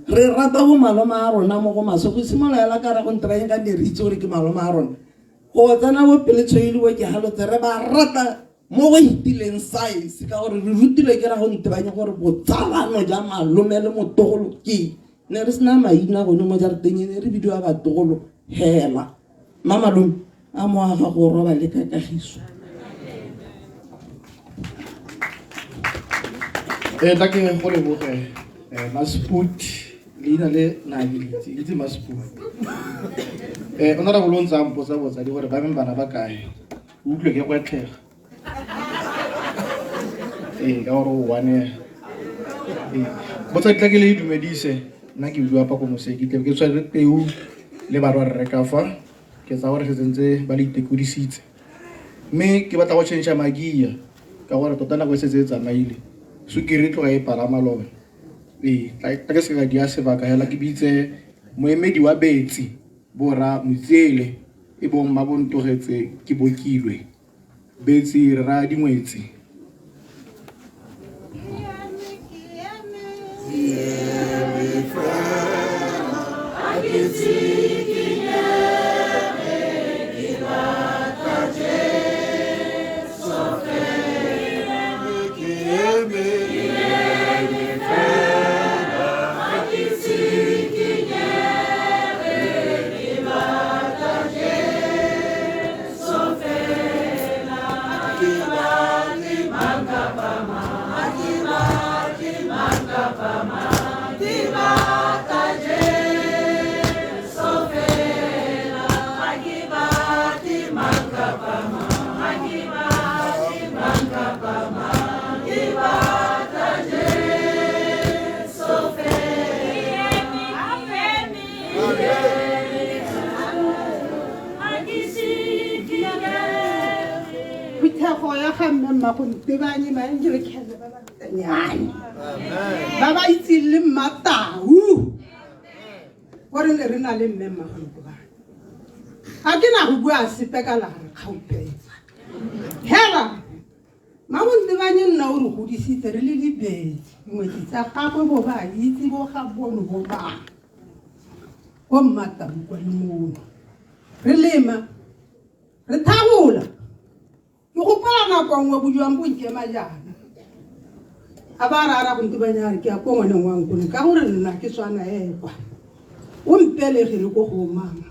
re rata bo malome a rona mo go maswe go simolola hela ka ra go nteranya ka ne re itse gore ke malome a rona go tsena bo peletshweu le bo ke halotse re ba rata mo go hitileng science ka gore re rutilwe ke ra go ntebanye gore botsalano ja malome le motogolo ke ne re sena maina gone mo jarateng e ne re bidiwa batogolo hela. Mma malome a mo aga go roba le ka kagiso. Tla ke go leboge, Masput, leina le na ke le itse, itse Masput. Honorable o ntse a mpotsa botsadi gore ba meng bana ba kae, o utlwe ke gwetlhega. Ka gore o one. Botsadi tla ke le dumedise, nna ke bua Pako Moseki, ke tle ke tshwere teu le barwa rre ka fa, ke tsaya gore setse ntse ba le itekodisitse. Mme ke batla go change magia ka gore tota nako e setse e tsamaile, sukiri e tloga e palama lone. Tla ke se ka dia sebaka hela ke bitse moemedi wa Betsi borra Motsiele e bong Mmabontogetse ke bokilwe. Betsi re raya dingwetsi. Phuthego ya ga mme Mmagontebanye Maangelikhene ba ba ntanyane ba ba itseng le Mmatau gore ne re na le mme Mmagontebanye. Ga ke na go bua sepe ka la re kgaupetsa hela Mmagontebanye nna o re godisitse re le dibetsi dingwetsi tsa gagwe bo ba itse bo ga bono bo ba ko Mmatau kwa le mono re lema re thabola. Ke gopola nako nngwe bojwang bo nkema jaana a ba ra ra go ntebanya a re ke ya ko ngwaneng wa nkone ka gore nna ke tswana ekwa o mpelegile ko go mama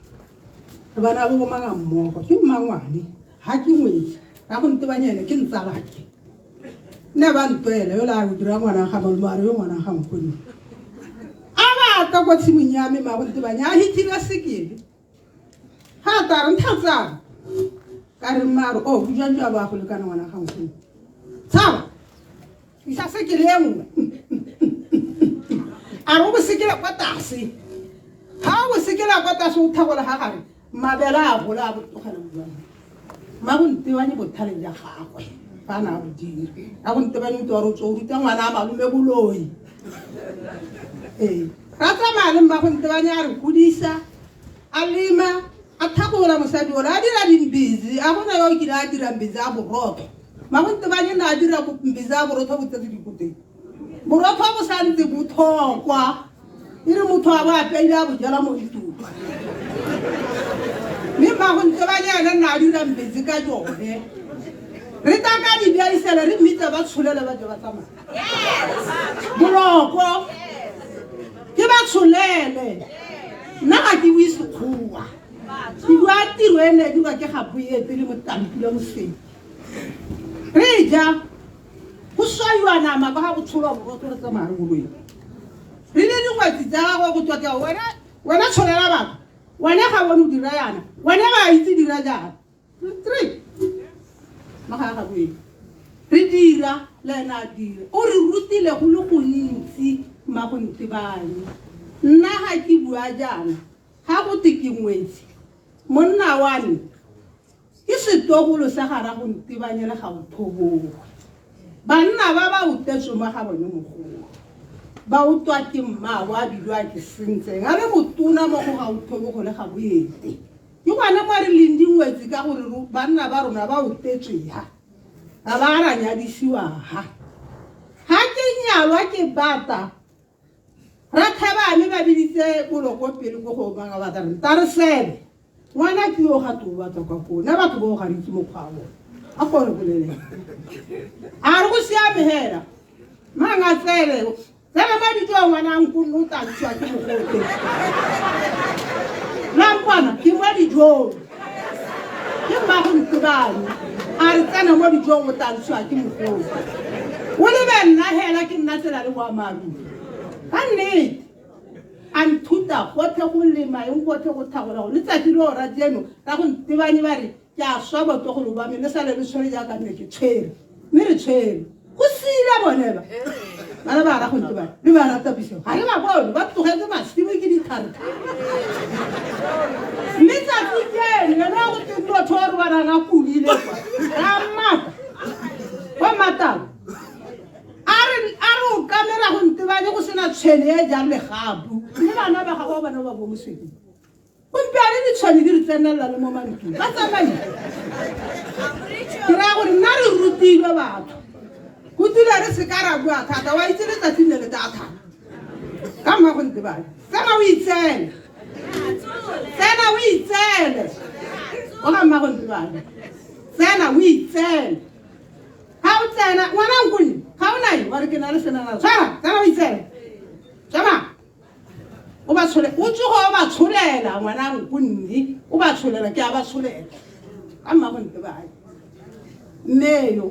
re bana bo bomanga mmogo ke mmangwane ga ke ngwetsi ra go ntebanya ene ke ntsalake ne ba ntwela yo la go dira ngwana ga malome a re yo ngwana ga nkone a ba tla kwa tshimong ya me ma go ntebanya a hithile sekele ga tla re nthatsana ka re mmaro o bojang jwa ba go lekana ngwana ga nkone tshaba isa sekele e nngwe a re o bosekela kwa tlase ga o bosekela kwa tlase o thagola ga gare mabele a gola a botogela bojang Mmagontebanye botlhale ja gagwe fa na a bo dira a go ntebanye o re o tswa o ruta ngwana a malome boloi. Ee, ra tsamaya le Mmagontebanye a re godisa a lema a thagola mosadi ole a dira dimbizi a gona yo o kile a dira mbizi a borotho. Mmagontebanye ne a dira mbizi a borotho bo tsetse dikoteng borotho bo santse botlhokwa e re motho a bo apeile a bojela mo ditong mme Mmagontebanye ene nna a dira mbetsi ka jone re tla ka dibiaisele re mmitse ba tsholele ba je ba tsamaya boloko ke ba tsholele nna ga ke bue sekgowa ke bua tiro e ne e dirwa ke ga boepe le motampula mosedi re ja go swaiwa nama ka ga go tsholwa borotho re tsamaya re boloi. Re le dingwetsi tsa gagwe go tswa ke wena wena tsholela batho wena ga bone o dira yana wena ga itse dira jaana three maga ga boe re dira le ena a dira o re rutile go le gontsi mmagontebane nna ga ke bua jaana ga go te ke ngwetsi monna wa me ke setogolo sa gara go ntebanye le ga o thobogo banna ba ba utetswe mo ga bone mogolo ba utwa ke mmaabo a bilwa ke sentseng a le motona mo go ga o thobogo le ga boete ke gone mo re leng dingwetsi ka gore banna ba rona ba utetswe ha ga ba ra nyadisiwa ha ga ke nyalwa ke bata rathebane ba biditse boloko pele ko go banga ba tare tare sebe ngwana ke yo ga to batla kwa koo nna batho bo ga re itse mokgwa wa bone a gore bolele a re go siame hela mang a tsele tsele mo dijong ngwana a nkonne o tla ntshiwa ke mogote lampana ke mo dijong ke mmago ntebane a re tsena mo dijong o tla ntshiwa ke mogote o lebe nna hela ke nna tsela le boammaaruri ka nnete a nthuta gotlhe go lema eng gotlhe go thagola go letsatsi le ora jeno ka go ntebanye ba re ke a swa botlogolo ba me le sale le tshwere jaaka nne ke tshwere mme re tshwere go sile bone ba bana ba ra go ntebane le ba rata pisego ga re ba bone ba tlogetse masimo ke ditlharetlhare mme tsatsi keno ene wa go teng motho wa re banang a kudile kwa ra mmata kwa mmatang a re a re o kamera go ntebanye go sena tshwene e jang legapu mme bana ba gago bana ba bo moswedi gompiane ditshwane di re tsenelela le mo mantlong ba tsamaile ke raya gore nna re rutilwe batho go tile re se ka ra bua thata wa itse letsatsi ne le tla thata ka mma go ntebane tsena o itsele tsena o itsele o ga mma go ntebane tsena o itsele ga o tsena ngwana nkone ga o nae wa re ke na le senana tshwara tsena o itsele tsamaya o ba tshole o tsoga o ba tsholela ngwana nkonne o ba tsholela ke a ba tsholela ka mmago ntebane mme yo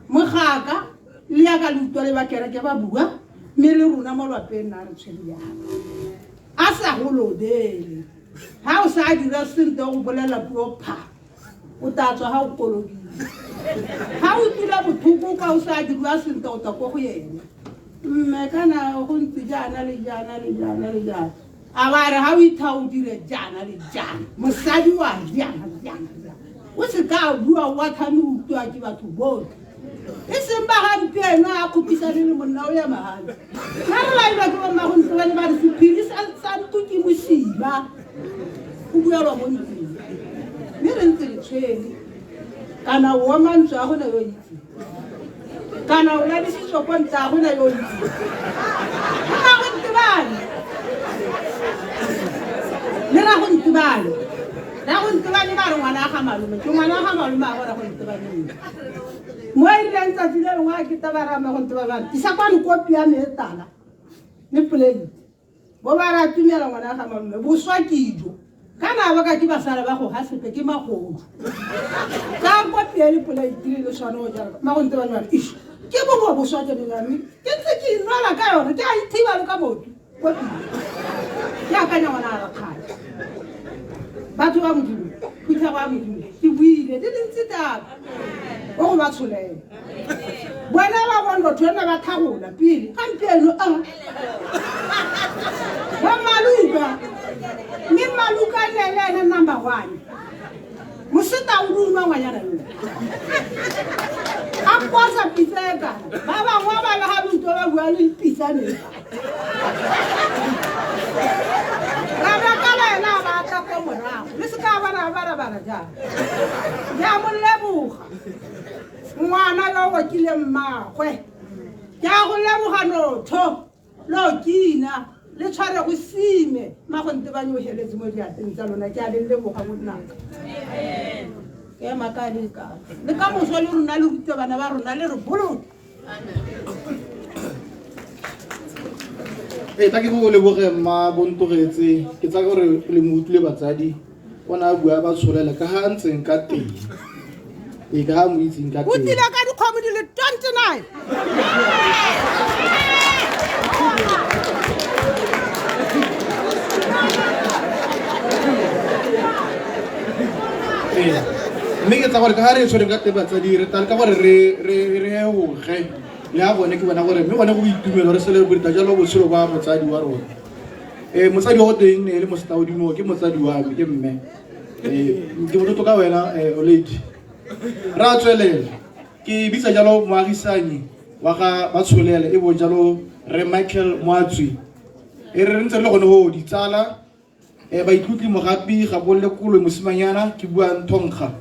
mogaka le yaka le utlwa le ba kereke ba bua mme le rona mo lwapeng na re tshwere yana a sa go lobele ga o sa dira sente go bolela puo pha o tla tswa ga o kolobile ga o tula botlhoko ka o sa diriwa sentle o tla ko go ene mme kana go ntse jaana le jaana le jaana le jaana a ba re ga o itha o dire jaana le jaana mosadi wa jaana jaana jaana o se ka bua wa tlhame o utlwa ke batho botlhe e seng ba gampieno a kgopisane le monna o ya magale ga re lailwa ke bommago ntse ba ne ba re sephiri sa ntlo ke mosima go buelwa mo ntlong mme re ntse re tshwere kana o mantswe a gona yo itse kana o ladisitswe ko ntle a gona yo itse ga go ntebane le ra go ntebane ra go ntebane ba re ngwana a ga malome ke ngwana a ga malome a go ra go ntebane mo e rileng tsatsi le lengwe a ke tabarama go ntebane ba re isa kwano kopi ya me e tala le plate bo ba ra tumela ngwana ga malome boswa ke dijo kana ba ka ke basala ba go ga sepe ke magodu ka kopi ya le plate le swane o jalo mago ntebane ba re ish ke bongwe boswa ke mme ke ntse ke inwala ka yone ke a ithiba le ka motu kopi ke akanya ngwana a rakgale batho ba modimo phuthego ya modimo ke buile di dintsi thata o go ba tsholela bona ba bonrotho ena ba tlhagola pele gampieno a ba maluka mme maluka ne le ene number one moseta o duma ngwanyana yo a kwasa pitsa e kana ba bangwe ba le ga botho ba bua le pitsa ne ra bakala ena a batla ko morago le se ka bana ba rabala jang ke a mo leboga ngwana yo o okileng mmagwe ke a go leboga notho lo kina le tshware go sime mmago ntebane o heletse mo diateng tsa lona ke a le leboga monnaka ke ema ka le ka le ka moso le rona le rute bana ba rona le re boloke Ee, tla ke go leboge mma bontogetse ke tsaya gore le mo utlwile batsadi o ne a bua ba tsholela ka ga a ntseng ka teng ee ka ga a mo itseng ka o teng tlile ka dikgomo di le 29. Ee, mme ke tsa gore ka ga re e tshwereng ka teng batsadi re tla ka gore re re re egoge le a bone ke bona gore mme gone go boitumelo re celebrate jalo botshelo ba motsadi wa rona. Ee, motsadi wa go teng ne e le mosetaodimo, ke motsadi wa me, ke mme. Ee, ke motlotlo ka wena, olady. Re a tswelela, ke bitsa jalo moagisanyi wa ga Batsholele e bong jalo re Michael Moatswi. E re re ntse re le gone go ditsala, baitlotli Mogapi ga bolle koloi mosimanyana ke bua Nthonkga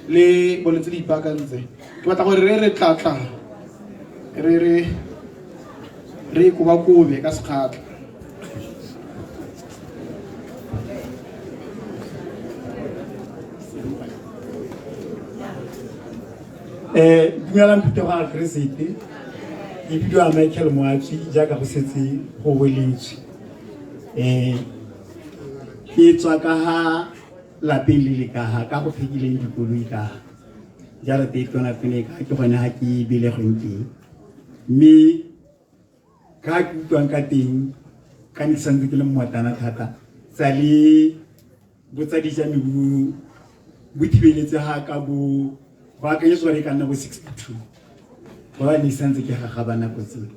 le bone tse di ipaakantse. Ke batla gore re re tlatla re re re kobakobe ka sekgatla. Dumelang phuthego ya Keresete. Ke bidiwa Michael Moatswi jaaka go setse go boletswe. Ke tswa ka ha lapeng le le ka ha ka go phekileng dikoloi ka ha. Jarata e tona pele ka ke gone ha ke belegweng teng. Mme ka ke utlwang ka teng ka ne ke santse ke le mmotana thata, tsa le botsadi jwa me bo thibeletse ga ka bo go akanyetsa gore e ka nna bo 62, go ne santse ke gagaba nako tse.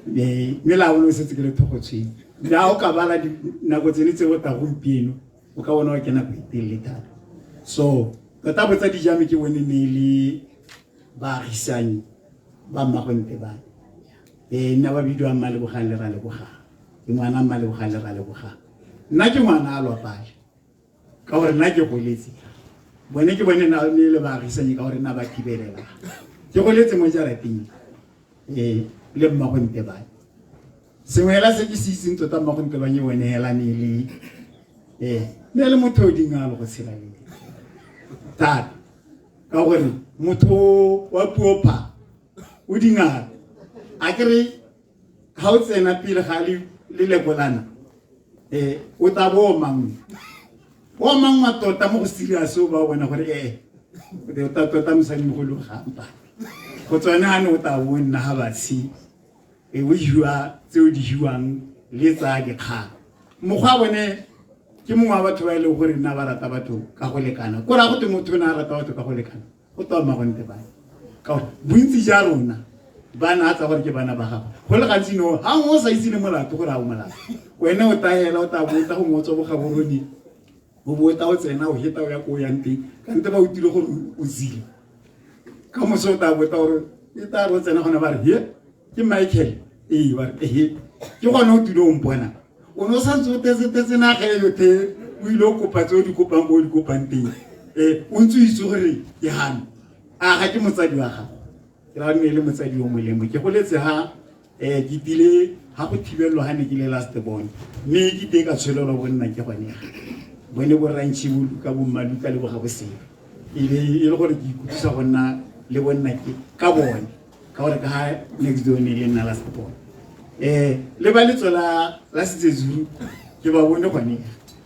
Mme la bone o setse ke le thogotshweng. Mme ga o ka bala nako tsene tse o tla gompieno, o ka bona ke nako e telele thata. So tota botsadi jwa me ke bone ne le baagisanyi ba mmagonte ba. Nna ba bidiwa Mmalebogang le Ralebogang. Ke ngwana Mmalebogang le Ralebogang. Nna ke ngwana a lwapale ka gore nna ke goletse. Bone ke bone na ne le baagisanyi ka gore nna ba thibelela. Ke goletse mo jarateng le mmagonte ba. Sengwe hela se ke se itseng tota mmagonte ba nye bone hela ne le ne le motho o dingalo go tshela le thata, ka gore motho wa puo pha o dingalo. A ke re ga o tsena pele ga le lekolana, o tla bo o mangwe o mangwa tota mo go serious, o ba bona gore o tla tota mosadimogolo gampa go tsone ga ne o tla bo nna ga batshi, o hiwa tse o di hiwang le tsa dikgang. Mokgwa bone ke mongwe wa batho ba e leng gore nna ba rata batho ka go lekana. Ko raya gote motho o ne a rata batho ka go lekana, go toa mmagonte bane, ka gore bontsi ja rona ba na tsa gore ke bana ba gagwe. Go le gantsi no ga nngwe o sa itse le molato gore a o molato, wena o taela o tla bota gongwe o tswa bogaborone, o bota o tsena o heta o ya ko o yang teng, kante ba utlwile gore o zile. Ka moso o tla bota gore e tla re o tsena gone ba re he ke Michael, ee ba re ehe ke gone o tlile o mpona, o ne o santse o tetse-tetse naga e yothe, o ile o kopa tse o di kopang ko o di kopang teng, o ntse o itse gore ke gane a ga ke motsadi wa gago. Ke ra nne le motsadi yo molemo. Ke goletse ha ke tile ha go thibelelwa ha ne ke le last born, mme ke tee ka tsholelwa bonna ke gone ga bone bo rantšhi bo Luka bo Mmaluka le bo ga boselo, e be e le gore ke ikutlwisa go nna le bonna ke ka bone, ka gore ka ha next door ne le nna last born. Le ba letso la Setsezuru ke ba bone gone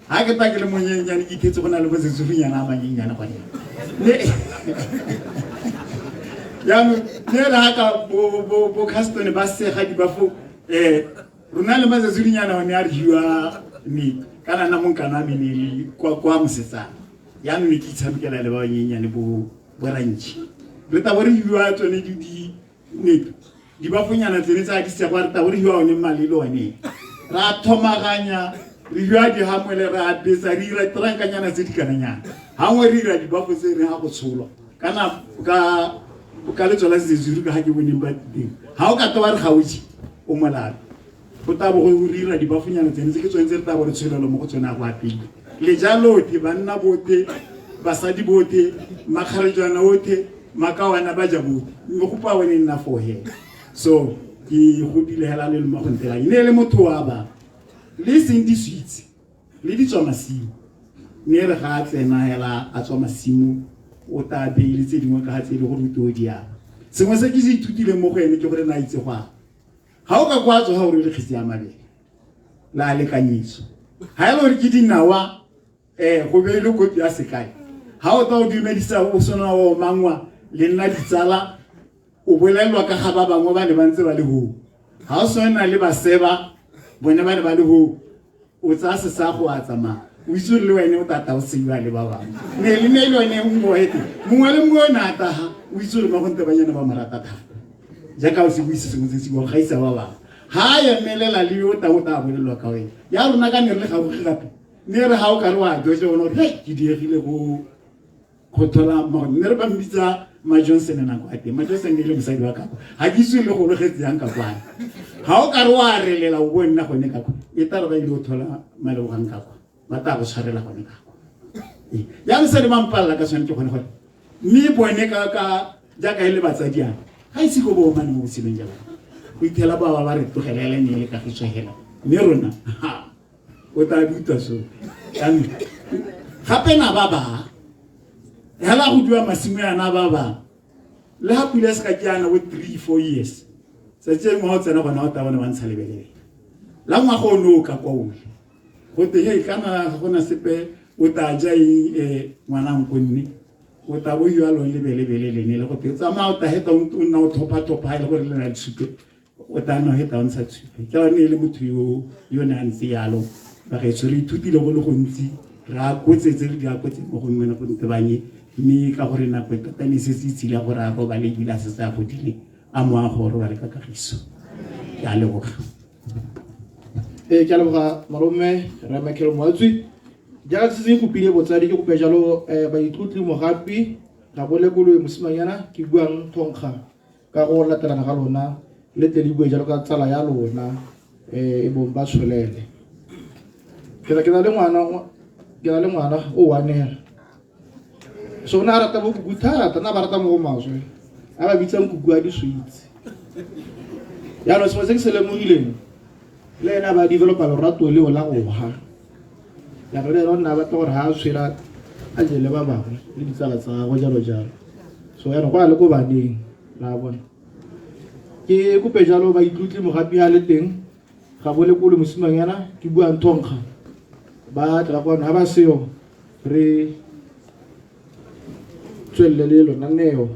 ha ke tla ke le monyenyane, ke ithetse go na le bosetsurunyana a manyenyane gone. Jaanong ne re ha ka bo Castone ba sega di ba fo, rona le matsatsurunyana one a re hiwa ne kana nna monkana wa me ne le kwa mosetsana, jaanong ne ke itshamekela le ba banyenyane bo rantšhi, re tla bo re hiwa tsone di ne dibafonyana tsene tsa di segwa, re tla bo re hiwa one mali le one ra thomaganya, re hiwa dihamole, re a betsa, re ira trankanyana tse di kananyana gangwe, re ira dibafo tse re ga go tsholwa kana ka letso la Sezuru ka ga ke boneng ba teng. Ga o ka toba re gautsi o molato, go tla bo go re ira dibafonyana tsene tse ke tsone tse re tla bo re tsholelwa mo go tsone a go apeile lejalo banna botlhe, basadi botlhe, makgarejwana otlhe, makawana ba ja botlhe, mme go pa bone nna foo hela. So ke godile hela le lema go ntelang ne le motho wa ba le seng di-sweets le di tswa masimo, mme re ga a tsena hela a tswa masimo o tla beile tse dingwe ka ga tse e le gore o teo di aba. Sengwe se ke se ithutileng mo go ene ke gore na itse go aba. Ga o ka kwa tsoga gore le kgetsi ya mabele la lekanyetso, ga e le gore ke dinawa, go beile kopi ya sekai, ga o tla o dumedisa o sona o mangwa le nna ditsala, o bolelelwa ka ga ba bangwe ba ne ba ntse ba le hoo. Ga o swana le baseba bone ba ne ba le hoo, o tsaya sesa go a tsamaya. O itse gore le wene o tata o seiwa le ba bangwe. Ne le ne le yone nngwe ete. Mongwe le mongwe o ne a taga, o itse gore magontebanyana ba mo rata thata. Jaaka o se buise sengwe se se buang gaisa ba bangwe. Ha a emelela le yo tang o tla bolelwa ka wena. Ya rona ka ne re le gaufi gape. Ne re ha o ka re wa joja ona gore hei ke diegile go go thola ne re ba mbitsa ma Johnson nako ya teng. Ma Johnson e le mosadi wa ka. Ha ke itse le go logetse yang ka kwana. Ha o ka re wa relela o bo nna gone ka kwa. E tla re ba ile go thola malebogang ka kwa. Ba tla go tshwarela gone ka kwa. Ya mosadi ba mpalela ka tshwanetse gone gore mme bone ka ka jaaka e le batsadi yana ga ise ko bo omane mo botshelong ja bone go ithela ba ba re tlogelela ne le kagiso hela mme rona ha o tla dutwa so jaanong gape na ba ba hela go dua masimo yana ba ba le ha pula se ka ke yana bo 3 4 years tsatsi le ngwa o tsena gona o tla bone ba ntsha lebelele la ngwaga o ne o ka kwa ole go te hei kana ga gona sepe o tla ja eng ngwana nkonne o tla bo yo along lebelebele lene le go te tsamaya o tla heta o nna o thopha-thopha e le gore le na le tshupe o tla nna o heta o ntsha tshupe ke yone e le motho yo yo ne a ntse yalo bagaetsho re ithutile go le gontsi re akotse tse re di akotse mo go nngwe go ntebanye mme ka gore nako e tota ne se se itsile gore a robale ebile a setse a godile a moago o robale ka kagiso ke a leboga. Ee, ke a leboga malome Rre Michael Moatswi. Jaaka se se kopile botsadi ke kope jalo baitlotli Mogapi Rabolekolwe mosimanyana ke buang thonkga ka go latelana ga lona le tle le bue jalo ka tsala ya lona e bong ba tsholele. Ke na le ngwana ke na le ngwana o wanela. So o ne a rata bo kuku thata, na ba rata mo go maswe. A ba bitsang kuku a di-sweets. Jaanong sengwe se ke se lemogileng le ene a ba developa lorato leo la go ga. Jaanong le ene o nna a batla gore ga a tshwela a je le ba bangwe le ditsala tsa gagwe jalo jalo. So jaanong go ya le ko baneng la bona. Ke kope jalo ba itlotli mogapi a le teng ga bo lekolo mosimanyana ke buang thonkga ba tla kwano ga ba seo re tswelele le lona neo.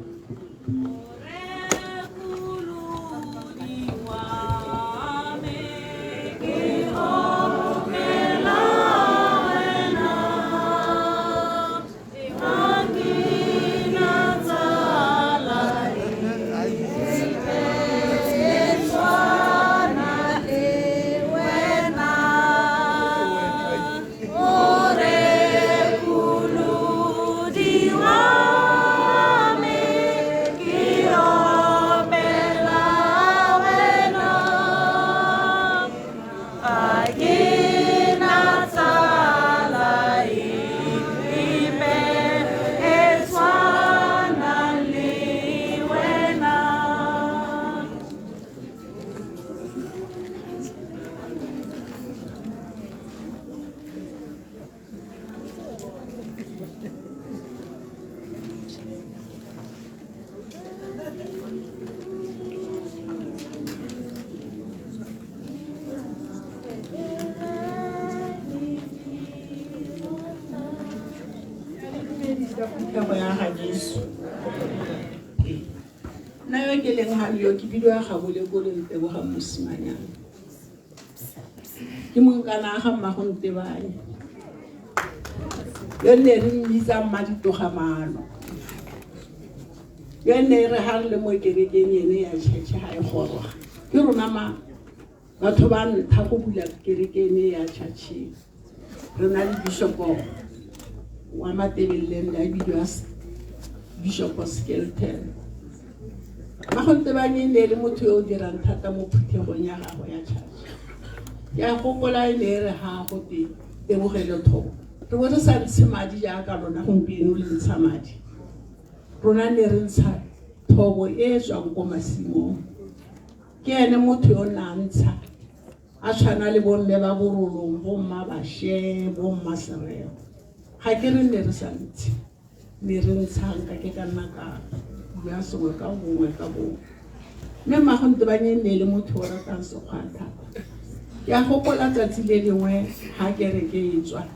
Phuthego ya ga Jesu. Nna yo ke leng ga yo ke bidiwa ga bolekolo nteboga mosimanyana. Ke monkana ga mmago Ntebanye. Yo ne re mmitsa mmaditogamaano. Yo ne re ha re le mo kerekeng ene ya church ha e goroga. Ke rona ma batho ba ntlha go bula kereke ene ya church. Re na le bishop wa Matebeleng a bidiwa Bishop Skelton. Mmago Ntebanye ne le motho yo o dirang thata mo phuthegong ya gagwe ya church. Ke a gopola e ne e re ha go te tebogelo thobo. Re bo re sa ntshe madi jaaka lona gompieno le ntsha madi. Rona ne re ntsha thobo e e tswang ko masimong. Ke ene motho yo o ne a ntsha a tshwana le bomme ba borolong, bomma bashe, bomma sereo. Ga ke re ne re sa ntshe, ne re ntshang ka ke ka nna ka bua sengwe ka bongwe ka bongwe. Mme mmago Ntebanye ne le motho o ratang sekgwa thata. Ke a gopola tsatsi le lengwe ha kereke e tswa,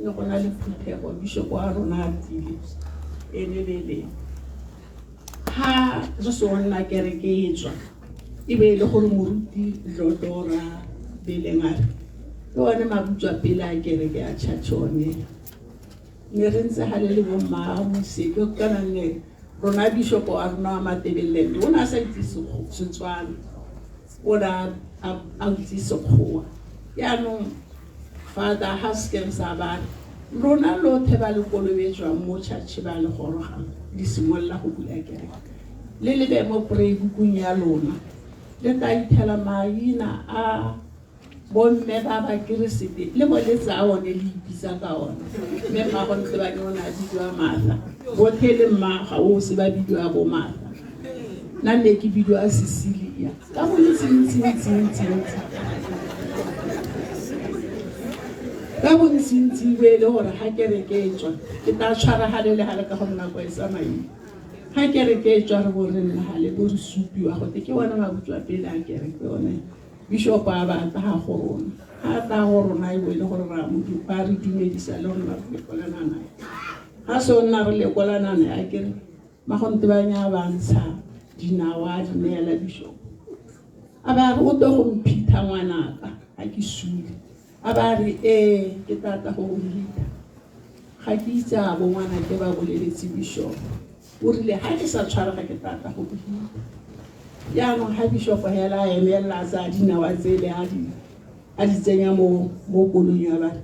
ne go na le phuthego, bishop wa rona a tlile, ene le leng. Ha re se nna kereke e tswa, e be e le gore moruti Dlodora Beleng a re, Ke one mabutswa pele a kereke ya church one. Ne re ntse gale le bomma Moseke kana ne rona bishop wa rona wa Matebeleland o ne a sa itse Setswana, o ne a itse Sekgowa. Yaanong Father Haskins a ba re lona lothe ba le kolobetswang mo church ba le gorogang le simolola go bula kereke le lebe mo prayer bookong ya lona le tla ithela maina a bomme ba ba keresete le bo le tsaya one le ipitsa ka one. Mme mmago ntse ba ne o ne a bidiwa Martha, botlhe le mma ga o se ba bidiwa bo Martha, nna ne ke bidiwa Cecilia ka bontsintsi-ntsi-ntsi-ntsi ka bontsintsi bo e le gore ga kereke e tswa ke tla tshwara gale le gale ka gore nako e tsamaile. Ga kereke e tswa re bo re nna gale bo re supiwa gote ke one mabutswa pele a kereke one. Bishop a ba tla go rona, ga a tla go rona e bo e le gore ba re dumedisa le rona re lekolana nae. Ga se o nna re lekolana nae a kere magonte ba nya ba ntsha dinawa a di neela bishop. A ba re o tlo go mphitha ngwanaka ga ke sule. A ba re ee ke tla tla go go hitha. Ga ke itse a bo ngwanake ba boleletse bishop. O rile ga ke sa tshwara ga ke tla tla go go hitha. Jaanong ga bishop hela a emelela a tsaya dinawa tsele a di tsenya mo koloing ya ba re,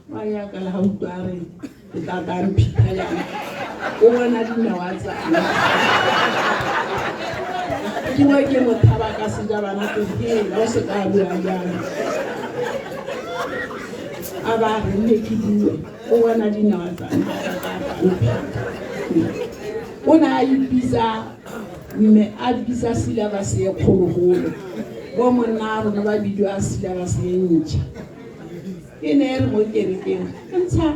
wa ya ka le ga utlwa a re ke tla tla mphitha jaana. O bona dinawa tsa me. Ke bua ke mo thaba ka sejabana ke hela o se ka bua jalo. A ba re nne ke bue, o bona dinawa tsa me, a tla tla mphitha. O ne a ipitsa mme a bitsa syllabus e kgologolo. Bo monna a rona ba bidiwa syllabus e ntšha. E ne e re mo kerekeng ntsha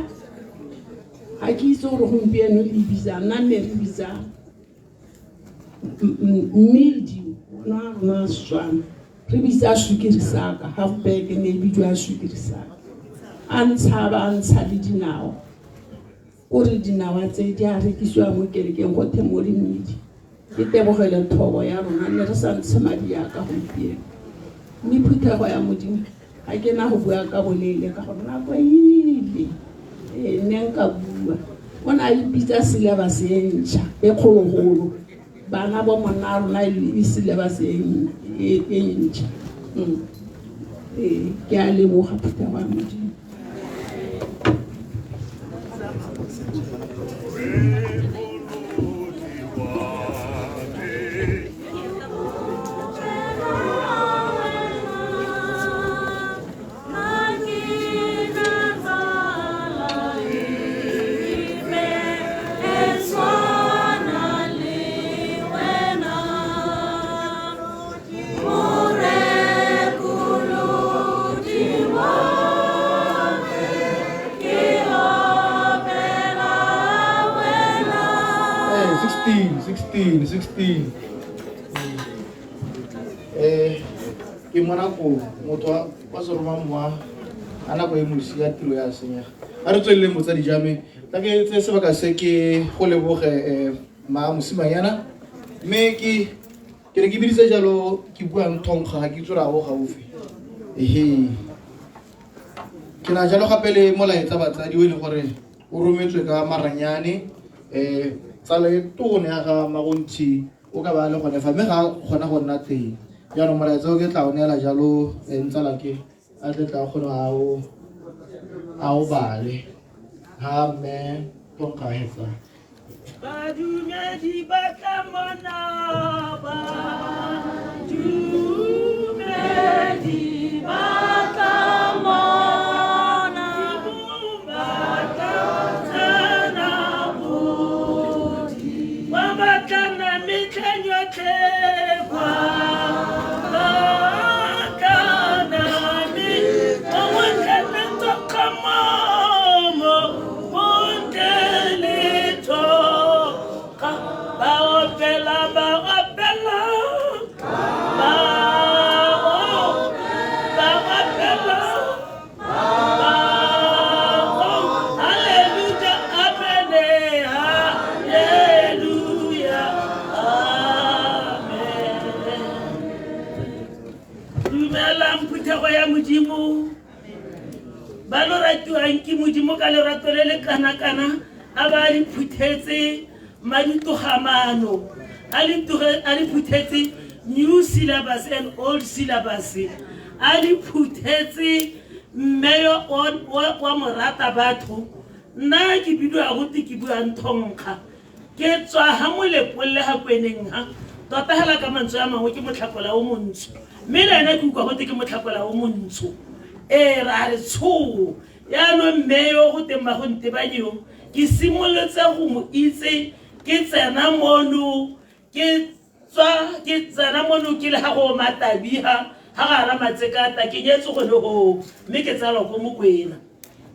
ga ke itse gore gompieno le bitsa nna nne re bitsa mmidi ona wa rona wa Setswana re bitsa sukiri saka ga go beke ne e bidiwa sukiri saka. A ntsha ba ntsha le dinao o re dinawa tse di a rekisiwa mo kerekeng go the mo le mmidi. Ke tebogele thobo ya rona ne re sa ntshe madi ya ka gompieno. Mme phuthego ya Modimo ga ke na go bua ka boleele ka gore nako e ile nne nka bua. O ne a ipitsa syllabus e ntšha e kgologolo. Bana bo monna a rona e syllabus e ntšha. Ke a leboga phuthego ya Modimo. Ke mona ko motho wa seroma mowa a nako e mosi ya tiro ya senyega. A re tsweleleng motsadi ja me, tla ke tseye sebaka se ke go leboge ma mosimanyana mme ke ne ke biditse jalo ke buang thonkga ga ke itse gore a o gaufi. Ehe. Ke na jalo gape le molaetsa batsadi o e leng gore o rometswe ka maranyane tsala e tone ya ga Magontshi o ka ba le gone fa mme ga a kgona go nna teng. Jaanong molaetsa o ke tla o neela jalo ntsala ke a tle tla kgone a o bale ha mme thonkga a hetsa. Badumedi ba tla mona, badumedi ba tla mona, ba tla tsena bodi, ba batlana metlheng yotlhe, ba batlana me, ba bontle tsokamomo, bontle le tsoka, ba opela, ba opela, ba Ba lo ratiwang ke Modimo ka lerato le le kana-kana, a ba a le phuthetse maditogamano, a le phuthetse new syllabus and old syllabus, a le phuthetse mme yo wa morata batho. Nna ke bidiwa gote ke bua nthonkga, ke tswa ha molepolle ga kweneng ha tota hela ka mantswe a mangwe ke motlhakola o montsho, mme le ena ke utlwa gote ke motlhakola o montsho. Ee, ra re tshoo. Yaanong mme yo go teng Magontebanye yo, ke simolotse go mo itse ke tsena mono, ke tswa ke tsena mono ke le ga go Matabiha ga ga ra Matsekata, ke nyetse gone hoo, mme ke tsalwa ko Mokwena.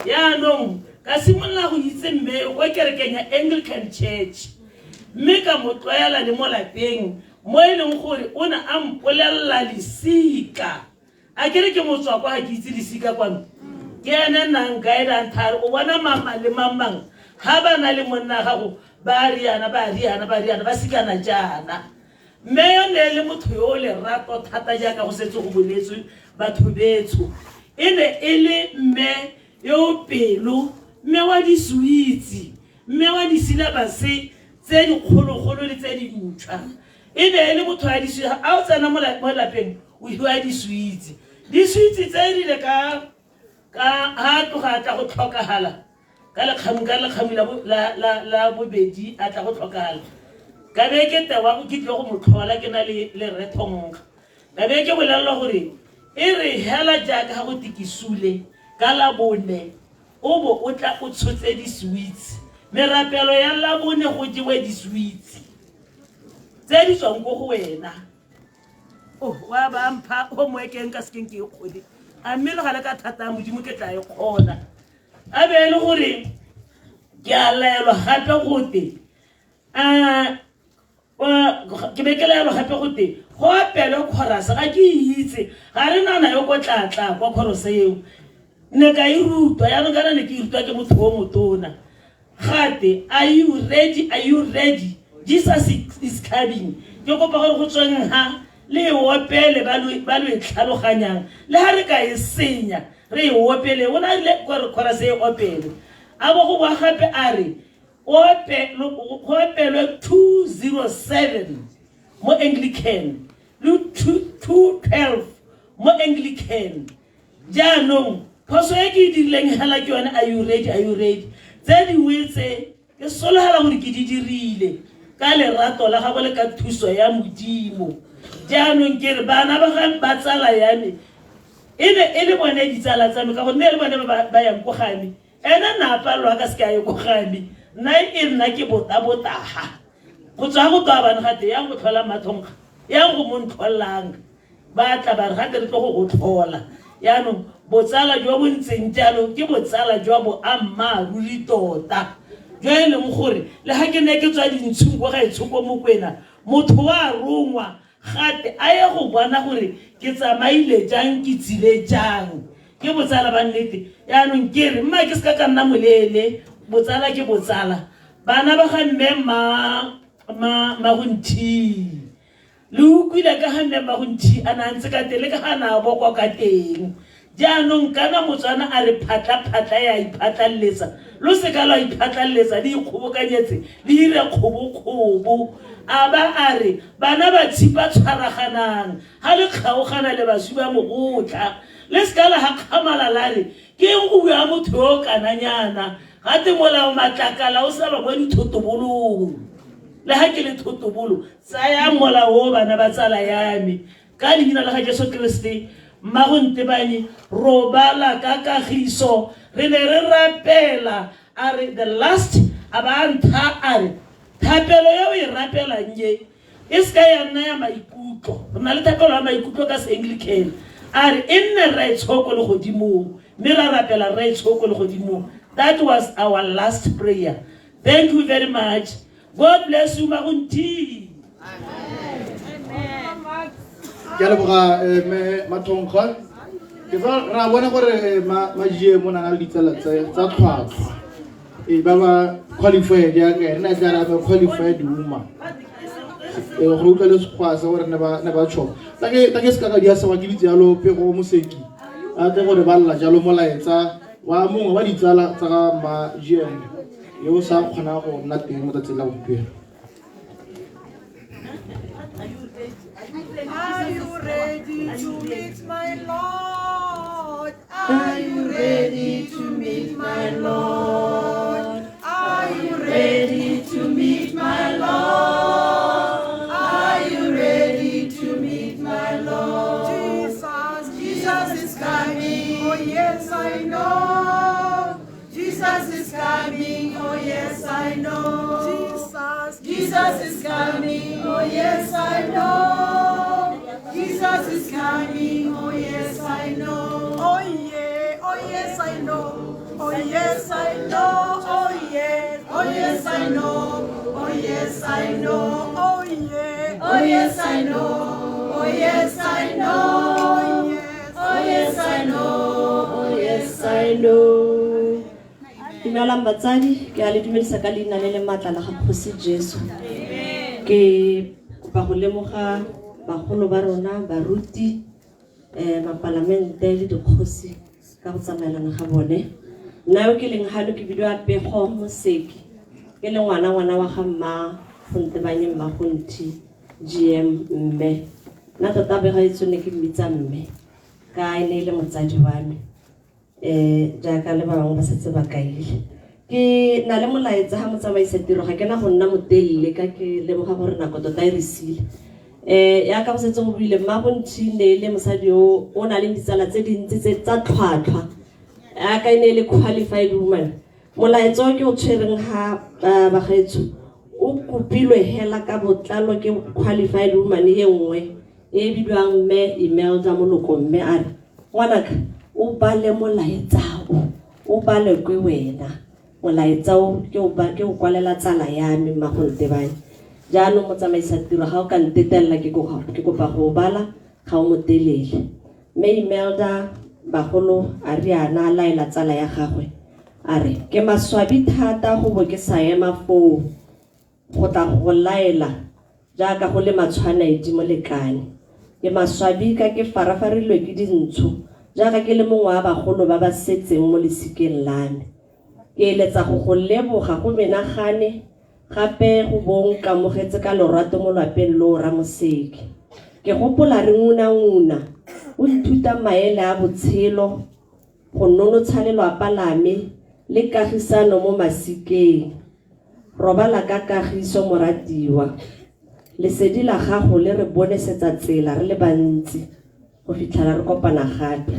Yaanong ka simolola go itse mme yo kwa kerekeng ya Anglican Church, mme ka mo tlwaela le mo lapeng, mo e leng gore o ne a mpolelela lesika. A ke re ke motswakwa, ga ke itse lesika kwano. Ke ene nnang guidance thare, o bona mama le mamang ga ba na le monna gago ba riana, ba riana, ba riana, ba sikana jaana. Mme yo ne e le motho yo o lerato thata jaaka go setse go boletswe batho betsho. E ne e le mme yo o pelo, mme wa disuitse, mme wa disilabase tse dikgologolo le tse dintšhwa. E ne e le motho wa disuitse, a o tsena mo lapeng o hiwa disuitse. Disuitse tse e rile ka ha tloga a tla go tlhokagala ka lekgamu, ka lekgamu la bobedi a tla go tlhokagala. Ka be ke tewa ke tlile go mo tlhola ke na le rre Thonkga. Ka be ke bolelelwa gore e re hela jaaka ga go tikisule ka labone o bo o tla o tshotse di-sweets. Merapelo ya labone go jewe di-sweets tse di tswang ko go wena. Oh, wa ba mpha homework e nka sekeng ke e kgone. A mme le gale ka thata ya Modimo ke tla e kgona. A be e le gore ke a laelwa gape gote, ke be ke laelwa gape gote go opelwe chorus, ga ke itse, ga re nana yo ko tlatla kwa chorus eo. Ne ka e rutwa, yaanong kana ne ke e rutwa ke motho o motona. Gate, are you ready, are you ready? Jesus is coming. Ke kopa gore go tsweng ha le e opele ba lo e tlhaloganyang, le ha re ka e senya re e opele. O ne a rile gore chorus e opele. A bo go boa gape a re go opelwe 207 mo Anglican le 212 mo Anglican. Jaanong phoso e ke e dirileng hela ke yone, are you ready, are you ready? Tse dingwe tse ke sologela gore ke di dirile ka lerato la gagwe le ka thuso ya Modimo. Jaanong ke re bana ba ga ba tsala ya me e ne e le bone ditsala tsa me, ka gonne e le bone ba yang ko ga me. Ene nna a palelwa ka seke a ye ko ga me, nna e nna ke botabotaga. Go tswa go toa bana gate yang go tlhola Mathonkga, yang go mo ntlholang. Ba tla ba re gate re tlo go go tlhola. Yaanong botsala jo bo ntseng jalo ke botsala jwa boammaaruri tota, jo e leng gore le ga ke ne ke tswa dintshung kwa gaetsho ko Mokwena, motho wa rongwa gate a ye go bona gore ke tsamaile jang, ke tsile jang. Ke botsala ba nnete. Yaanong ke re mma ke seka ka nna moleele, botsala ke botsala. Bana ba ga mme Magonthi, le utlwile ka ga mme Magonthi a ne a ntse ka teng le ka ga na a bokwa ka teng. Jaanong kana Motswana a re phatla-phatla ya iphatlalletsa, lo seka lwa iphatlalletsa, le ikgobokanyetse, le ire kgobo-kgobo. A ba a re bana ba tshipa tshwaraganang, ga le kgaogana le baswi ba mogotla. Le seka la gakgamala la re ke eng go bua motho yo o kananyana, gate molao matlakala o salwa kwa dithotobolong. Le ga ke le thotobolo, tsayang molao o bana ba tsala ya me. Ka leina la ga Jesu Kriste, Mmagontebanye, robala ka kagiso. Re ne re rapela, a re the last, a ba a ntha a re thapelo e o e rapelang e e seka ya nna ya maikutlo. Re na le thapelo ya maikutlo ka se-Anglican. A re e nne rraetsho ko legodimong, mme ra rapela rraetsho ko legodimong. That was our last prayer. Thank you very much. God bless you, Magonthi. Ke a leboga mme Mathonkga. Ke tsa ra bona gore Majie mo na le ditsala tsa tlhwatlhwa. Ba ba qualified jaaka ene a tla re a qualified woman. Go utlwa le sekgwa se gore ne ba tsho. Tla ke se ka ka di a sewa ke bitse jalo Pego Moseki. A tle gore ba lla jalo molaetsa wa mongwe wa ditsala tsa ga mma GM yo o sa kgonang go nna teng mo tsatsing la gompieno. Are you ready to meet my Lord? Are you ready to meet my Lord? Are you ready to meet my Lord? Are you ready to meet my Lord? Jesus, Jesus is coming. Oh yes, I know. Jesus is coming. Oh yes, I know. Jesus, Jesus is coming. Oh yes, I know. Jesus is coming. Oh yes, I know. Oh yeah. Oh yes, I know. Oh yes, I know. Oh yes. Oh yes, I know. Oh yes, I know. Oh yeah. Oh yes, I know. Oh yes, I know. Oh yes. Oh yes, I know. Oh yes, I know. Dumelang batsadi, ke a le dumedisa ka leina le le maatla la ga Kgosi Jesu. Ke kopa go lemoga bagolo ba rona, baruti, mapalamente le dikgosi ka go tsamaelana ga bone. Nna yo ke leng hano ke bidiwa Pego Moseki, ke le ngwana ngwana wa ga mma Gontebanye mma Gonthi GM mme. Nna tota bagaetsho ne ke mmitsa mme ka e ne e le motsadi wa me. Jaaka le ba bangwe ba setse ba kaile. Ke na le molaetsa ga motsamaisa tiro, ga ke na go nna motelele ka ke lemoga gore nako tota e re siile. Yaka go setse go buile, mma Gonthi ne e le mosadi yo o na le ditsala tse dintsi tse tsa tlhwatlhwa. Yaka e ne e le qualified woman. Molaetsa o ke o tshwereng ga bagaetsho o kopilwe hela ka botlalo ke qualified woman e nngwe e bidiwang mme Imelda Moloko, mme a re ngwanaka o bale molaetsa o, o bale ke wena. Molaetsa o ke o ba, ke o kwalela tsala ya me mma Gontebanye. Jaanong motsamaisa tiro ga o ka ntetelela ke kopa go o bala ga o motelele. Mme Imelda bagolo a riana a laela tsala ya gagwe a re ke maswabi thata go bo ke sa ema foo go tla go laela jaaka go le matshwanedi molekane. Ke maswabi ka ke farafarilwe ke dintsho jaaka ke le mongwe wa bagolo ba ba setseng mo lesikeng la me. Ke eletsa go go leboga go menagane gape go bo nkamogetse ka lorato mo lwapeng loo Ramoseki. Ke gopola re nguna-nguna o nthuta maele a botshelo, go nonotsha lelwapa la me le kagisano mo masikeng. Robala ka kagiso moratiwa. Lesedi la gago le re bonesetsa tsela re le bantsi go fitlhela re kopana gape.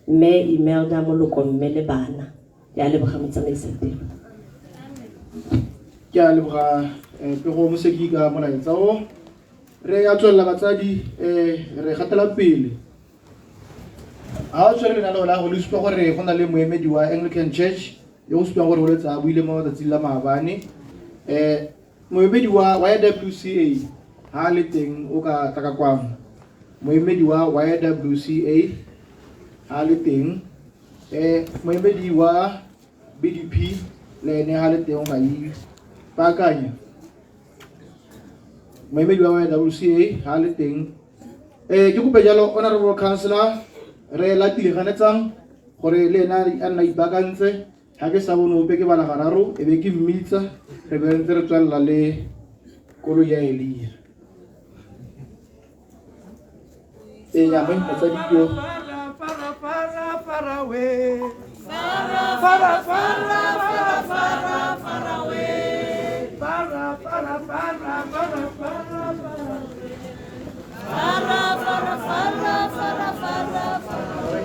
Mme Imelda Moloko mme le bana. Ke a leboga motsamaisa tiro. Ke a leboga Pego Moseki ka molaetsa o. Re a tswelela batsadi, re gatela pele. Ha o tshwere lenaneo la go le supa gore go na le moemedi wa Anglican Church yo o supang gore o letsa a buile mo tsatsing la maabane. Moemedi wa YWCA ha le teng o ka tla ka kwano. Moemedi wa YWCA ha le teng. Moemedi wa BDP le ene ha le teng o ka ipaakanya. Moemedi wa YWCA ha le teng. Ke kope jalo Honorable Councillor re Latile Ganetsang gore le ena a nna ipaakantse. Ha ke sa bone ope ke bala gararo e be ke mmitsa, re be ntse re tswelela le koloi ya Elia. Ya mo motsadi ke yo. Fara, fara, fara, we. Fara, fara, fara, fara, fara, we. Fara, fara, fara, fara, fara, fara, we. Fara, fara, fara, fara, fara, fara, we.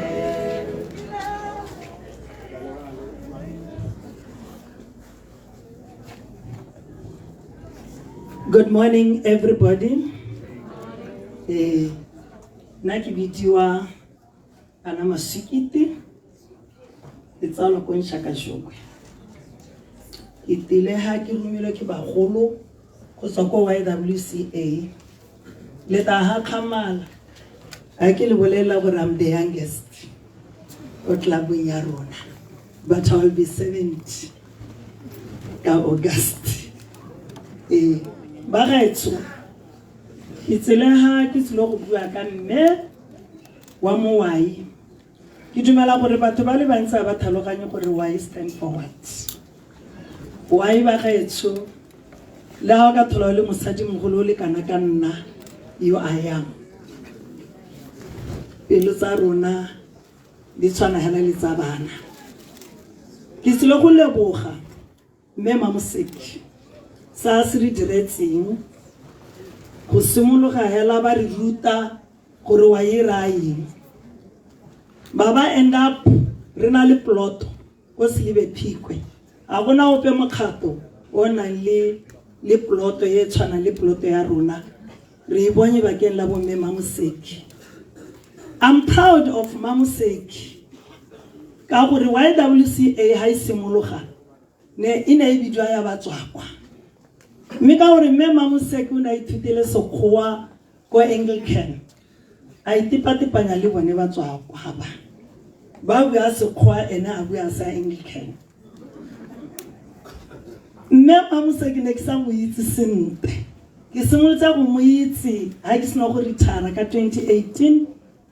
Good morning, everybody. Nna ke bidiwa Ana Masikiti, ke tsalwa ko Nshakashokwe. Ke tile ha ke romilwe ke bagolo go tswa ko YWCA. Le tla hakgamala ha ke le bolela gore I'm the youngest ko clubong ya rona, but I will be 70 ka August. Bagaetsho, ke tsile ha ke tsile go bua ka mme wa mowai Ke dumela gore batho ba le bantsi ga ba tlhaloganye gore Y stand for what. Y ba gaetsho, le ga o ka thola o le mosadimogolo o le kana ka nna, you are young. Pelo tsa rona di tshwana hela le tsa bana. Ke tsile go leboga mme Mamoseki sa se re diretseng go simologa hela ba re ruta gore wa e raya eng. Ba ba end up re na le plot ko Selibe Phikwe. Ga gona ope mokgato o nang le plot e tshwanang le plot ya rona. Re e bonye bakeng la bomme Mamoseki. I'm proud of Mamoseki ka gore YWCA ha e simologa ne e ne e bidiwa ya batswakwa. Mme ka gore mme Mamoseki o ne a ithutile sekgowa ko Anglican, a itepatepanya le bone batswakwa ba. Ba bua sekgowa ene a bua sa Anglican. Mme Mamoseki ne ke sa mo itse sentle. Ke simolotse go mo itse ha ke sena go retire ka 2018,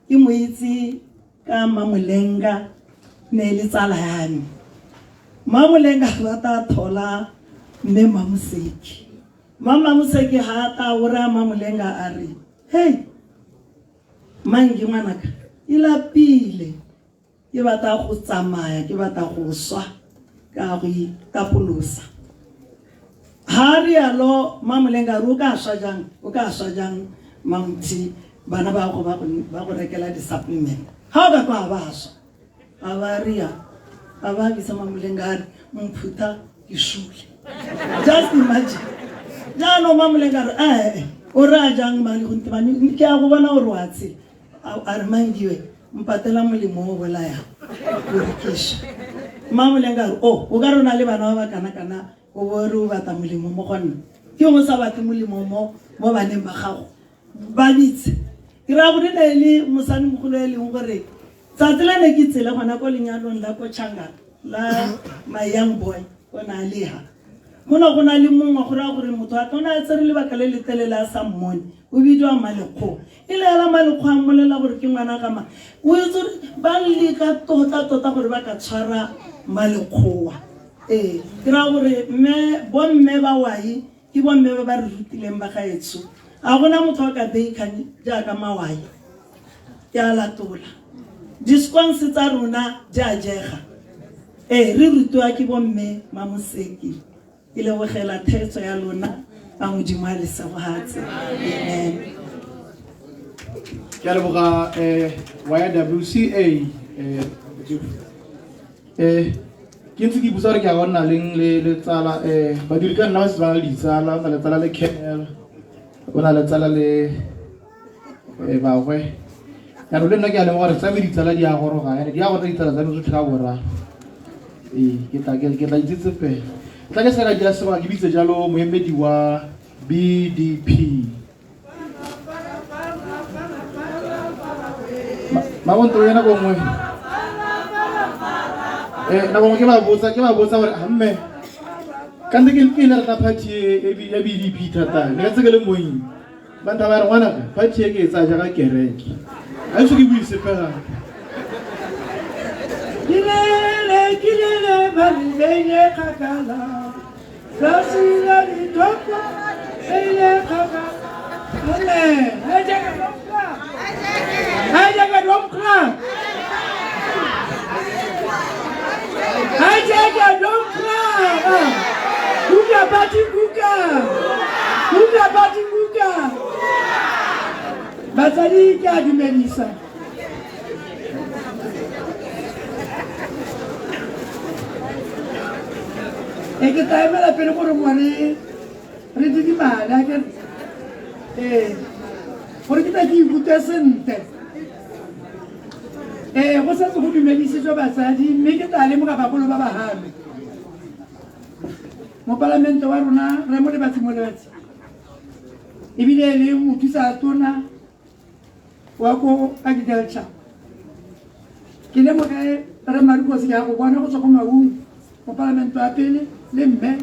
ke mo itse ka Mamolenga ne le tsala ya me. Mamolenga ba ta thola mme Mamoseki. Mamoseki ha ta o raya Mamolenga a re, "Hey, Mangi ngwanaka, e lapile. Ke batla go tsamaya, ke batla go swa ka go itapolosa." Ha rialo Mamolenga a re, "O ka swa jang? O ka swa jang Mamthi? Bana ba go ba go rekela di-supplement. Ha o ka kwa ba swa." A ba ria, a ba bitsa Mamolenga a re, "Mphutha ke sule." Just imagine. Jaanong Mamolenga a re, o raya jang mane go ntse bane? Ke a go bona gore wa tshela. A re, "Mangiwe, mpatela molemo o bolayang gore ke swe." Mamolenga a re, "O, o ka re o na le bana ba ba kana-kana, o bo re o batla molemo mo go nna. Ke eng o sa batle molemo mo baneng ba gago? Ba bitse." Ke raya gore ne e le mosadimogolo e leng gore tsatsi le ne ke tsele gona ko lenyalong la ko Changana la my young boy o ne a leha. Go ne go na le mongwe go raya gore motho a tona a tsere lebaka le le telele a sa mmone, o bidiwa Malekgowa. E le hela Malekgowa a mmolelela gore ke ngwana ga mang. O itse gore ba leka tota-tota gore ba ka tshwara Malekgowa. Ee, ke raya gore mme bomme ba wai ke bomme ba ba re rutileng ba gaetsho. Ga gona motho a ka baker jaaka mawai. Ke a latola. Di-scones tsa rona di a jega. Ee, re rutiwa ke bomme Mamoseki. Ke lebogela theetso ya lona, a Modimo a le segogatse. Amen. Ke a leboga YWCA ke ntse ke ipotsa gore ke a go nna leng le tsala badiri ka nna ba setse ba na le ditsala, o na le tsala le Colonel, o na le tsala le bangwe. Jaanong le nna ke a lemoga gore tsa me ditsala di a goroga, ene di a goroga ditsala tsa me tsotlhe ka boraro. Ke tla itsetsepela. Tla ke seka dira sebaka ke bitse jalo moemedi wa BDP. Mabonto ya nako nngwe. Nako nngwe ke ba botsa gore a mme kante ke ile re tla party ya BDP thata. Ne ka tse ke le moeng. Ba ntha ba re ngwanaka party e ke e tsaya jaaka kereke. Ga ise ke bue sepe gape. Kilele, kilele, ba re beile kgakala. Tlase la ditopo, beile kgakala. Amen. Hijack don't clap. Hijack don't clap. Hijack don't clap. Kuka party kuka. Kuka party kuka. Batsadi ke a dumedisa. E ke tla emela pele gore ngwane re didimale a ke gore ke tla ke ikutlwe sentle. Go setse go dumedisitswe batsadi mme ke tla lemoga bagolo ba ba hame. Mopalamente wa rona Rre Molebatsi Molebatsi ebile le mothusa tona wa ko agriculture. Ke lemoge Rre Marukose ke a go bona go tswa ko Maung, mopalamente wa pele le mme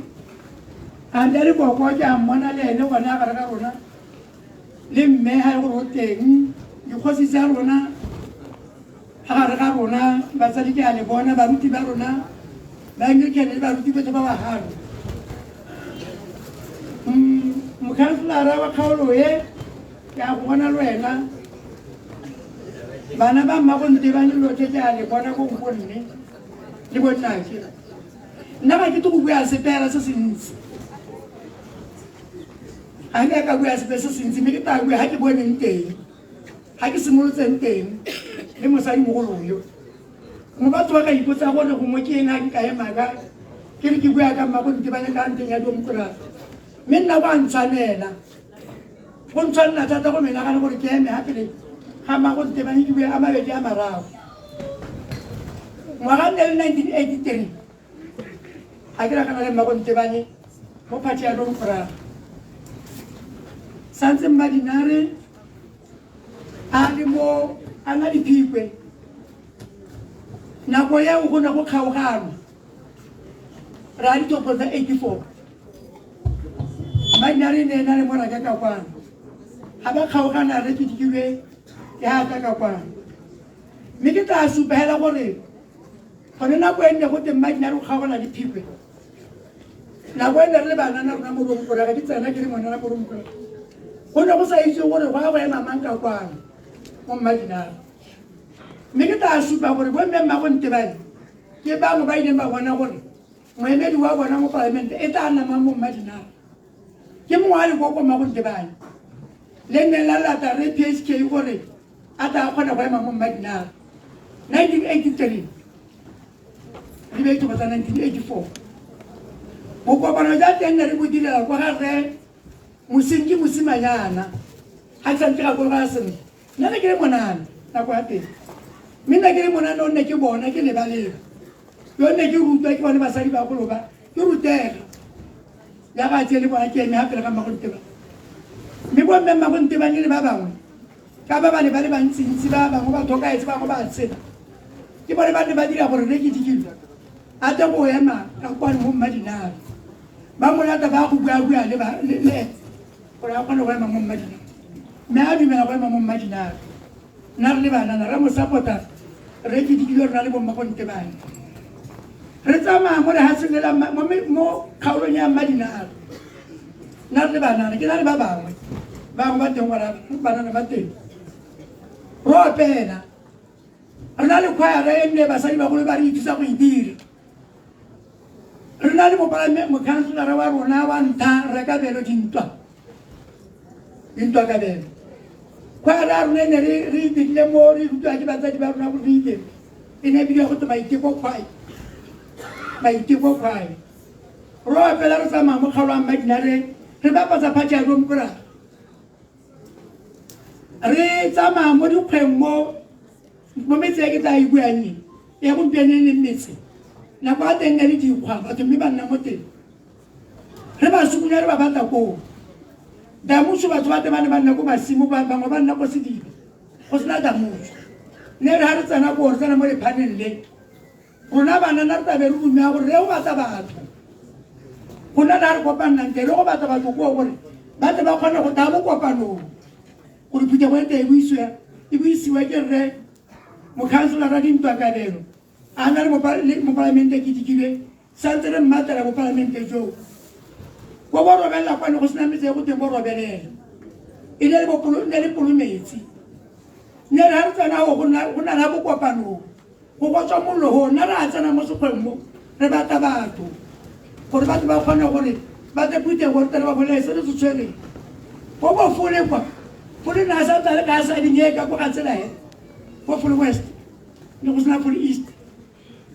a le boko ke a mmona le ene gone a gare ga rona le mme ha e gore o teng dikgosi tsa rona Ga gare ga rona batsadi ke a le bona, baruti ba rona ba Anglican le baruti botlhe ba bagalo. Mokhanselara wa kgaolo e ke a go bona le wena. Bana ba mmagontebane lotlhe ke a le bona ko go bonne le bonnake. Nna ga ke tle go bua sepela se se ntsi. Ga ke ka bua sepe se se ntsi, mme ke tla bua ga ke boneng teng, ga ke simolotseng teng le mosadimogolo yo. Mo batho ba ka ipotsa gore gongwe ke eng ga ke ka ema ka ke re ke bua ka mmagontebane ka nteng ya domokrasi, mme nna go a ntshwanela, go ntshwanela thata go menagane gore ke eme ga pele ga mmagontebane ke bue a mabedi a mararo. Ngwaga nne le 1983 ga ke ragana le mmagontebane mo party ya domokrasi, santse Mmadinare a le mo a na le phikwe. Nako eo go ne go kgaoganwa ra dithopo tsa 84, Mmadinare ne na le moraka ka kwano, ga ba kgaogana re ketekilwe ke ga tla ka kwano. Mme ke tla supa hela gore gone nako e nne go teng Mmadinare go kgaogana le phikwe. Nako e ne re le banana rona mo Romokora, ga ke tsena ke le monana mo Romokora, go ne go sa itse gore go ya go ema mang ka kwano mo Mmadinare. Mme ke tla supa gore bomme mmagontebane ke bangwe ba ileng ba bona gore moemedi wa bona mo palamente e tla nna mang mo Mmadinare. Ke mongwe wa lekoko mmagontebane le nne la lata re PHK gore a tla kgona go ema mo Mmadinare. 1983 le be tsa 1984 bokopano jwa teng ne re bo direla kwa ga rre Mosenki Mosimanyana, ga ke santse gakologa sentle. Nna ne ke le monana nako ya teng, mme nna ke le monana o nne ke bona ke lebaleba yo nne ke rutwa ke bone basadi bagolo ba ke rutega ya ga tse le bona ke eme ga pele ga mmagontebane. Mme bomme mmagontebane le ba bangwe ka ba ba ne ba le bantsintsi, ba bangwe ba tlhokaetse, ba bangwe ba tshela, ke bone ba ne ba dira gore re ke dikilo a tle go ema ka kwano mo Mmadinare. Ba mo lata ba go bua-bua le le gore a kgone go ema mo Mmadinare, mme a dumela go ema mo Mmadinare. Nna re le banana re mo support-a re ke dikilo rena le bommagontebane re tsamaya mo lehatsheng le la mo kgaolong ya Mmadinare. Nna re le banana ke na le ba bangwe bangwe ba teng gona banana ba teng re opela, re na le choir e nne basadi bagolo ba re ithusa go e dira. Re na le mokhanselara wa rona wa ntlha re Kabelo Dintwa, Dintwa Kabelo. Choir ya rona e ne re e dirile mo re rutiwa ke batsadi ba rona gore re itse, e ne e bidiwa go twe Maiteko Choir, Maiteko Choir. Re opela re tsamaya mo kgaolo ya Mmadinare re bapatsa party ya Domkrag, re tsamaya mo dikgweng mo metse e ke tla e buang e ya gompieno e leng metse, nako ya teng ne le dikgwa batho mme ba nna mo teng, re ba sukunya re ba batla koo damuso. Batho ba teng ba ne ba nna ko masimo, ba bangwe ba nna ko sediba go sena damuso. Ne re ga re tsena koo re tsena mo lephaneng le rona banana re tlabe re rumea gore re go batla batho, go nna le ga re kopannang teng re go batla batho koo gore ba tle ba kgone go tla mo kopanong gore phuthego e teng e buisiwe ke rre mokhanselara Dintwa Kabelo a na le mopalamente ke dikilwe santse re mmatela bopalamente joo ko bo robelela kwane go sena metse e go teng bo robelela e ne le polometsi. Ne re ga re tsena go na le bokopanong go gotswa mollo go nna re a tsena mo sekgweng mo re batla batho gore batho ba kgone gore ba tle phuthego re tle re ba bolele se re se tshwereng ko bo fole kwa fole na sa tla le ka sa dinye ka ko ga tsela he ko fole west ne go sena fole east.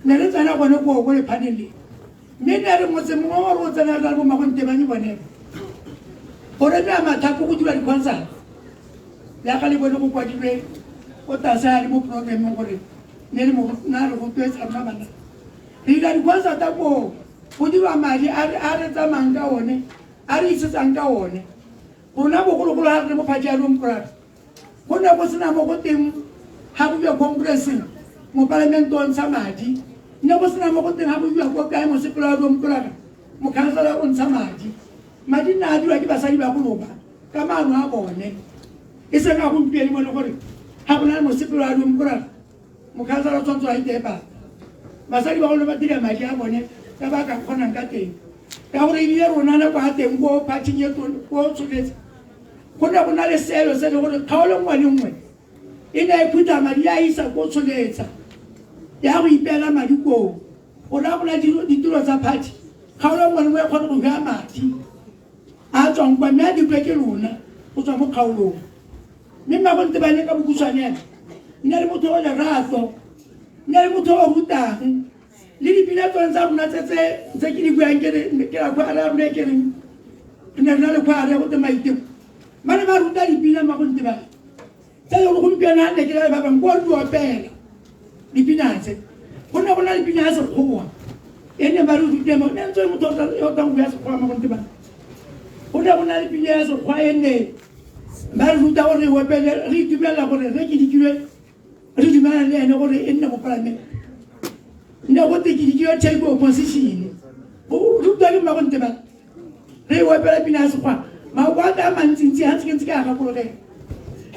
Ne re tsena gone koo ko lephaneng le, mme ne re motse mongwe wa re o tsena re na le bo mmagontebane bone gore ne a mathako go dira di-concert ya ga le bone go kwadilwe ko tlase a le mo programmeng gore ne le na re rotloetsa rona bana re dira di-concert koo go dirwa madi a re tsamayang ka one a re isetsang ka one. Rona bogologolo ga re le mo party ya Domkrag go ne go sena mo go teng ga go iwa congresseng mopalamente o ntsha madi, ne go sena mo go teng ga go iwa ko kae mosepelo wa Domkrag mokhansela o ntsha madi. Madi nna a dirwa ke basadi ba goloba ka maano a bone, e seng a gompieno mo e leng gore ga go na le mosepelo wa Domkrag Mokhansara o tshwanetse wa iteye pata. Basadi bagolo ba dira madi a bone ka ba ka kgonang ka teng, ka gore ebile rona nako ya teng ko phathing e ko Tsholetse go ne go na le seelo se le gore kgaolo nngwe le nngwe e ne e phutha madi a isa ko Tsholetsa ya go ipeela madi koo, gore a gola ditiro tsa party, kgaolo nngwe le nngwe e kgone go hwea madi a tswang kwa, mme a dirwe ke lona go tswa mo kgaolong. Mme Mmagontebane ka bokhutshwane ena nna le motho o lerato, nna le motho o rutang le dipina tsone tsa rona tse tse ke di buang, ke re ke la khware ya rona e ke reng re ne re na le khware go te Maiteko, ba ne ba ruta dipina Mmagontebane tse e leng gore gompieno ga nne ke na le ba bangwe ko di opela dipina tse. Go ne go na le pina ya Sekgowa e ne ba re rute mo ne ntse motho o tlang go ya Sekgowa. Mmagontebane go ne go na le pina ya Sekgowa e ne ba re ruta gore re opele, re itumelela gore re ke dikilwe re dumela le ene gore e nne mopalamente, ne go te ke dikilwe take opposition, o rutwa ke Mmagontebane, re e opela pina ya Sekgowa. Maoko a a mantsintsi ga ntse ke ntse ke a gakologela,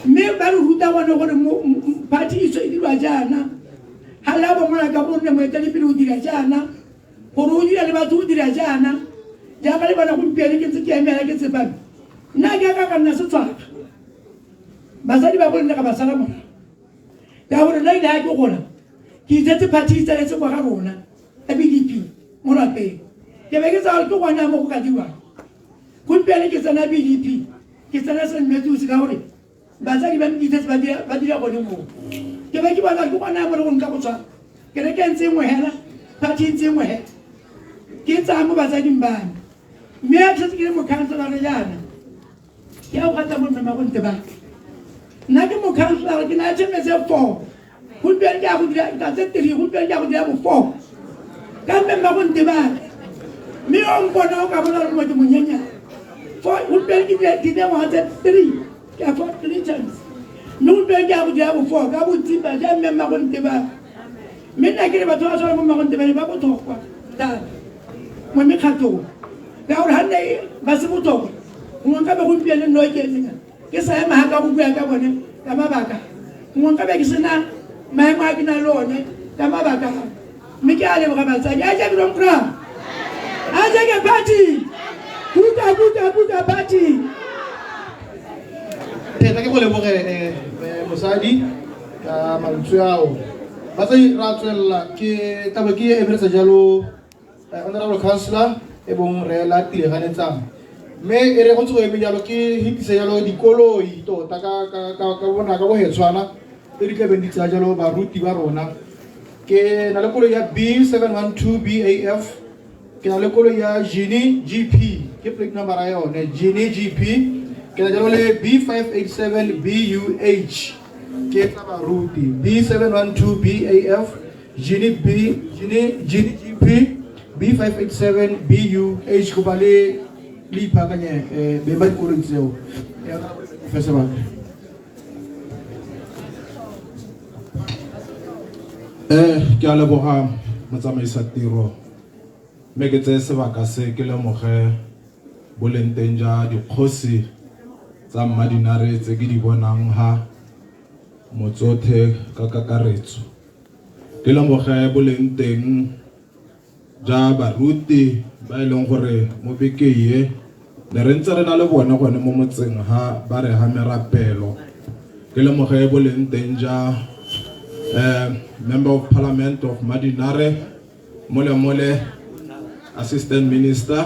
mme ba re ruta gone gore party e dirwa jaana, ga le a bongwana ka gonne moeteledipele o dira jaana, gore o dira le batho o dira jaana. Jaaka le bona gompieno ke ntse ke emela ke tsepame, nna ke ka nna setshwaka, basadi ba gole ga ba sala morago, ka gore nna ile ga ke gola ke itsetse party e tsaletse kwa ga rona ya BDP mo lapeng, ke be ke tsaya ke gona mo go ka dirwang. Gompieno ke tsena BDP, ke tsena St Matthews ka gore batsadi ba itsetse ba dira gone moo, ke be ke bona ke gona mo le go nka go tshwana kereke ntse nngwe hela, party ntse nngwe hela, ke tsaya mo batsading ba me. Mme a setse ke le mokhanselara jaana, ke a go gata mo mme Magontebane, nna ke mokhanselara, ke na tshemetse 4, gompieno ke a go dira ka tse 3, gompieno ke a go dira bo 4 ka mme Mmagontebane. Mme o mpona o ka bona gore mo ke monyenyane. Gompieno ke dira ngwaga tse 3, ke a 4 three times, mme gompieno ke a go dira bo 4 ka botsipa ja mme Mmagontebane. Mme nna ke re batho ba tshwana mo Mmagontebane ba botlhokwa thata mo mekgatlhong, ka gore ga nne ba se botlhokwa gongwe nka be gompieno nno ke emeng ke sa ema ga ka go bua ka bone ka mabaka, gongwe nka be ke sena maemo a ke nang le one ka mabaka. Mme ke a leboga batsadi. A ja kra a ja ke party, buka buka buka party. Pheta ke go leboge mosadi ka mantswe ao. Batsadi, ra tswelela, ke tlabe ke emeletsa jalo honorable councillor e bong re la Tireganetsang, mme e re go ntse go eme jalo ke hetisa jalo dikoloi tota ka bona ka bohetshwana tse di tlabeng di tsaya jalo baruti ba rona. Ke na le koloi ya B712 BAF, ke na le koloi ya Gini GP, ke plate number ya yone Gini GP, ke na jalo le B587 BUH, ke tsa baruti B712 BAF, Gini B Gini GP, B587 BUH, go ba le ipaakanye be ba dikoloi tseo fe sebaka. Ke a leboga motsamaisa tiro, mme ke tseye sebaka se ke lemoge boleng teng ja dikgosi tsa Mmadinare tse ke di bonang ha motsothe ka kakaretso, ke lemoge boleng teng ja baruti ba e leng gore mo bekeng ye ne re ntse re na le bone gone mo motseng ha ba re ha merapelo, ke lemoge boleng teng ja member of parliament of Mmadinare mole mole, assistant minister,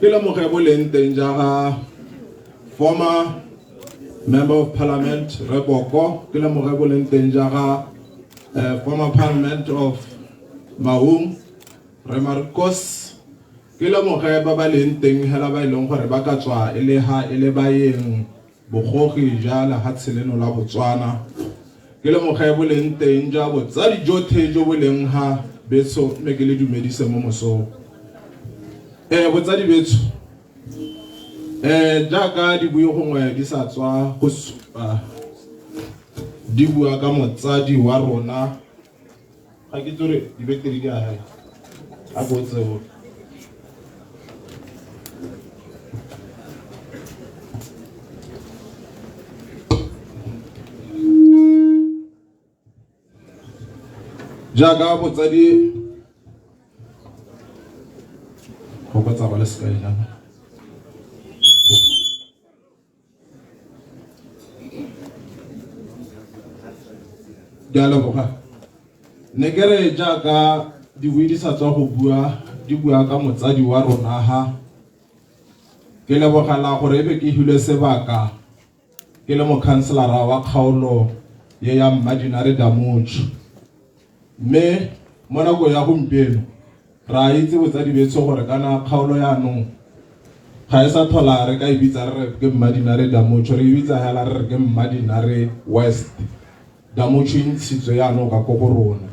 ke lemoge boleng teng ja ga former member of parliament Reboko, ke lemoge boleng teng ja ga former parliament of Maung Remarcos, ke lemoge ba ba leng teng hela ba e leng gore ba ka tswa e le ha e le baeng bogogi ja lehatshe leno la Botswana, ke lemoge boleng teng ja botsadi jothe jo bo leng ha betsho, mme ke le dumedise mo mosong. Botsadi betsho, jaaka dibui gongwe di sa tswa go supa di bua ka motsadi wa rona, ga ke tsore dibeteri di a hela a ko tseo. Jaaka botsadi fokotsa go le sekai jaana. Ke a leboga. Ne ke re jaaka dibui di sa tswa go bua, di bua ka motsadi wa rona ha. Ke lebogela gore e be ke hilwe sebaka ke le mokhanselara wa kgaolo ye ya Mmadinare Damotsho. Mme mo nako ya gompieno re a itse botsadi betsho gore kana kgaolo yaanong ga e sa tlhola re ka e bitsa re re ke Mmadinare Damotsho, re e bitsa hela re re ke Mmadinare West. Damotsho e ntshitswe yaanong ka ko go rona.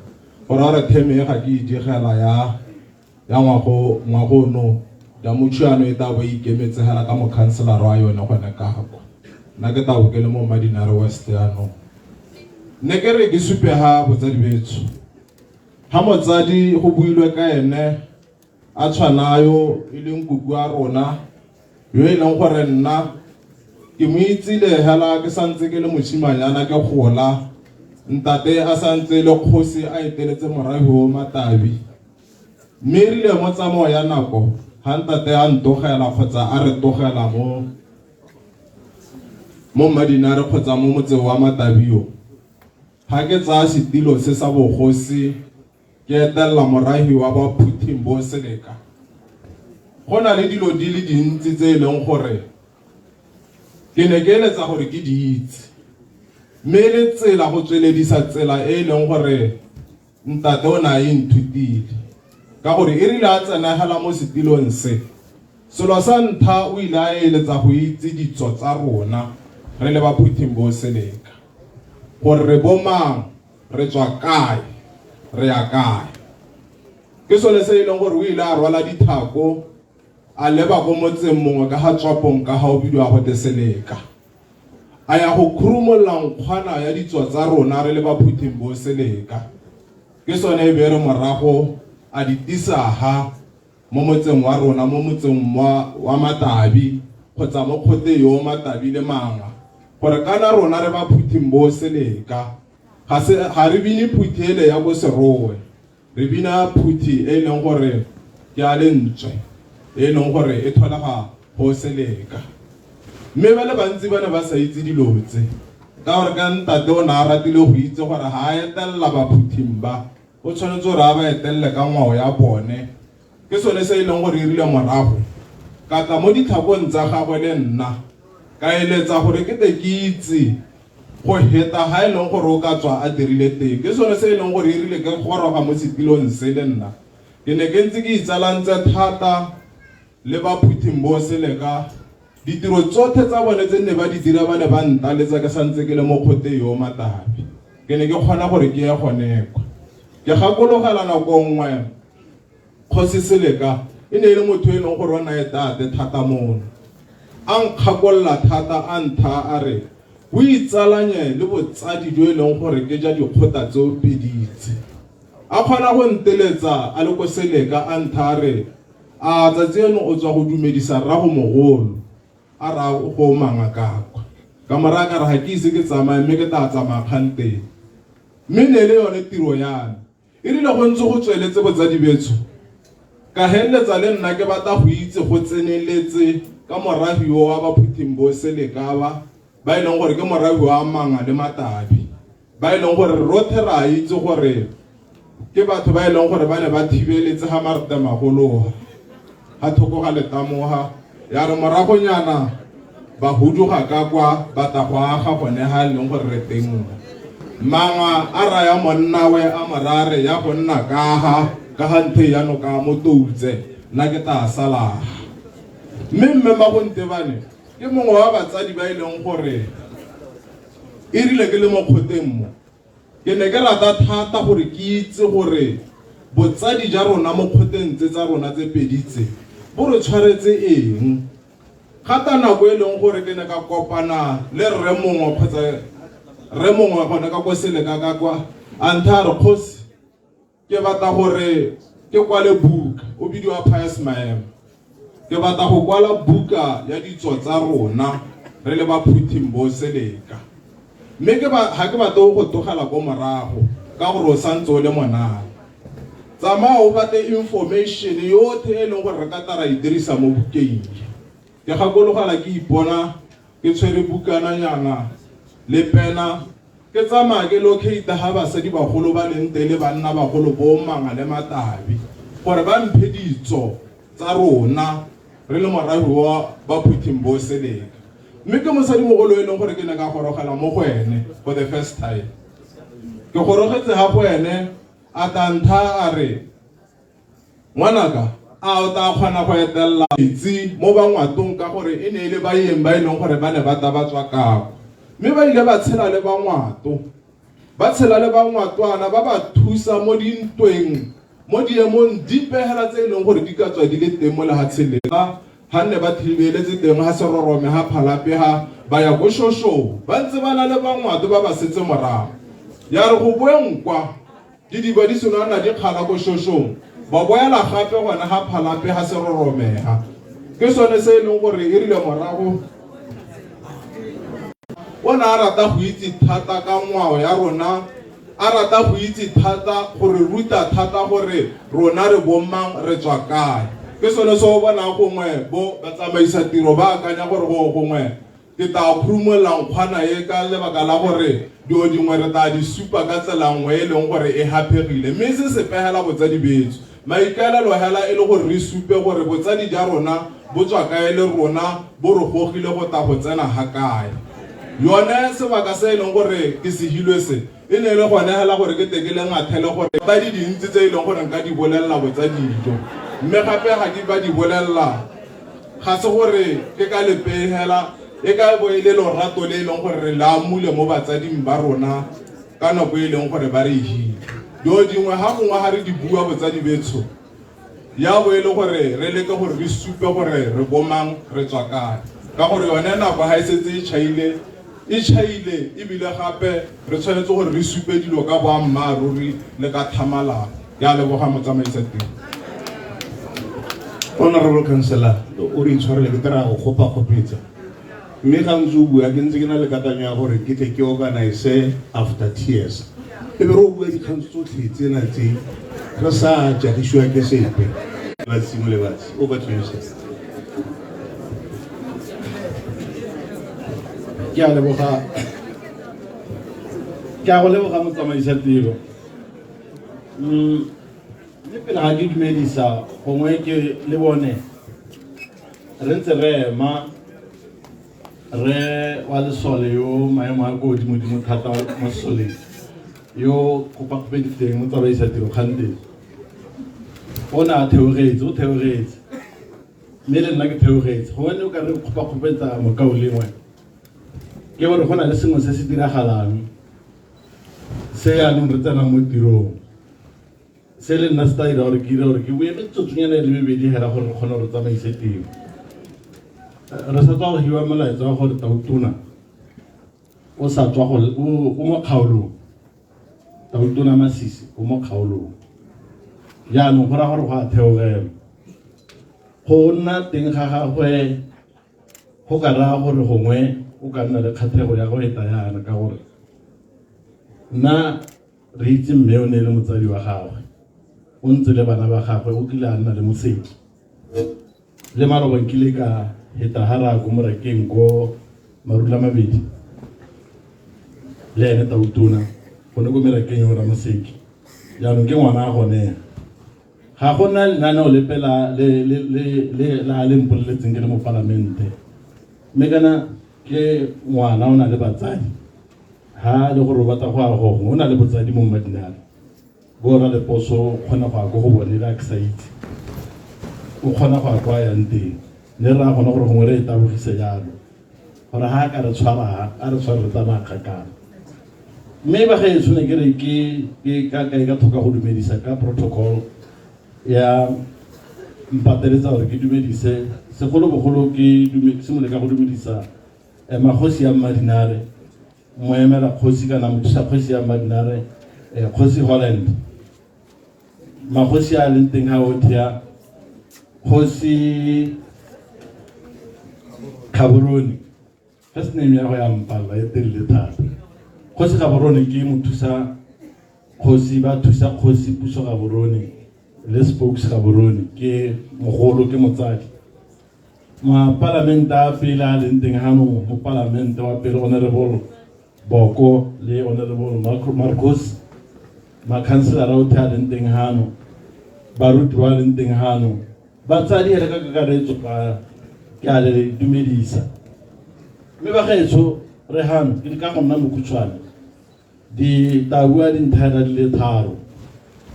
Go raya gore theme e ga ke e digela ya ya ngwago ngwago ono Damotsho yaanong e tla bo e ikemetse hela ka mokhanselara wa yone gone ka kwa. Nna ke tla bo ke le mo Mmadinare West yaanong. Ne ke re ke supe ha botsadi betsho. Ha motsadi go builwe ka ene a tshwanayo e leng kuku wa rona yo e leng gore nna ke mo itsile hela ke santse ke le moshimanyana ke gola ntate a santse le kgosi a eteletse morahi o Matabi. Mme e rile mo tsamao ya nako ha ntate a ntogela kgotsa a re togela mo mo Mmadinare kgotsa mo motseng wa Matabio, ha ke tsaya setilo se sa bogosi ke etelela morahi wa ba Phuthing bo Seleka. Go na le dilo di le dintsi tse e leng gore ke ne ke eletsa gore ke di itse, mme e le tsela go tsweledisa tsela e e leng gore ntate o ne a e nthutile. Ka gore e rile a tsenegela mo setilong se, selo sa ntlha o ile a eletsa go itse ditso tsa rona re le ba Phuthing bo Seleka, gore re bo mang, re tswa kae, re ya kae. Ke sone se e leng gore o ile a rwala dithako a leba ko motseng mongwe ka ga Tswapong ka ga o bidiwa gote Seleka, a ya go khurumolola nkgwana ya ditso tsa rona re le ba Phuthing bo Seleka. Ke sone e be re morago a di tisa ha mo motseng wa rona, mo motseng wa Matabi kgotsa mo kgoteng yo Matabi le Mangwa, gore kana rona re ba Phuthing bo Seleka, ga se ga re bine phuthi ele ya ko Serowe, re bina phuthi e leng gore ke a lentswe e leng gore e tholega go Seleka. Mme ba le bantsi ba ne ba sa itse dilo tse, ka gore ka ntate o ne a ratile go itse gore ha a etelela baphuthing ba, o tshwanetse gore a ba etelele ka ngwao ya bone. Ke sone se e leng gore e rile morago ka tla mo ditlhakong tsa gagwe le nna ka eletsa gore ke te ke itse go heta ha e leng gore o ka tswa a dirile teng. Ke sone se e leng gore e rile ke goroga mo setilong se le nna ke ne ke ntse ke itsalantse thata le ba Phuthing bo Seleka. Ditiro tsothe tsa bone tse nne ba di dira ba ne ba ntaletsa ke santse ke le mo kgoteng yo Matabi. Ke ne ke kgona gore ke ye gone kwa. Ke gakologela nako nngwe Kgosi Seleka e ne e le motho e leng gore o na e tate thata mono. A nkgakolola thata a ntha a re o itsalanye le botsadi jo e leng gore ke ja dikgota tseo peditse. A kgona go nteletsa a le ko Seleka a ntha a re a tsatsi eno o tswa go dumedisa rrago mogolo a ra go manga ka kwa. Ka mo raya ka re ga ke ise ke tsamaye mme ke tla tsamaya kganteng. Mme ne le yone tiro ya me. E rile go ntse go tsweletse botsadi betsho, ka heleletsa le nna ke batla go itse go tseneletse ka morahi o wa Baphuthing bo Seleka ba ba e leng gore ke morahi wa Manga le Matabi, ba e leng gore rothe re a itse gore ke batho ba e leng gore ba ne ba thibeletse ga Martemagologa ga thoko ga Letamoga, ya re moragonyana ba huduga ka kwa ba tla go aga gone ga e leng gore re teng mo. Manga a raya monnawe a morare ya go nna kaga ka ga nthe ya noka mo Toutse, nna ke tla sala. Mme mme Magontebane ke mongwe wa batsadi ba e leng gore e rile ke le mo kgoteng mo, ke ne ke rata thata gore ke itse gore botsadi ja rona mo kgoteng tse tsa rona tse pedi tse bo re tshwaretse eng. Gata nako e leng gore ke ne ka kopana le rre mongwe kgotsa rre mongwe gone ka ko Seleka ka kwa, a ntha a re kgosi ke batla gore ke kwale buka, o bidiwa Pius Maema, ke batla go kwala buka ya ditso tsa rona re le ba Phuthing bo Seleka, mme ke ba ga ke batle go togela ko morago. Ka gore o santse o le monana. Tsamaya o batle information yotlhe e leng gore re ka tla ra e dirisa mo bukeng e. Ke gakologela ke ipona ke tshwere bukananyana le pena ke tsamaya ke locate ga basadi bagolo ba leng teng le banna bagolo bo Manga le Matabi gore ba mphe ditso tsa rona re le morafe wa Baphuthing bo Seleka. Mme ke mosadimogolo e leng gore ke ne ka gorogela mo go ene for the first time. Ke gorogetse ga go ene a tla ntha a re, Ngwanaka, a o tla kgona go etelela metsi mo Bangwatong ka gore e ne e le baeng ba e leng gore ba ne ba tla ba tswa Kako. Mme ba ile ba tshela le Bangwato. Ba tshela le Bangwatwana ba ba thusa mo dintweng, mo diemong dipe hela tse e leng gore di ka tswa di le teng mo lehatsheng le. Ha nne ba thibeletse teng ha Serorome, ha Phalape, ha ba ya ko Shoshong, ba ntse ba na le Bangwato ba ba setse morago. Ya re go boeng kwa, Didiba di seno nna di kgala ko Shoshong, ba boela gape gone ha Phalape ha Serorome ha. Ke sone se e leng gore e rile morago o ne a rata go itse thata ka ngwao ya rona, a rata go itse thata go re ruta thata gore rona re bommang, re tswa kae. Ke sone se o bonang gongwe bo batsamaisa tiro ba akanya gore go gongwe Ke tlaa khurumolola nkgwana e ka lebaka la gore dilo dingwe re tlaa di supa ka tsela nngwe e leng gore e haphegile mme se sepe hela botsadi betso. Maikaelelo hela e le gore re supe gore botsadi ja rona bo tswa kae le rona bo re gogile go tla go tsena ha kae. Yone sebaka se e leng gore ke se hilwe se e ne e le gone hela gore ke tle ke le ngathele gore ba di dintsi tse e leng gore nka di bolelela botsadi jo mme gape ga ke ba di bolelela Ga se gore ke ka lepee hela, e ka bo e le lorato le e leng gore re le amule mo batsading ba rona ka nako e leng gore ba re hile. Dilo dingwe ga gongwe ga re di bua botsadi betsho, ya bo e le gore re leke gore re supe gore re bomang, re tswa kae. Ka gore yone nako ga e setse e tšhaile, e tšhaile ebile gape re tshwanetse gore re supe dilo ka boammaaruri le ka tlhamalalo. Ke a leboga motsamaisa tiro. Honorable Councillor, o re itshwarele ke tla go kgopa kgopetsa. Mme ga ntse o bua ke ntse ke na le kakanyo ya gore ke tle ke organize after tears. E be re o bua dikgang tsotlhe tsena tse re sa jagisiwa ke sepe. Lebatsi mo lebatsi. Over to you sir. Ke a leboga. Ke a go leboga motsamaisa tiro. Mme pele ga ke dumedisa gongwe ke le bone re ntse re ema re wa lesole yo maemo a ko godimodimo thata mo sesoleng yo kgopakgopeditseng mo tsamaisa tiro kganteng o ne a theogetse o theogetse mme le nna ke theogetse gongwe ne o ka re kgopakgopetsa mokaulengwe ke gore go na le sengwe se se diragalang se yaanong re tsenang mo tirong se le nna se tla dira gore ke dire gore ke bue metsotsonyana e le mebedi hela gore re kgone gore tsamaise tiro. Re sa tswa go hiwa molaetsa wa gore Tautona o sa tswa go o mo kgaolong, Tautona Masisi o mo kgaolong, jaanong go raya gore go a theogelwa. Go nna teng ga gagwe go ka raya gore gongwe o ka nna le kgatlhego ya go eta yana, ka gore nna re itse mme o ne e le motsadi wa gagwe, o ntse le bana ba gagwe, o kile a nna le moseki le maloba nkile ka heta ga ra ko morakeng ko Marula Mabedi le ene Tautona gone ko merakeng yo Ramoseki, jaanong ke ngwana a gone. Ga go na lenaneo lepe la le le le le la le mpoleletseng ke le mo palamente, mme kana ke ngwana o na le batsadi, ha le gore o batla go ya gongwe o na le botsadi mo Mmadinare, bo ra leposo o kgona go ya ko go bone le a ke sa itse o kgona go ya kwa yang teng, mme re a gona gore gongwe re e tabogise jalo gore ha a ka re tshwara a re tshware re tsamaya kgakala. Mme ba gaetsho ne ke re ke ke ka ka ka tlhoka go dumedisa ka protocol ya mpateletsa gore ke dumedise segolobogolo ke simolole ka go dumedisa magosi a Mmadinare, moemela kgosi kana mothusa kgosi ya Mmadinare, kgosi Holland, magosi a leng teng ga otlhe, kgosi Gaborone, first name ya go ya mpalla e telele thata. Kgosi Gaborone ke mothusa Kgosi ba thusa kgosi Puso Gaborone le spokes Gaborone ke mogolo ke motsadi. Mapalamente a pele a leng teng hano, mopalamente wa pele Honorable Boko le Honorable Marcos, makhanselara otlhe a leng teng hano, baruti ba leng teng hano, batsadi hele ka kakaretso ba ke a le dumedisa. Mme bagaetsho re hano ke ka go nna mokhutshwane. Di tla bua dintlha di le tharo.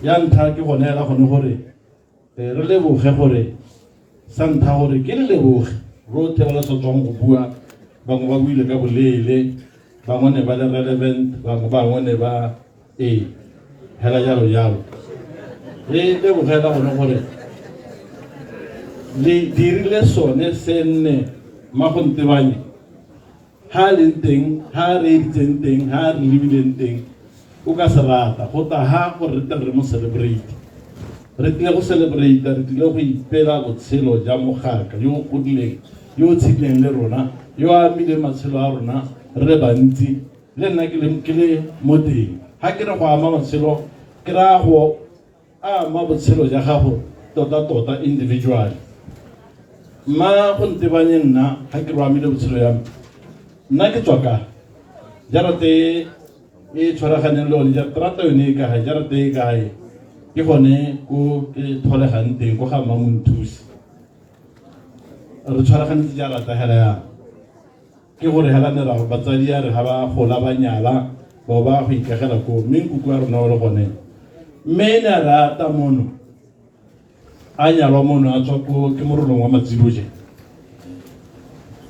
Ya ntlha ke go neela gone gore re leboge gore sa ntlha gore ke le leboge rotlhe ba le sa tswang go bua, bangwe ba buile ka boleele, bangwe ne ba le relevant, bangwe ne ba ee hela jalo jalo. Re lebogela gone gore le dirile sone se nne Mmagontebanye ha leng teng, ha re editseng teng, ha re lebileng teng, o ka se rata go tla ha gore re tle re mo celebrate. Re tlile go celebrate, re tlile go ipela botshelo ja mogaka yo o godileng, yo o tshedileng le rona, yo a amileng matshelo a rona re le bantsi, le nna ke le mo teng. Ha ke re go ama matshelo, ke raya go ama botshelo ja gago tota-tota individually. Mma go ntebanye nna ga ke re amile botshelo ya me, nna ke tswa ka jarata e tshwaraganeng le one, terata yone e ka gae, jarata e ka gae ke gone ko ke tlholegang teng, ko ga Mmamonthusi. Re tshwaraganetse jarata hela yang, ke gore hela ne ra batsadi ya re ga ba gola ba nyala bao ba go ikagela ko, mme nkuku wa rona o le gone, mme ne a rata mono a nyalwa mono a tswa ko ke morolong wa Matsiloje.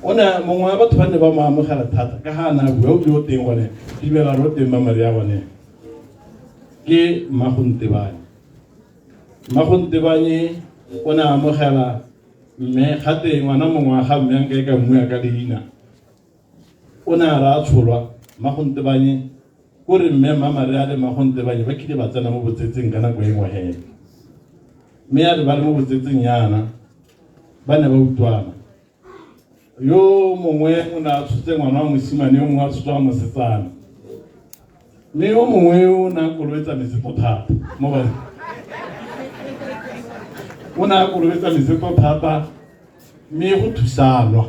O ne mongwe wa batho ba ne ba mo amogela thata ka ga a ne a bua, o bile o teng gone, ke dumela re o teng Mamaria gone, ke Mmagontebanye. Mmagontebanye o ne a amogela mme gate ngwana mongwe wa ga mme a nka e ka mmua ka leina, o ne a re a tsholwa Mmagontebanye, ko re mme Mamaria le Mmagontebanye ba kile ba tsena mo botsetseng ka nako e nngwe hela. Mme a re ba le mo botsetseng yana ba ne ba utlwana, yo mongwe o ne a tshotse ngwana wa mosimane, yo mongwe a tshotse wa mosetsana, mme yo mongwe o ne a kolobetsa metseto thata mo ba, o ne a kolobetsa metseto thata, mme go thusanwa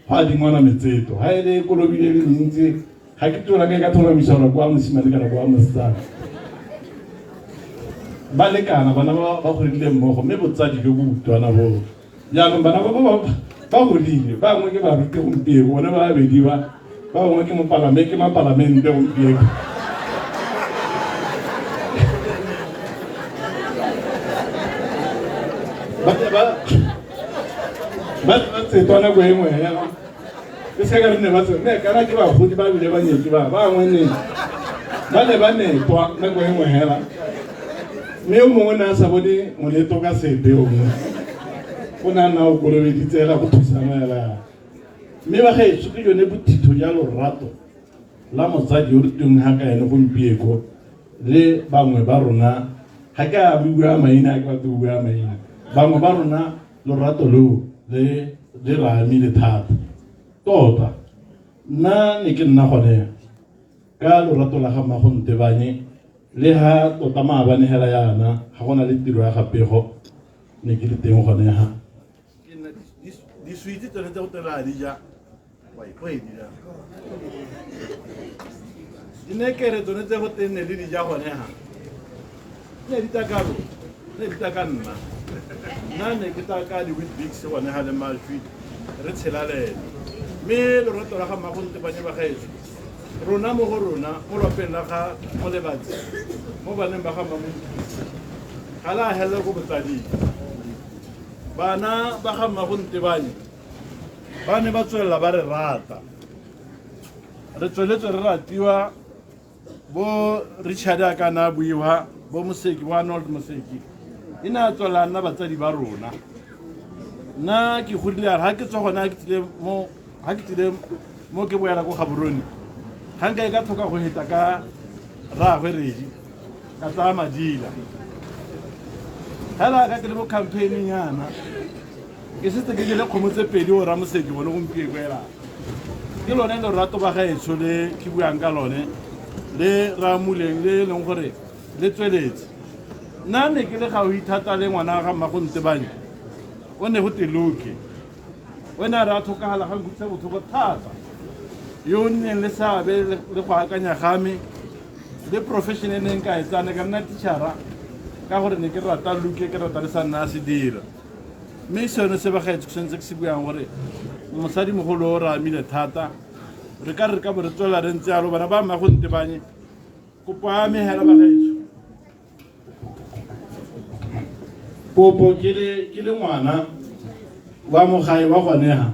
go adingwana metseto ga e le kolobile le mentsi, ga ke tsona ke ka tlhomamisa gore kwa mosimane kana kwa mosetsana ba lekana, bana ba godile mmogo, mme botsadi jo bo utlwana bo. Jaanong bana ba godile, bangwe ke baruti gompieno, bone ba babedi ba bangwe ke mopalame, ke mapalamente gompieno. Ba ne ba tsetwa nako e nngwe hela, e se ka re ne ba tse, ne kana ke bagodi ba bile ba nyetse ba bangwe ne ba ne ba netwa nako e nngwe hela, mme yo mongwe ne a sa bone moleto ka sepe, yo mongwe o ne a nna o kolobeditse hela go thusana hela. Mme ba gaetsho ke yone bothitho ja lorato la motsadi yo re teng ga ka ene gompieko le bangwe ba rona, ga ke a bua maina, ke batlo bua maina, bangwe ba rona lorato leo le re amile thata tota. Nna ne ke nna gone ka lorato la ga Mmagontebanye, le ha tota maabane hela yana ga gona le tiro ya gapego ne ke le teng gone ha. Diswitse tsone tse go tela di ja, wa ipoe di ja. Dinekere tsone tse go teng ne le di ja gone ha. Ne di tla ka ro, ne di tla ka nna. Nna ne ke tla ka di-Weet-Bix gone ha le mašwi, re tshela le ene. Mme lorato la ga Mmagontebanye ba gaetsho, rona mo go rona, mo lwapeng la ga Molebatsi, mo baneng ba ga Mmamonthusi, ga la helela ko botsading. Bana ba ga Mmagontebanye ba ne ba tswelela ba re rata, re tsweletse re ratiwa bo Richard a ka na buiwa, bo Moseki, bo Arnold Moseki, e ne a tswelela nna batsadi ba rona. Nna ke godile a re ga ke tswa gone, ga ke tsile mo ke boela ko Gaborone, ga nka e ka tlhoka go heta ka rraagwe Redi, ka tsaya madila hela ka ke le mo campaigning yana, ke setse ke jele kgomo tse pedi o Ramoseki bone gompieko ela. Ke lone lorato ba gaetsho le ke buang ka lone. Le ramuleng le e leng gore le tsweletse. Nna ne ke le gaufi thata le ngwana ga mmago Ntebanye, o ne go teloke, o ne a re a tlhokagala ga nkutlwisa botlhoko thata, yo o nneng le seabe le go akanya ga me le profession e neng ka e tsaya, ne ka nna teachera ka gore ne ke rata Luke, ke rata le sa nna a se dira. Mme sone se bagaetsho ke sentse ke se buang gore mosadimogolo o re amile thata, re ka re ka bo re tswelela re ntse yalo. Bana ba mmago Ntebanye, kopo ya me hela bagaetsho, kopo ke le ngwana wa mogae wa gone ha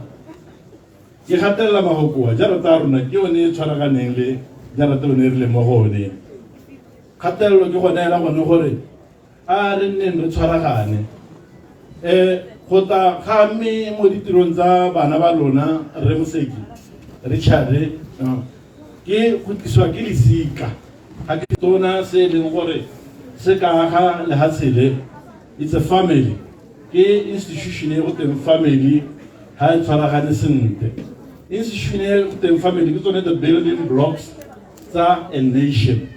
ke gatelela magokoa jarata ya rona ke yone e tshwaraganeng le jarata yone e re leng mo go one. Kgatelelo ke gone hela gone gore a re nneng re tshwaragane go tla ga mme mo ditirong tsa bana ba lona re Moseki Richard ke go tliswa ke lesika ga ke tona se e leng gore se ka aga lehatshe le. It's a family, ke institution e go teng family ha e tshwaragane sentle. Institution e go teng family ke tsone the building blocks tsa a nation.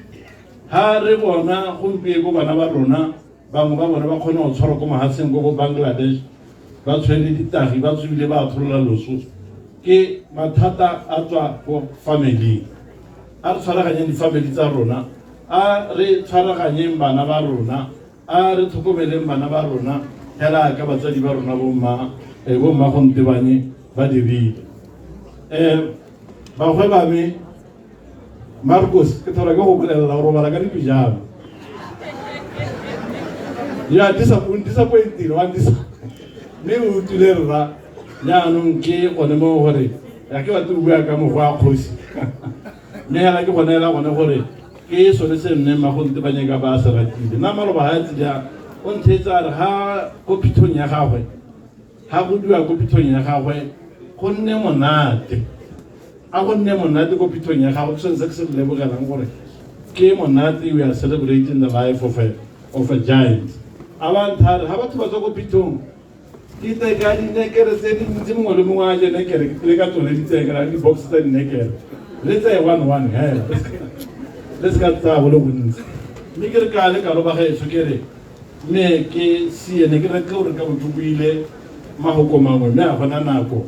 Ha re bona gompieno bana ba rona bangwe ba bone ba kgone go tshwarwa ko mahatsheng ko Bangladesh, ba tshwere ditagi, ba tswile ba atholola loso, ke mathata a tswa ko family. A re tshwaraganyeng di-family tsa rona, a re tshwaraganyeng bana ba rona, a re tlhokomeleng bana ba rona hela ka batsadi ba rona bomma bomma go Ntebanye ba dirile. Bagwe ba me Marcos, ke thola ke go bolelela go robala ka dipijama. Ya disappointing wa mme o utlwile rra jaanong ke gone mo gore ya ke batle go bua ka mokgwa wa kgosi, mme hela ke gone hela gone gore ke sone se mme mmago Ntebanye ka ba se ratile. Nna maloba ga a tsile o ntheetsa a re ha ko phithong ya gagwe, ha go dua ko phithong ya gagwe go nne monate, a go nne monate ko phithong ya gagwe. Ke sone se ke se lebogelang gore ke monate, we are celebrating the life of a giant. A ba nthare ha batho ba tswa ko phithong ke tle ka dinekere tse dintsi, mongwe le mongwe a je nekere, ke tlile ka tsone ditsekere di-box tsa dinekere, le tseye one one hela, le se ka tsaya go le gontsi. Mme ke re ka le kalo ba gaetsho, ke re mme ke siene ke reke gore ka bo ke buile mahoko mangwe mme a gona nako,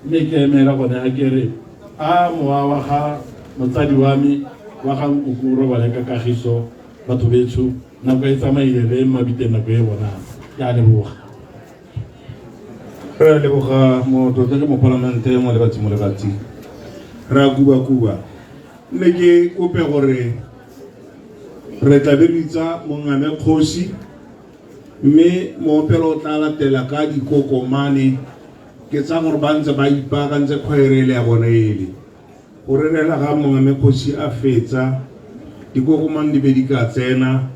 mme ke emela gone ga ke re a mowa wa ga motsadi wa me wa ga nkuku robale ka kagiso. Batho betsho, nako e tsamaile re mabiteng nako e bonang. Ke a leboga. Re a leboga motlotlegi ke mopalamente mo lebatsi mo lebatsi. Re a kuba-kuba. Mme ke kope gore re tla be re bitsa mongame kgosi, mme moopelo o tla latela ka dikokomane. Ke tsa gore ba ntse ba ipaakantse kgwere ele ya bone ele. Go rerela ga mongame kgosi a fetsa, dikokomane di be di ka tsena,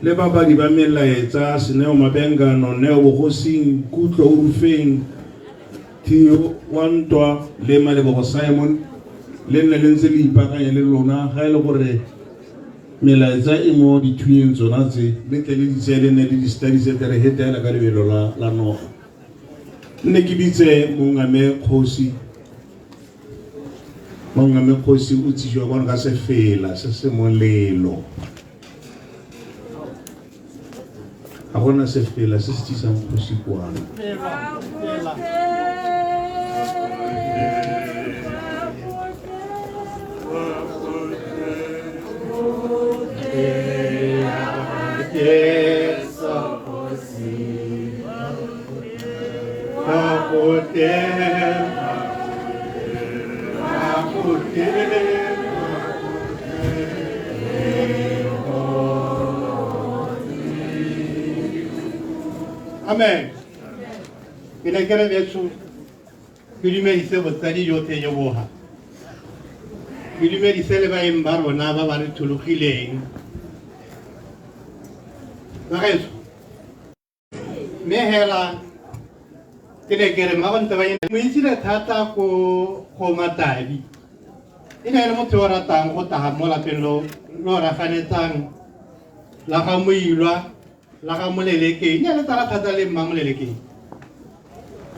le babadi ba melaetsa Seneo Mabengano, Neo Bogosing, Kutlo Urufeng, Theo wa Ntwa le Malebogo Simon, le nne le ntse le ipaakanya le lona ga e le gore melaetsa e mo dithunyeng tsona tse, le tle le di tseye le nne le di studies tle re hetela ka lebelo la noga. Nne ke bitse mongame kgosi. Mongame kgosi o tsijwa kwano ka sefela se se molelo. Ga gona sefela se se tsisang kgosi kwano. Amen. Ke ne ke re betsho, ke dumedise botsadi jotlhe jo boga. Ke dumedise le baeng ba rona ba ba re thologileng. Bagaetsho, mme hela ke ne ke re mmago Ntebanye mo itsile thata ko go Matabi. E ne e le motho yo o ratang go taga mo lapeng lo lo raganetsang la ga Moilwa, la ga Molelekeng. E ne e le tsala thata le mma Molelekeng.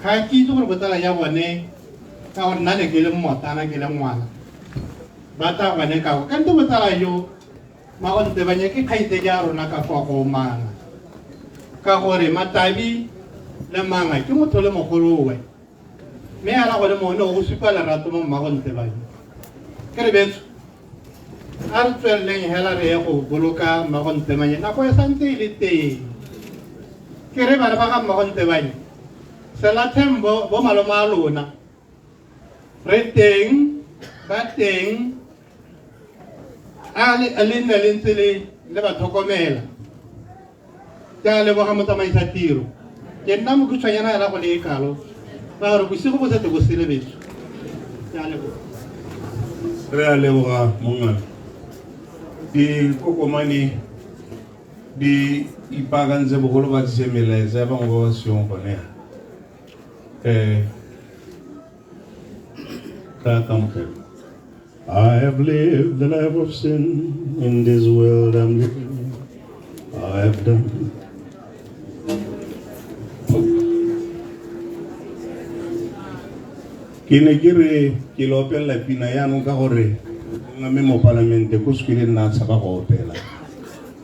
Ga ke itse gore botsala ya bone ka gore nna ne ke le mmotana ke le ngwana. Ba tla gone ka go kante botsala jo Magontebanye ke kgaitsedi ya rona ka kwa go Manga, ka gore Matabi le Manga ke motho le mogolowe, mme ala gone mo ne go supa lerato mo Mmagontebanye. Ke re betso a re tsweleleng hela re ye go boloka Mmagontebanye nako e santse e le teng. Ke re bana ba ga Mmagontebanye, selatheng bo malome a lona, re teng, ba teng, a le nne le ntse le ba tlhokomela. Ke a leboga motsamaisa tiro. Ke nna mokhutshwanyana hela go le e kalo, ka gore bosigo bo setse bo sele betso. Ke a leboga. Re a leboga mongwe. Dikokomane di ipaakantse bogolo ba tsise melaetsa ya bangwe ba ba seong gone ya. Ka kamogelo. I have lived the life of sin in this world I'm living. I have done. Ke ne ke re ke le opelela pina yaanong ka gore mme mo palamente ko sekoleng nna a tshaba go opela.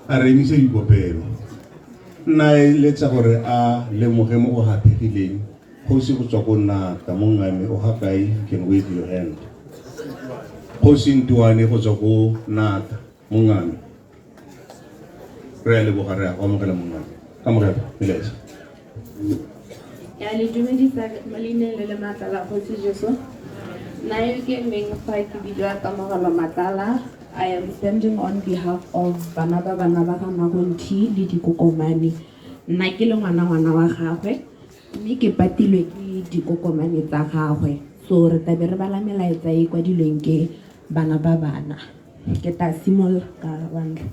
A re emise dikopelo. Nna e letsa gore a lemoge mo go haphegileng. Kgosi go tswa ko Nata, mongame o ga kae? You can wave your hand. Kgosi Ntuane go tswa ko Nata, mongame. Re a leboga, re a go amogela mongame. Kamogelo, melaetsa. Ke a le dumedisa mo leineng le le maatla la Kgosi Jesu. Nna yo ke emeng fa ke bidiwa Kamogelo Matlala. I am standing on behalf of bana ba bana ba ga Magonthi le dikokomane. Nna ke le ngwana ngwana wa gagwe, mme ke patilwe ke dikokomane tsa gagwe. So re tlabe re bala melaetsa e kwadilweng ke bana ba bana. Ke tla simolola ka wa ntlha.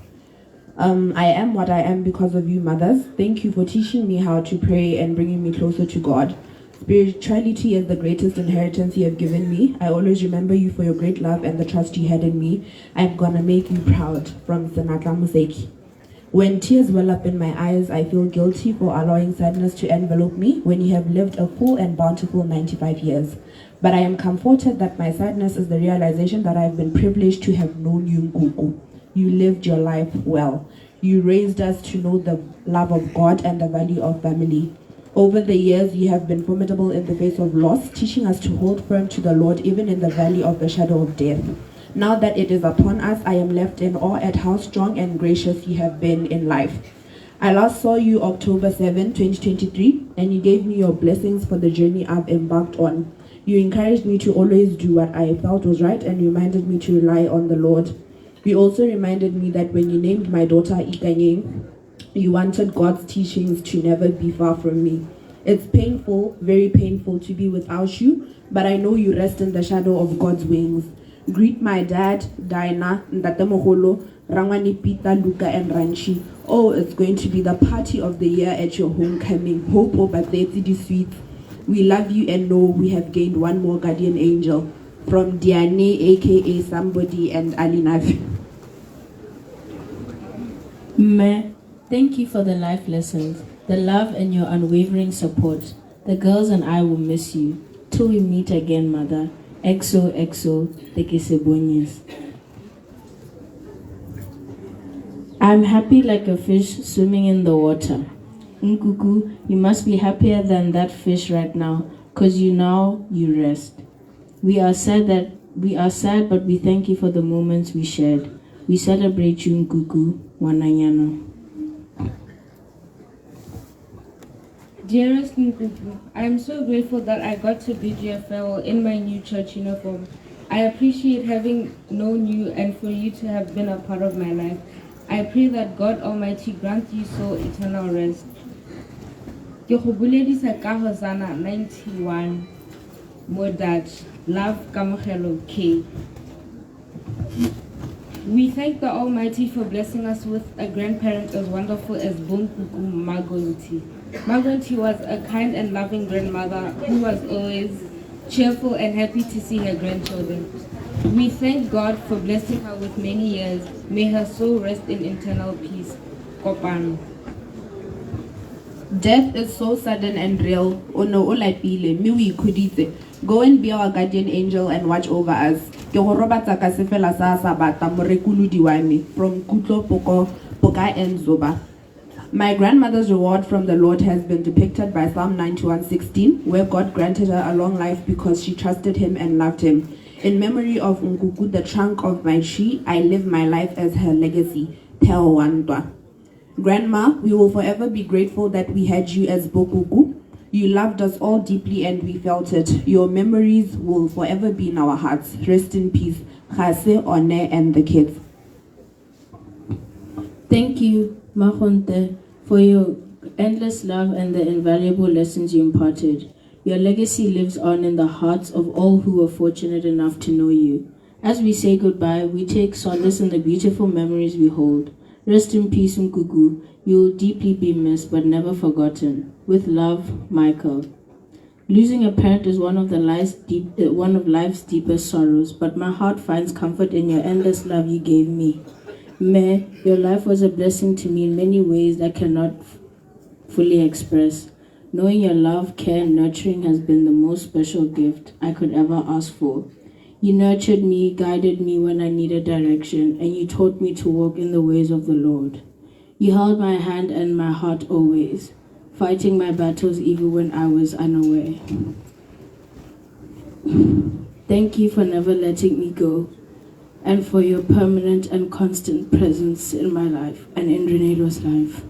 I am what I am because of you, mothers. Thank you for teaching me how to pray and bringing me closer to God. Spirituality is the greatest inheritance you have given me. I always remember you for your great love and the trust you had in me. I'm going to make you proud. From Senatla Moseki. When tears well up in my eyes, I feel guilty for allowing sadness to envelop me when you have lived a full and bountiful 95 years. But I am comforted that my sadness is the realization that I have been privileged to have known you, Nkuku. You lived your life well. You raised us to know the love of God and the value of family. Over the years, you have been formidable in the face of loss, teaching us to hold firm to the Lord even in the valley of the shadow of death. Now that it is upon us, I am left in awe at how strong and gracious you have been in life. I last saw you October 7, 2023, and you gave me your blessings for the journey I've embarked on. You encouraged me to always do what I felt was right and reminded me to rely on the Lord. You also reminded me that when you named my daughter Ikanyeng, you wanted God's teachings to never be far from me. It's painful, very painful to be without you, but I know you rest in the shadow of God's wings. Greet my dad, Dinah, Ntatemoholo, Rangwane, Peter, Luca, and Ranchi. Oh, it's going to be the party of the year at your homecoming. Hope over 30 sweets. We love you and know we have gained one more guardian angel. From Diane, aka Somebody, and Alinafi. Mme, thank you for the life lessons, the love and your unwavering support. The girls and I will miss you. Till we meet again, Mother. XOXO, Tekesebonyes. I'm happy like a fish swimming in the water. Nkuku, you must be happier than that fish right now, because you know you rest. We are sad that we are sad, but we thank you for the moments we shared. We celebrate you, Nkuku, Wananyana. Dearest Nkuku, I am so grateful that I got to bid you a farewell in my new church uniform. I appreciate having known you and for you to have been a part of my life. I pray that God Almighty grant you soul eternal rest. Ke go boledisa ka Hosanna 91 mo Dutch. Love, Kamogelo K. We thank the Almighty for blessing us with a grandparent as wonderful as Bonkuku Magonti. Magonti was a kind and loving grandmother who was always cheerful and happy to see her grandchildren. We thank God for blessing her with many years. May her soul rest in eternal peace. Kopano. Death is so sudden and real. O ne o lapile mme o ikhuditse. Go and be our guardian angel and watch over us. Ke go robatsa ka sefela sa Sabata morekolodi wa me. From Kutlo Poko Poka and Zoba. My grandmother's reward from the Lord has been depicted by Psalm 91:16, where God granted her a long life because she trusted him and loved him. In memory of Nkuku, the trunk of my tree, I live my life as her legacy. Theo Wantwa. Grandma, we will forever be grateful that we had you as Bokuku. You loved us all deeply and we felt it. Your memories will forever be in our hearts. Rest in peace. Khase, One, and the kids. Thank you, Mahonte, for your endless love and the invaluable lessons you imparted. Your legacy lives on in the hearts of all who were fortunate enough to know you. As we say goodbye, we take solace in the beautiful memories we hold. Rest in peace, Nkuku. You will deeply be missed but never forgotten. With love, Michael. Losing a parent is one of life's deepest sorrows, but my heart finds comfort in your endless love you gave me. Meh, your life was a blessing to me in many ways I cannot fully express. Knowing your love, care, and nurturing has been the most special gift I could ever ask for. You nurtured me, guided me when I needed direction, and you taught me to walk in the ways of the Lord. You held my hand and my heart always, fighting my battles even when I was unaware. Thank you for never letting me go, and for your permanent and constant presence in my life and in Renedo's life.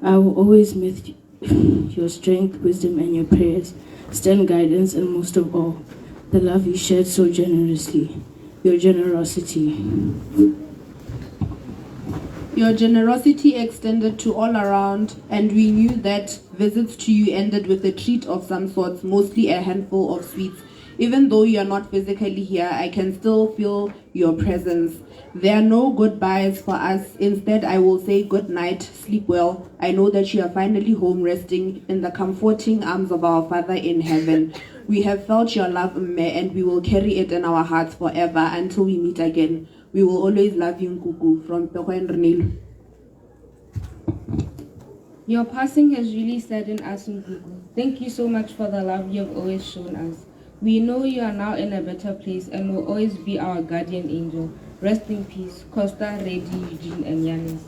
I will always miss your strength, wisdom, and your prayers, stern guidance, and most of all, the love you shared so generously, your generosity. Your generosity extended to all around, and we knew that visits to you ended with a treat of some sorts, mostly a handful of sweets. Even though you are not physically here, I can still feel your presence. There are no goodbyes for us. Instead, I will say good night, sleep well. I know that you are finally home, resting in the comforting arms of our Father in heaven. We have felt your love, Mme, and we will carry it in our hearts forever until we meet again. We will always love you, Nkuku. From Pego and Renelu. Your passing has really saddened us, Nkuku. Thank you so much for the love you have always shown us. We know you are now in a better place and will always be our guardian angel. Rest in peace, Costa, Redi, Eugene, and Yanis.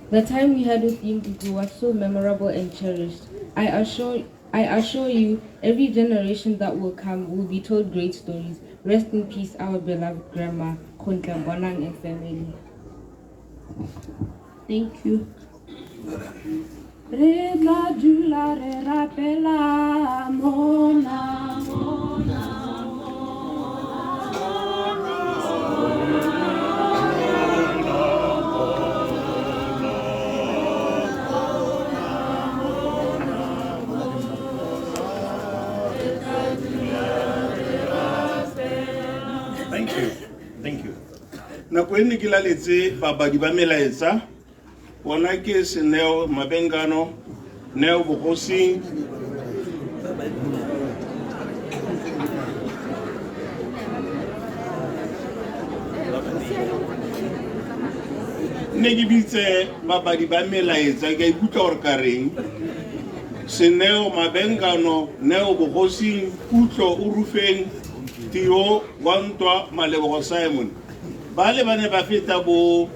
The time we had with you, Nkuku, was so memorable and cherished. I assure you, every generation that will come will be told great stories. Rest in peace, our beloved grandma, Kgontla Bonang and family. Thank you. Re tla dula re rapela mona, mona, Thank you. Thank you. Nako e ne ke laletse babadi ba melaetsa, bona ke Seneo Mabengano, Neo Bogosing, ne ke bitse babadi ba melaetsa, ke a ikutlwa gore ka reng. Seneo Mabengano, Neo Bogosing, Kutlo Urufeng, Tio Wantwa, Malebogo Simon. Ba le ba ne ba feta bo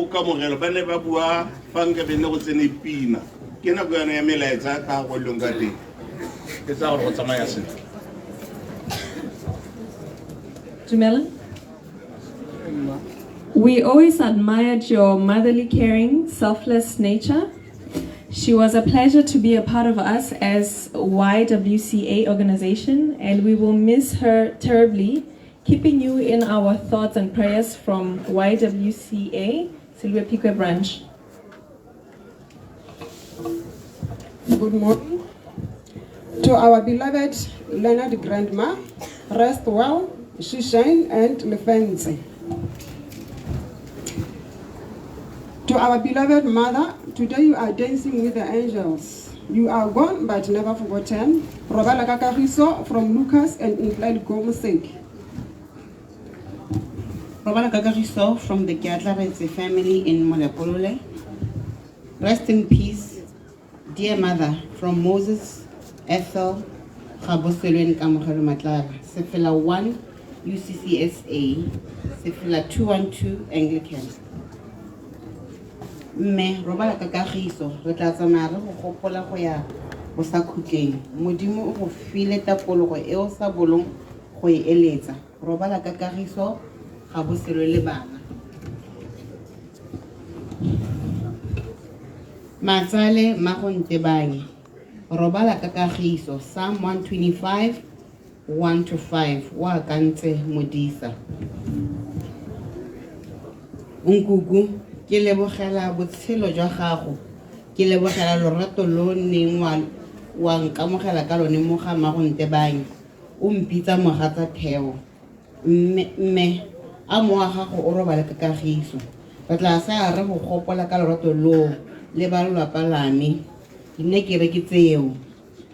kamogelo, ba ne ba bua fa nka be ne go tsene pina. Ke nako yone ya melaetsa ka go leng ka teng. Ke tsaya gore go tsamaya sentle. Dumela. We always admired your motherly, caring, selfless nature. She was a pleasure to be a part of us as YWCA organization, and we will miss her terribly, keeping you in our thoughts and prayers from YWCA, Selibe Phikwe Branch. Good morning. To our beloved Leonard Grandma, rest well, Shishain and Lefense. To our beloved mother, today you are dancing with the angels. You are gone but never forgotten. Robala Kakariso from Lucas and Ntlal Gomosek. Robala Kakariso from the Kiatlaretse family in Molepolole. Rest in peace, Dear mother, from Moses, Ethel, Gaboselwen Kamogelo Matlala, Sefela 1, UCCSA, Sefela 212, Anglican. Mme, robala ka kagiso, re tla tsamaya re go gopola go ya bosakhutleng. Modimo o go file tapologo e o sa bolong go e eletsa. Robala ka kagiso, Gaboselwe le bana. Matsale mmago Ntebanye, robala ka kagiso, Psalm 125, 1 to 5, o akantse modisa. Nkuku, ke lebogela botshelo jwa gago, ke lebogela lorato lo neng wa wa nkamogela ka lone mo ga mmago Ntebanye, o mpitsa mogatsa Theo. Mme, mme, a mowa gago o robale ka kagiso. Re tla sala re go gopola ka lorato loo le ba lelwapa la me. Ke nne ke re ke tseo.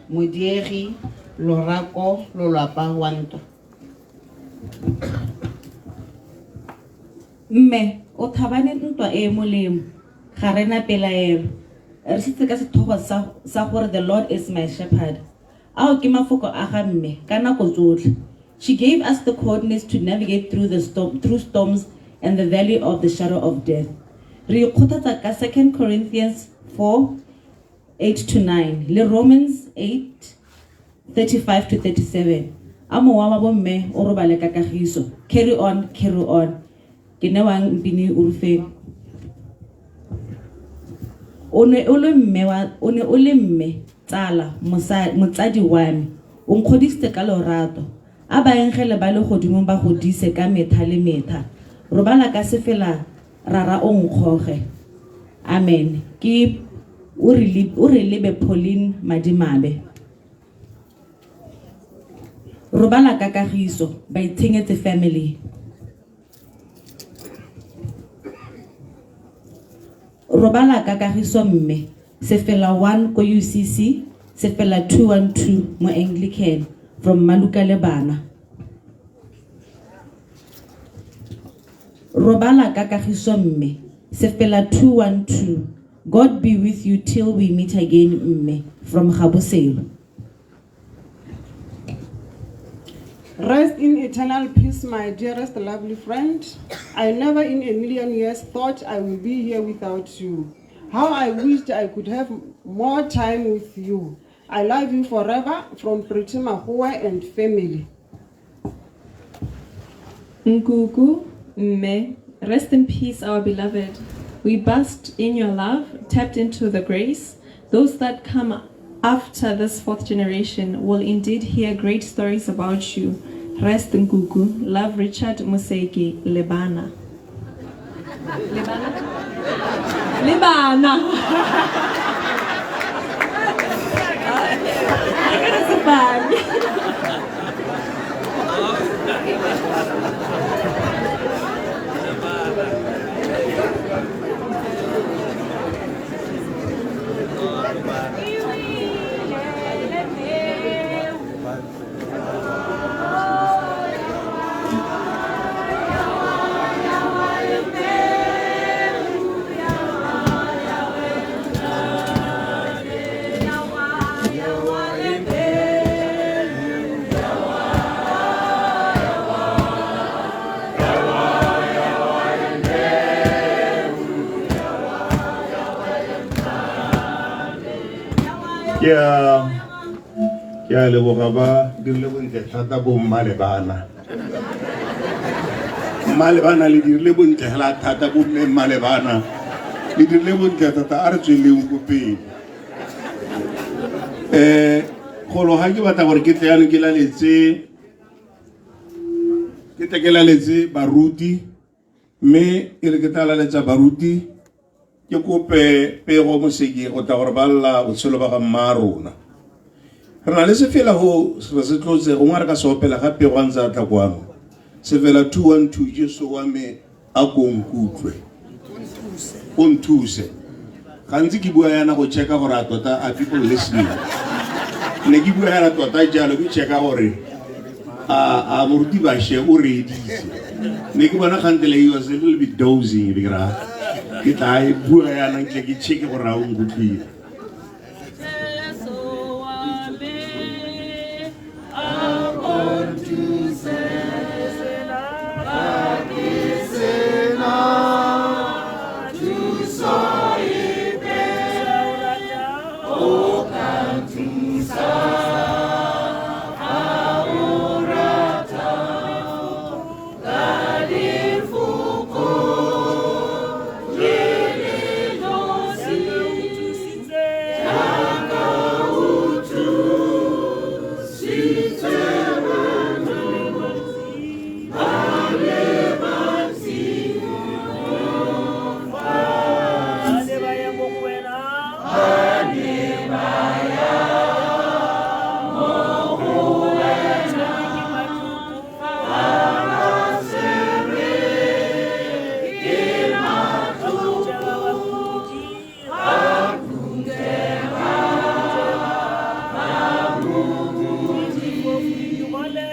Modiegi, lorako, lolwapa wa ntwa. Mme, o thabane ntwa e e molemo, ga re na pelaelo. Re setse ka sethogo sa, sa gore The Lord is my shepherd. Ao ke mafoko a ga mme ka nako tsotlhe. She gave us the coordinates to navigate through the storm, through storms and the valley of the shadow of death. Re ikgothatsa ka 2 Corinthians 4 8 to 9 le Romans 8 35 to 37. A mowa wa bomme o robale ka kagiso. Carry on, carry on. Ke newang Mpini Urufeng. O ne o le mme wa o ne o le mme tsala motsadi wa me. O nkgodisitse ka lorato. A baengele ba legodimong ba go dise ka metha le metha. Robala ka sefela rara o nkgoge. Amen. Ke o re o re lebe Pauline Madimabe. Robala ka kagiso Baitshenyetsi family. Robala ka kagiso mme. Sefela 1 ko UCC, sefela 212 mo Anglican from Maluka le bana. Robala ka kagiso mme. Sefela 212 God be with you till we meet again mme from Gaboselo. Rest in eternal peace, my dearest lovely friend. I never in a million years thought I would be here without you. How I wished I could have more time with you. I love you forever from Pretty Mahua and family. Nkuku, Mme, rest in peace, our beloved. We basked in your love, tapped into the grace. Those that come after this fourth generation will indeed hear great stories about you. Rest Nkuku. Love Richard Museki, Lebana. Lebana? Lebana! Ke a ke a leboga ba dirile bontle thata bo mma le bana. Mma le bana le dirile bontle hela thata bo mme mma le bana. Le dirile bontle thata a re tsweleng ko pele. Golo ga ke batla gore ke tle jaanong ke laletse ke tle ke laletse baruti mme e re ke tla laletsa baruti ke kope pego moseki go tla gore ba lla botshelo ba ga mma rona. Re na le sefela go re se tlotse gongwe re ka se opela ga pego a ntse a tla kwano. Sefela 212 Jesu wa me a ko nkutlwe. O nthuse. Gantsi ke bua yana go checka gore a tota are people listening. Ne ke bua yana tota jalo ke checka gore a moruti Bashe o reeditse. Ne ke bona kgantele he was a little bit dozing be ke ra ke tla e bua yana ntle ke checke gore a o nkutlwile. Thusa fa o rata ka lefoko le le nosi jaaka o thusitse batho ba le bantsi mo Ba ne ba ya mo go wena. Ba ne ba ya mo go wena. Ba ba tshwerwe ke matlhoko, ba phuthega ba bobodi le difofu le digole.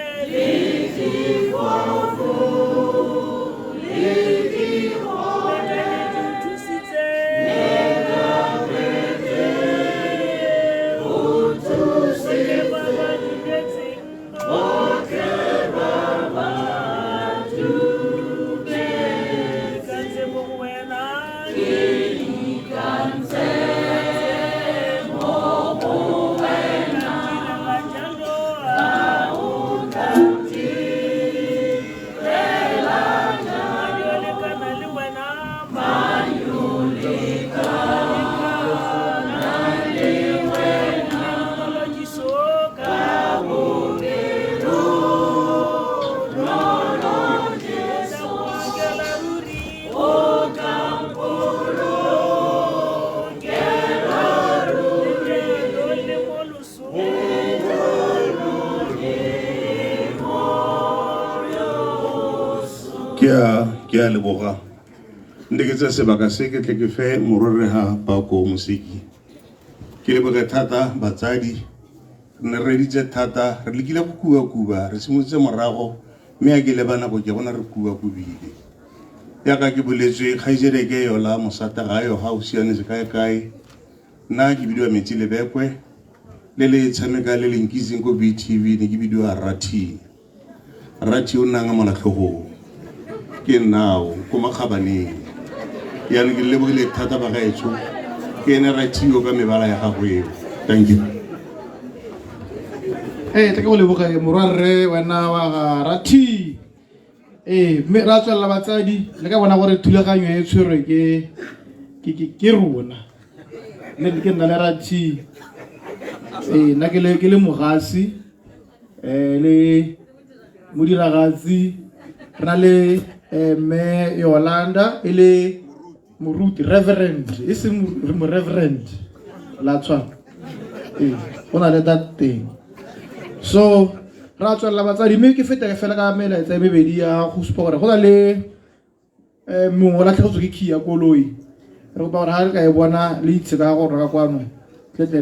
Ke a leboga nne ke tse sebaka se ke tle ke fe mororega Pako Moseki. Ke leboge thata batsadi, re ne re reditse thata, re lekile go kuba-kuba, re simolotse morago, mme a ke leba nako ke bona re kuba-kubile. Yaka ke boletswe kgaitsedi ke yola mosata ga yo ga o sianetse kae-kae. Nna ke bidiwa Metsi Lebekwe, le le tshameka le le nkitseng ko BTV, ne ke bidiwa Rathi. Rathi o nnang a molatlhogong ke nnao ko Makgabaneng. Yaanong ke lebogile thata bagaetsho, ke ene Rathi yo ka mebala ya gago eo. Thank you. Ee, tla ke go leboge morwarre wena wa ga Rathi. Ee, mme ra tswelela batsadi, le ka bona gore thulaganyo e tshwerwe ke rona. Le ke nna le Rathi. Ee, nna ke le mogasi, le modiragatsi, re na le mme Yolanda e le moruti, reverend, e seng mo-reverend la tshwana. Ee, go na le that thing. So ra tswelela batsadi, mme ke feta fela ka melaetsa e mebedi ya go supa gore go na le mongwe o latlhegetswe ke key ya koloi. Re kopa gore ga re ka e bona le itse ka go reka kwano, tle tle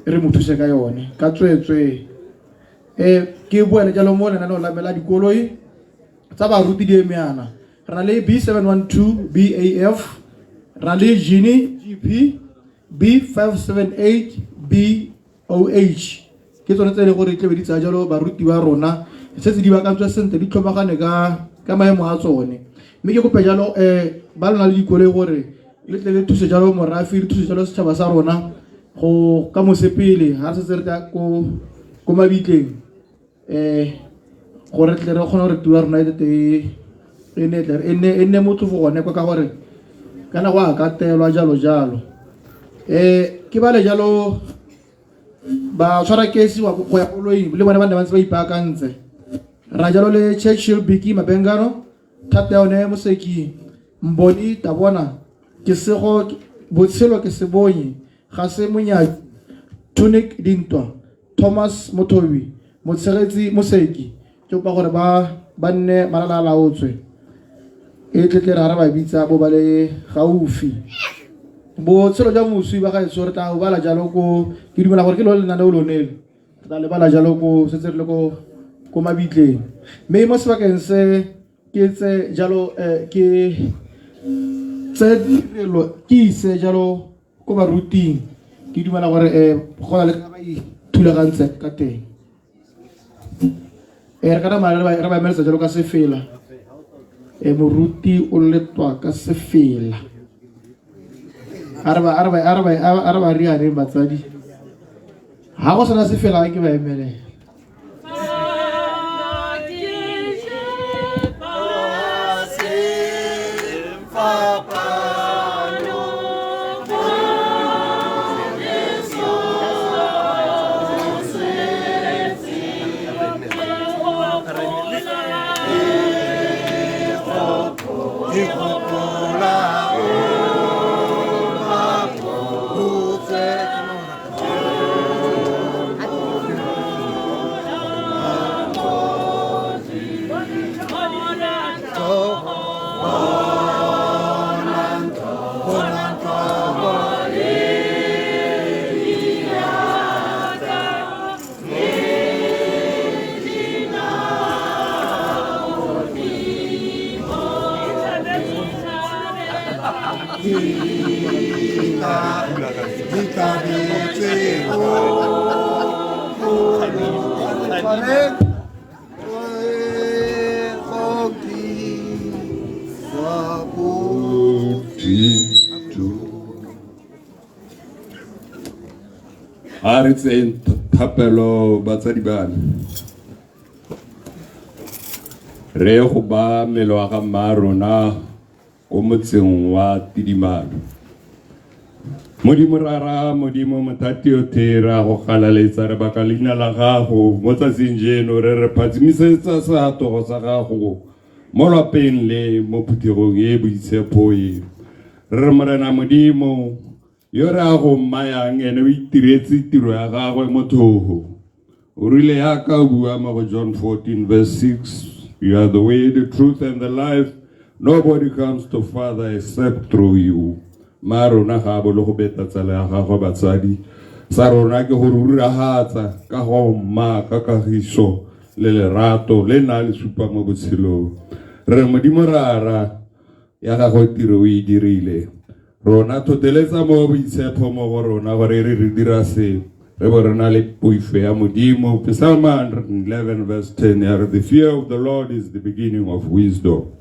re mo thuse ka yone ka tsweetswee. Ke boele jalo mo lenaneo la me la dikoloi tsa baruti di eme yana. Re na le B712 BAF, re na le Genie GP, B578 BOH. Ke tsone tse e leng gore tlebe di tsaya jalo baruti ba rona, setse di bakantswe sentle, di tlhomagane ka maemo a tsone. Mme ke kope jalo ba lona le dikoloi gore le tle le thuse jalo morafe, le thuse jalo setšhaba sa rona go ka mosepele ha re setse re tla ko mabitleng, gore tle re kgone gore tiro ya rona e tle e nne tle, e nne, e nne motlhofo gone kwa, ka gore kana go a katelwa jalo jalo. Ke bale jalo ba tshwara kesi wa go ya koloing le bone ba ne ba ntse ba ipaakantse. Ra jalo le Churchill Biki Mabengano, thata ya one Moseki Mboni Tabona, ke sego botshelo ke sebonye ga se monyadi, Tunic Dintwa, Thomas Mothobi, Motshegetsi Moseki. Ke kopa gore ba nne malala a laotswe, e tle tle ra re ba bitsa bo ba le gaufi. Botshelo jwa moswi ba gaetsho re tla o bala jalo ko, ke dumela gore ke lone lenaneo lone le re tla le bala jalo ko setse re le ko mabitleng. Mme mo sebakeng se ke tse jalo, ke tse tirelo ke ise jalo ko baruting, ke dumela gore go na le ka ba ithulagantse ka teng. Re ka nama re ba emeletsa jalo ka sefela. Moruti o letwa ka sefela. A re ba rianeng batsadi. Ga go sena sefela ke ba emelela. A re tseyeng thapelo batsadi ba me. Re ye go ba mmele wa ga mma rona ko motseng wa Tidimalo. Modimo Rara, Modimo Mothati yotlhe, re a go galaletsa, re baka leina la gago mo tsatsing jeno, re re phatsimisetsa seatogo sa gago mo lwapeng le mo phuthegong e boitshepo e. Re re Morena Modimo, yo re a go mmayang ene o itiretse tiro ya gagwe mo thogo. O rile yaka o bua mo go John 14 verse 6, you are the way, the truth and the life. Nobody comes to Father except through you. Ma rona ga a bolo go beta tsala ya gagwe batsadi. Sa rona ke go ruragatsa ka go mma ka kagiso le lerato le na le supa mo botshelong. Re Modimo Rara ya gagwe tiro o e dirile. Rona thoteletsa mo boitshepo mo go rona gore re re dira se re bo re na le poifo ya Modimo. Psalm 111 verse 10 ya re, the fear of the Lord is the beginning of wisdom.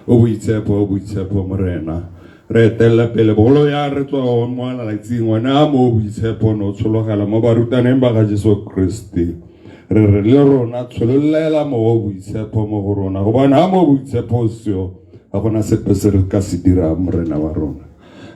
O boitshepo, o boitshepo Morena. Re etelela pele bogolo ya re tswa mo malatsing one a mo boitshepo no tshologela mo barutaneng ba ga Jesu Kriste. Re re le rona tshololela mo boitshepo mo go rona, gobane ha mo boitshepo seo ga gona sepe se re ka se dirang Morena wa rona.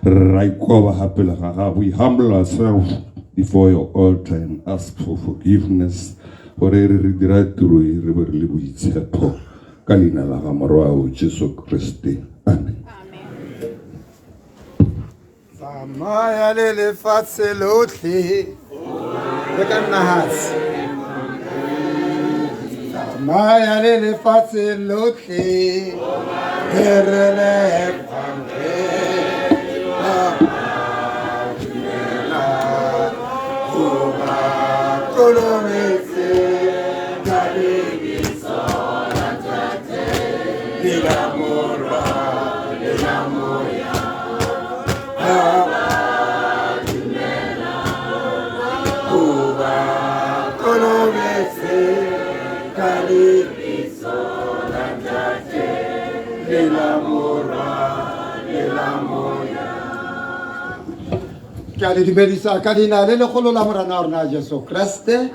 Re ra ikoba ga pele ga gago. We humble ourselves before your altar and ask for forgiveness gore re re dira tiro e re be re le boitshepo ka leina la ga Morwao Jesu Kriste. Amen. Tsamaya le lefatshe lotlhe le ka nna hatshe. Tsamaya le lefatshe lotlhe re re le kolobetse ka lebitso la Ntate le la Morwa le la Moya. Ba dumela o ba kolobetse ka lebitso la Ntate le la Morwa le la Moya. Ke a le dumedisa ka leina le legolo la Morena wa rona Jesu Kriste.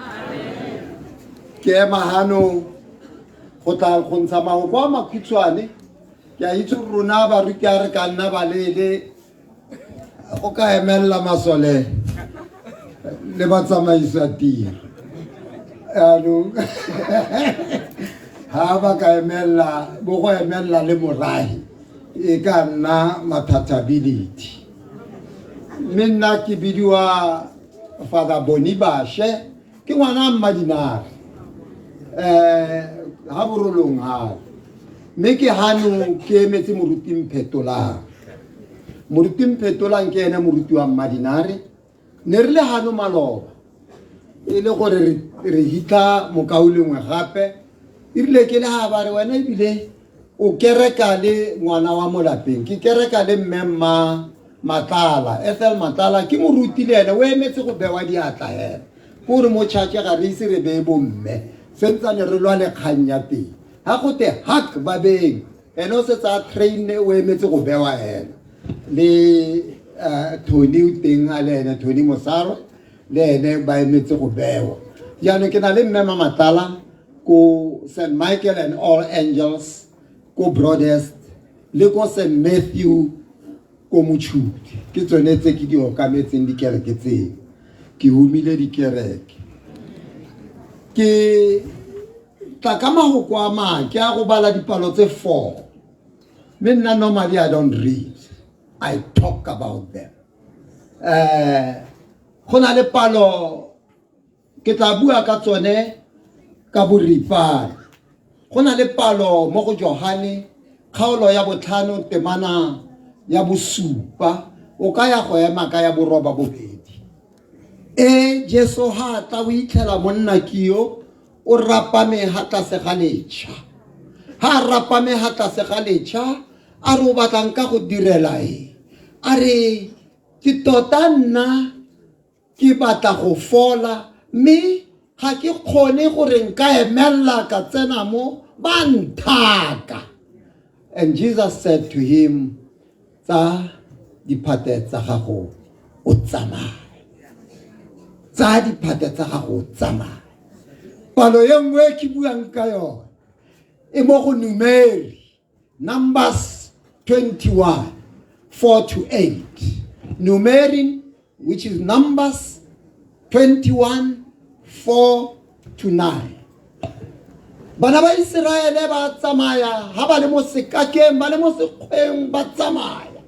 Ke ema hano go tla go ntsha mahoko a makhutshwane. Ke a itse gore rona baruti a re ka nna baleele go ka emelela masole le batsamaisa tiro. Jaanong ha ba ka emelela bo go emelela le morahi e ka nna mathatability. Mme nna ke bidiwa Father Boni Bashe, ke ngwana a Mmadinare ha borolong ha. Mme ke hano ke emetse moruti Mphetolang. Moruti Mphetolang ke ene moruti wa Mmadinare. Ne re le hano maloba e le gore re hitla mokaulengwe gape. E rile ke le ha ba re wena ebile o kereka le ngwana wa mo lapeng, ke kereka le mme mma Matlala, Ethel Matlala ke moruti le ene o emetse go bewa diatla hela. Ke gore mo church ga re ise re beye bomme, sentsane re lwa le kgang ya teng. Ha go te hak ba beng, ene o setse a trainne o emetse go bewa hela. Le Tony o teng a le ene, Tony Mosarwe. Le ene ba emetse go bewa. Jaanong ke na le mme Mamatlala ko St Michael and All Angels ko Broadest le ko St Matthew ko Mochudi. Ke tsone tse ke di okametseng dikereke tseo. Ke humile dikereke. Ke tla ka mahoko a mang ke a go bala dipalo tse 4. Mme nna normally I don't read. I talk about them. Go na le palo ke tla bua ka tsone ka boripana. Go na le palo mo go Johane kgaolo ya botlhano temana ya bosupa o ka ya go ema ka ya boroba bobedi. E Jesu ha tla o itlhela monna ke yo o rapame ha tlase ga letšha. Ha rapame ha tlase ga letšha a re o batlang ka go direla e. A re ke tota nna ke batla go fola mme ga ke kgone gore nka emella ka tsena mo ba nthaka. And Jesus said to him, tsa diphate tsa gago o tsamaye. Tsa diphate tsa gago o tsamaye. Palo e nngwe ke buang ka yone e mo go Numeri, Numbers 21, 4 to 8. Numeri, which is Numbers 21, 4 to 9. Bana ba Iseraele ba tsamaya ha ba le mo sekakeng, ba le mo sekgweng, ba tsamaya.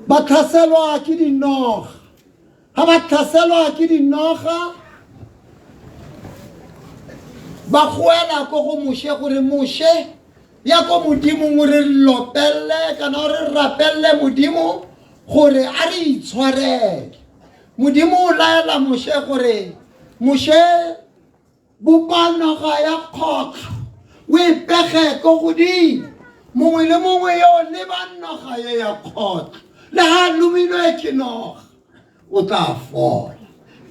Ba tlhaselwa ke dinoga. Ha ba tlhaselwa ke dinoga, ba goela ko go Moshe gore Moshe ya ko Modimong o re lopelle kana o re rapelle Modimo gore a re itshwarele. Modimo o laela Moshe gore Moshe bopa noga ya kgotlho o e pege ko godimo, mongwe le mongwe yo o lebang noga e ya kgotlho le ha a lomilwe ke noga o tla fola.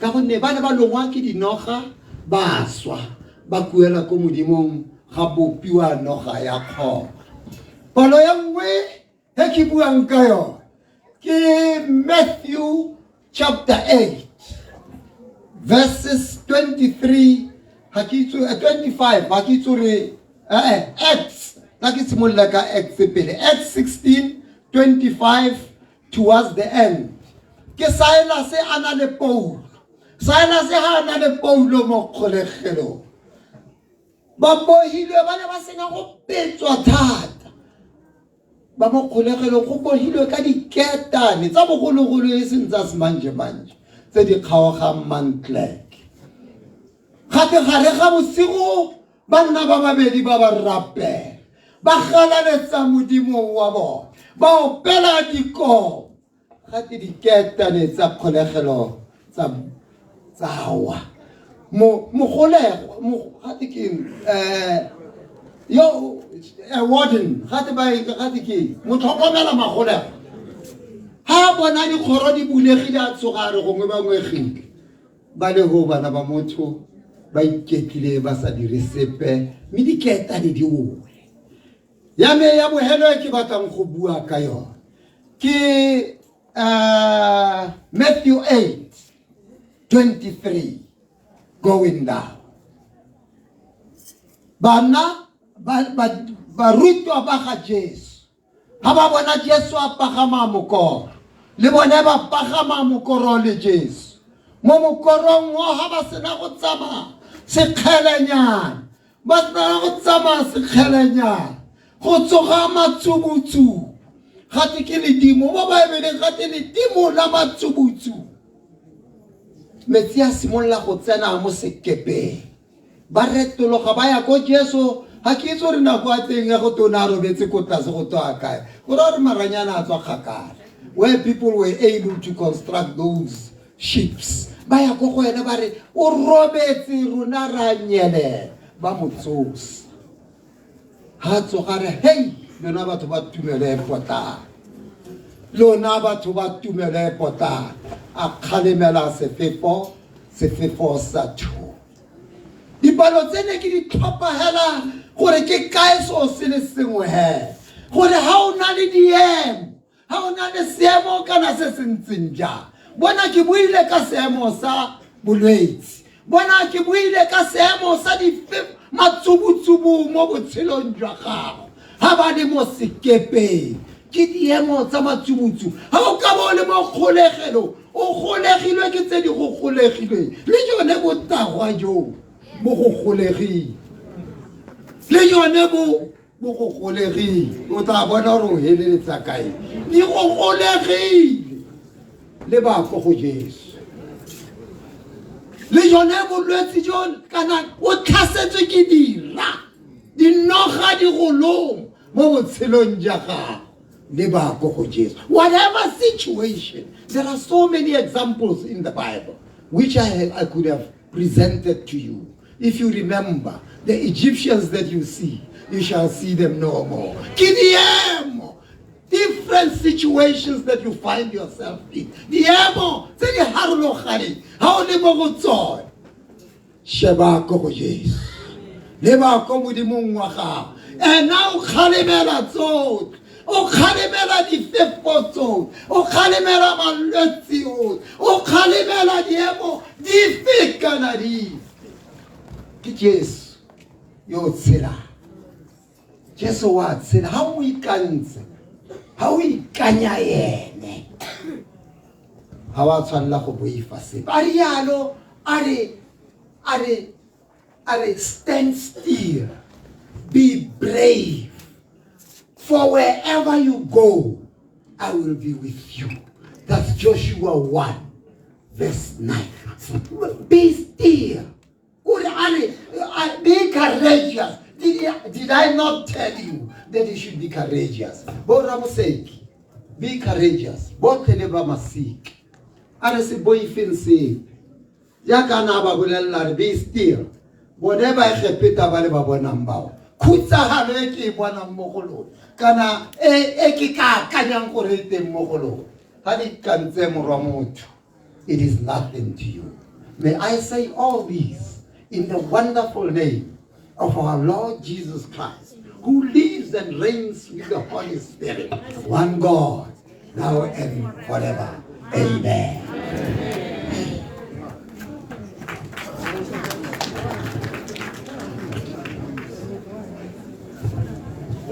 Ka gonne ba ne ba longwa ke dinoga ba swa, ba kuela ko Modimong ga bopiwa noga ya kgotlho. Palo ya nngwe e ke buang ka yone ke Matthew chapter 8 verses 23 ga ke itse 25 ga ke itse gore Acts, tla ke simolola ka Acts pele, Acts 16 25 towards the end. Ke Silas a na le Paulo. Silas ha a na le Paulo mo kgolegelong, ba bohilwe, ba ne ba sena go petswa thata. Ba mo kgolegelong go bohilwe ka diketane tsa bogologolo e seng tsa semanjemanje tse di kgaogang mantlek. Gape gare ga bosigo banna ba babedi ba ba rapela, ba galaletsa Modimo wa bona, ba opela dikobo. Gate diketane tsa kgolegelo tsa wa. Mogolego, gate ke yo warden, gate ba gate ke motlhokomela magolego. Ha bona dikgoro di bulegile a tsoga a re gongwe ba ngwegile. Ba le ho bana ba motho ba iketlile ba sa dire sepe mme diketane di ole. Ya me ya bohelo e ke batlang go bua ka yone ke Matthew 8 23 going down. Bana barutwa ba ga Jesu ha ba bona Jesu a pagama mokoro, le bone ba pagama mokoro le Jesu. Mo mokorong o ha ba sena go tsamaya sekgelenyana, ba sena go tsamaya sekgelenyana, go tsoga matsubutsubu. Gate ke ledimo mo Baebeleng, gate ledimo la matsubutsubu. Metsi a simolola go tsena mo sekepeng, ba retologa ba ya ko Jesu. Ga ke itse gore nako a teng ya go tona a robetse ko tlase go tswa kae, gore a re maranyana a tswa kgakala, where people were able to construct those ships. Ba ya ko go ene ba re o robetse, rona ra nyelela. Ba mo tsosa. Ha tsoga re hei, lona batho ba tumelo e potlana, lona batho ba tumelo e potlana. A kgalemela sefefo, sefefo sa thuo. Dipalo tse ne ke di tlhopha hela gore ke kae seo se le sengwe hela, gore ha o na le diemo, ha o na le seemo kana se se ntseng jang, Bona ke buile ka seemo sa bolwetse, bona ke buile ka seemo sa matsubutsubu mo botshelong jwa gago. Ha ba le mo sekepeng ke diemo tsa matsubutsubu. Ha o ka bo o le mo kgolegelong, o golegilwe ke tse di go golegilweng, le jone botagwa jo bo go golegile, le jone bo bo go golegile. O tla bona gore o heleletsa kae. Di go golegile, le ba ko go Jesu. Le jone bolwetse jo kana o tlhasetswe ke dira, dinoga di go loma mo botshelong ja gago, le ba ko go Jesu. Whatever situation, there are so many examples in the Bible which I could have presented to you. If you remember, the Egyptians that you see, you shall see them no more. Ke diemo, different situations that you find yourself in. Diemo tse di harologaneng, ha o le mo go tsone, sheba ko go Jesu, leba ko Modimong wa gago. Ena o kgalemela tsotlhe, o kgalemela difefo tsotlhe, o kgalemela malwetse otlhe, o kgalemela diemo dife kana dife. Ke Jesu yo o tshelang. Jesu wa tshela. Ha o ikantse, ha o ikanya ene, ha wa tshwanela go boifa sepe. A rialo, a re, a re, a re, stand still, be brave, for wherever you go, I will be with you. That's Joshua 1, verse 9. Be still. Be courageous. Did I not tell you that you should be courageous? Bo Ramoseki, be courageous. Botlhe le ba Masiki. A re se boifeng sepe. Jaaka na ba bolelela re be still. Bone ba Egepeta ba le ba bonang bao. Khutsahalo e ke e bonang mo go lona, kana e ke ka akanyang gore e teng mo go lona. Ga di ikantse morwa motho, it is nothing to you. May I say all these in the wonderful name of our Lord Jesus Christ, who lives and reigns with the Holy Spirit, one God, now and forever. Amen.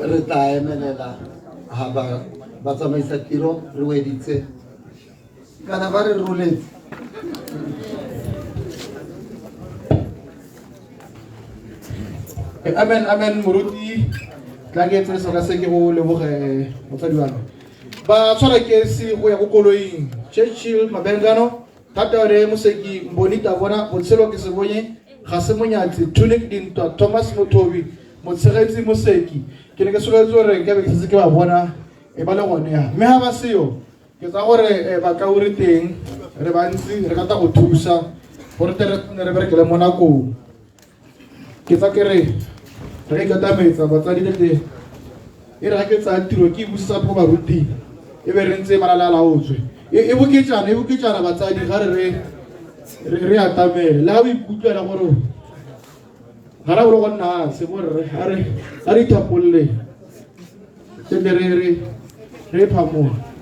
Re tla emelela ha ba tsamaisa tiro, re weditse kana ba re roletse. Amen, amen, moruti. Tla ke etse seka se ke go leboge motsadi wa me. Ba tshwara kesi go ya ko koloing. Churchill Mabengano, thata re Moseki Mbonita bona botshelo ke se bonye ga se monyatsi. Tunic Dintwa, Thomas Mothobi, Motshegetsi Moseki. Ke ne ke solofetse gore nka be ke setse ke ba bona e ba le gone ya. Mme ha ba seo, ke tsa gore ba ka ure teng re bantsi re rata go thusa gore tle re berekele mo nakong. Ke tsa ke re re ka ikatametsa batsadi le teng. E re ga ke tsaya tiro ke e busetsa ko baruting, e be re ntse malala a laotswe. E boketjana, e boketjana batsadi ga re atamele. Le ha o ikutlwela gore ga ra bolo go nna se bo rre, a re ithapolle. Tle re phamola.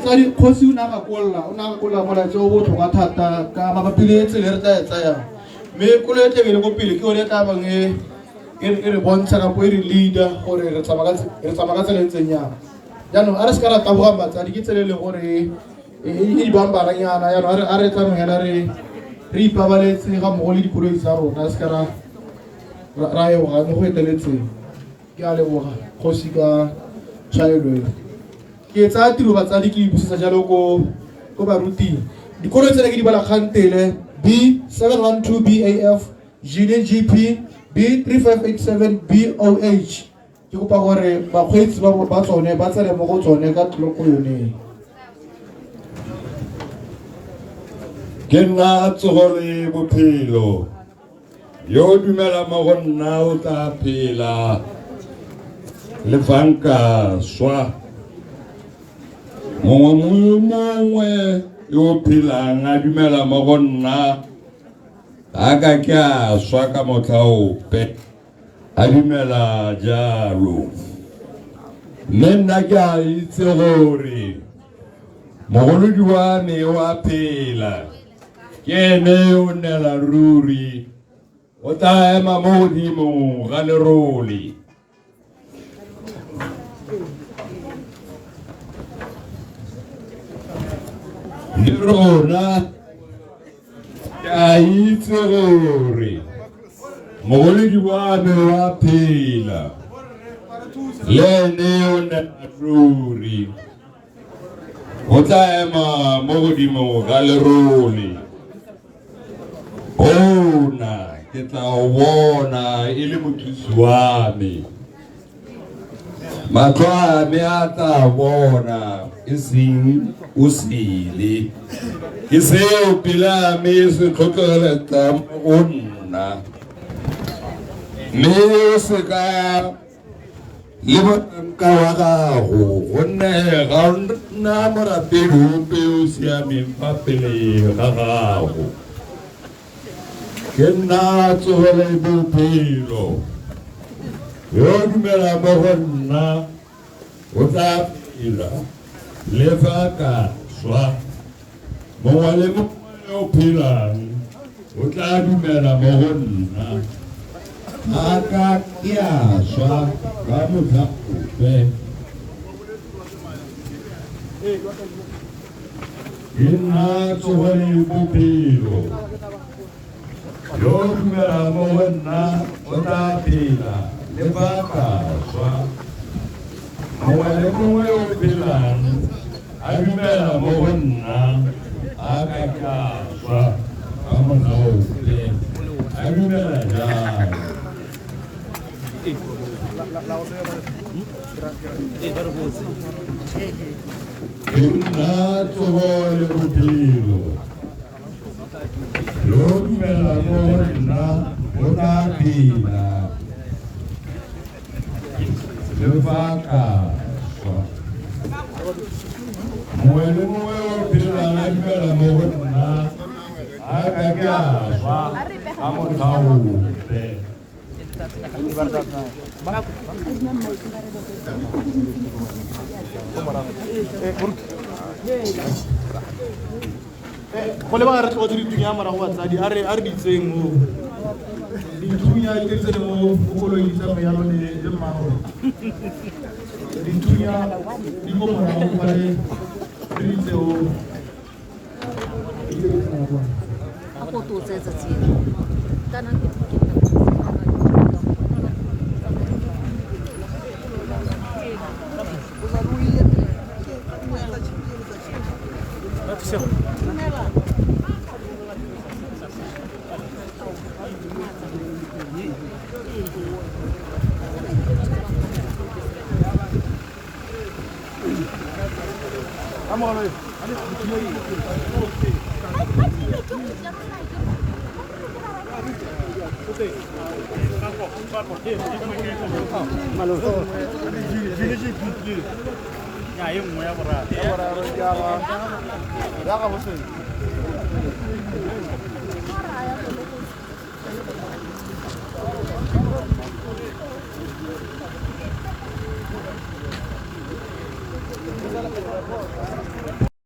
Tsadi kgosi o ne a gakolola, o ne a gakolola molaetsa o botlhokwa thata ka mabapi le tsela e re tla e tsayang. Mme koloi e tlebe e le ko pele ke yone e tla bang e re bontsha kapo e re leader gore re tsamaya ka tsela e ntseng jang. Jaanong a re seka ra taboga batsadi, ke tsela e leng gore e dibambaranyana. Jaanong a re tsamayeng hela re ipabaletse ga mmogo le dikoloi tsa rona, re seka ra eoga mo go eteletseng. Ke Ke a leboga kgosi ka tshwaelo e. Ke tsaya tiro batsadi ke ipusetsa jalo ko ko baruting. Dikolo tsena ke di bala kgantele B712 BAF Gene GP B3587 BOH. Ke kopa gore bakgweetsi ba ba tsone ba tsene mo go tsone ka tloloko yone. Ke nna tsogo le bophelo. Yo o dumela mo go nna o tla phela le fa nka swa. Mongwe le mongwe yo o phelang a dumela mo go nna a ka ke a swa ka motlha ope, a dumela jalo. Mme nna ke a itse gore mogolodi wa me o a phela, ke ene yo o nnela ruri, o tla ema mo godimo ga lerole. Le rona ke a itse gore mogolodi wa me wa phela, le ene o nnela ruri, o tla ema mo godimo ga lerole. Ona ke tla o bona e le mothusi wa me, matlho a me a tla bona e seng o sele. Ke seo pele a me se tlhotlheletsang go nna, mme o se ka le motanka wa gago, gonne ga o nna morapedi ope o siameng fa pele ga gago. Ke nna tsogo le bophelo, yo o dumela mo go nna o tla phela le fa ka swa. Mongwe le mongwe yo o phelang o tla dumela mo go nna, a ka ke a swa ka motlha ope. Ke nna tsogo le bophelo, yo o dumelang mo go nna o tla phela le fa ka swa. Mongwe le mongwe yo o phelang a dumela mo go nna a ka ke a swa ka motlha ope, a dumela jalo. Ke nna tsogo le bophelo, yo o dumela mo go nna o tla phela le fa ka swa. Mongwe le mongwe yo o phelang a dumela mo go nna a ka ke a swa ka motlha ope. Go lebega re tlogetse dithunya morago batsadi, a re di tseng mo dithunya di tsene mo koloing di tsamaye yalo le mmago. Dithunya di ko morago fa re di tseo.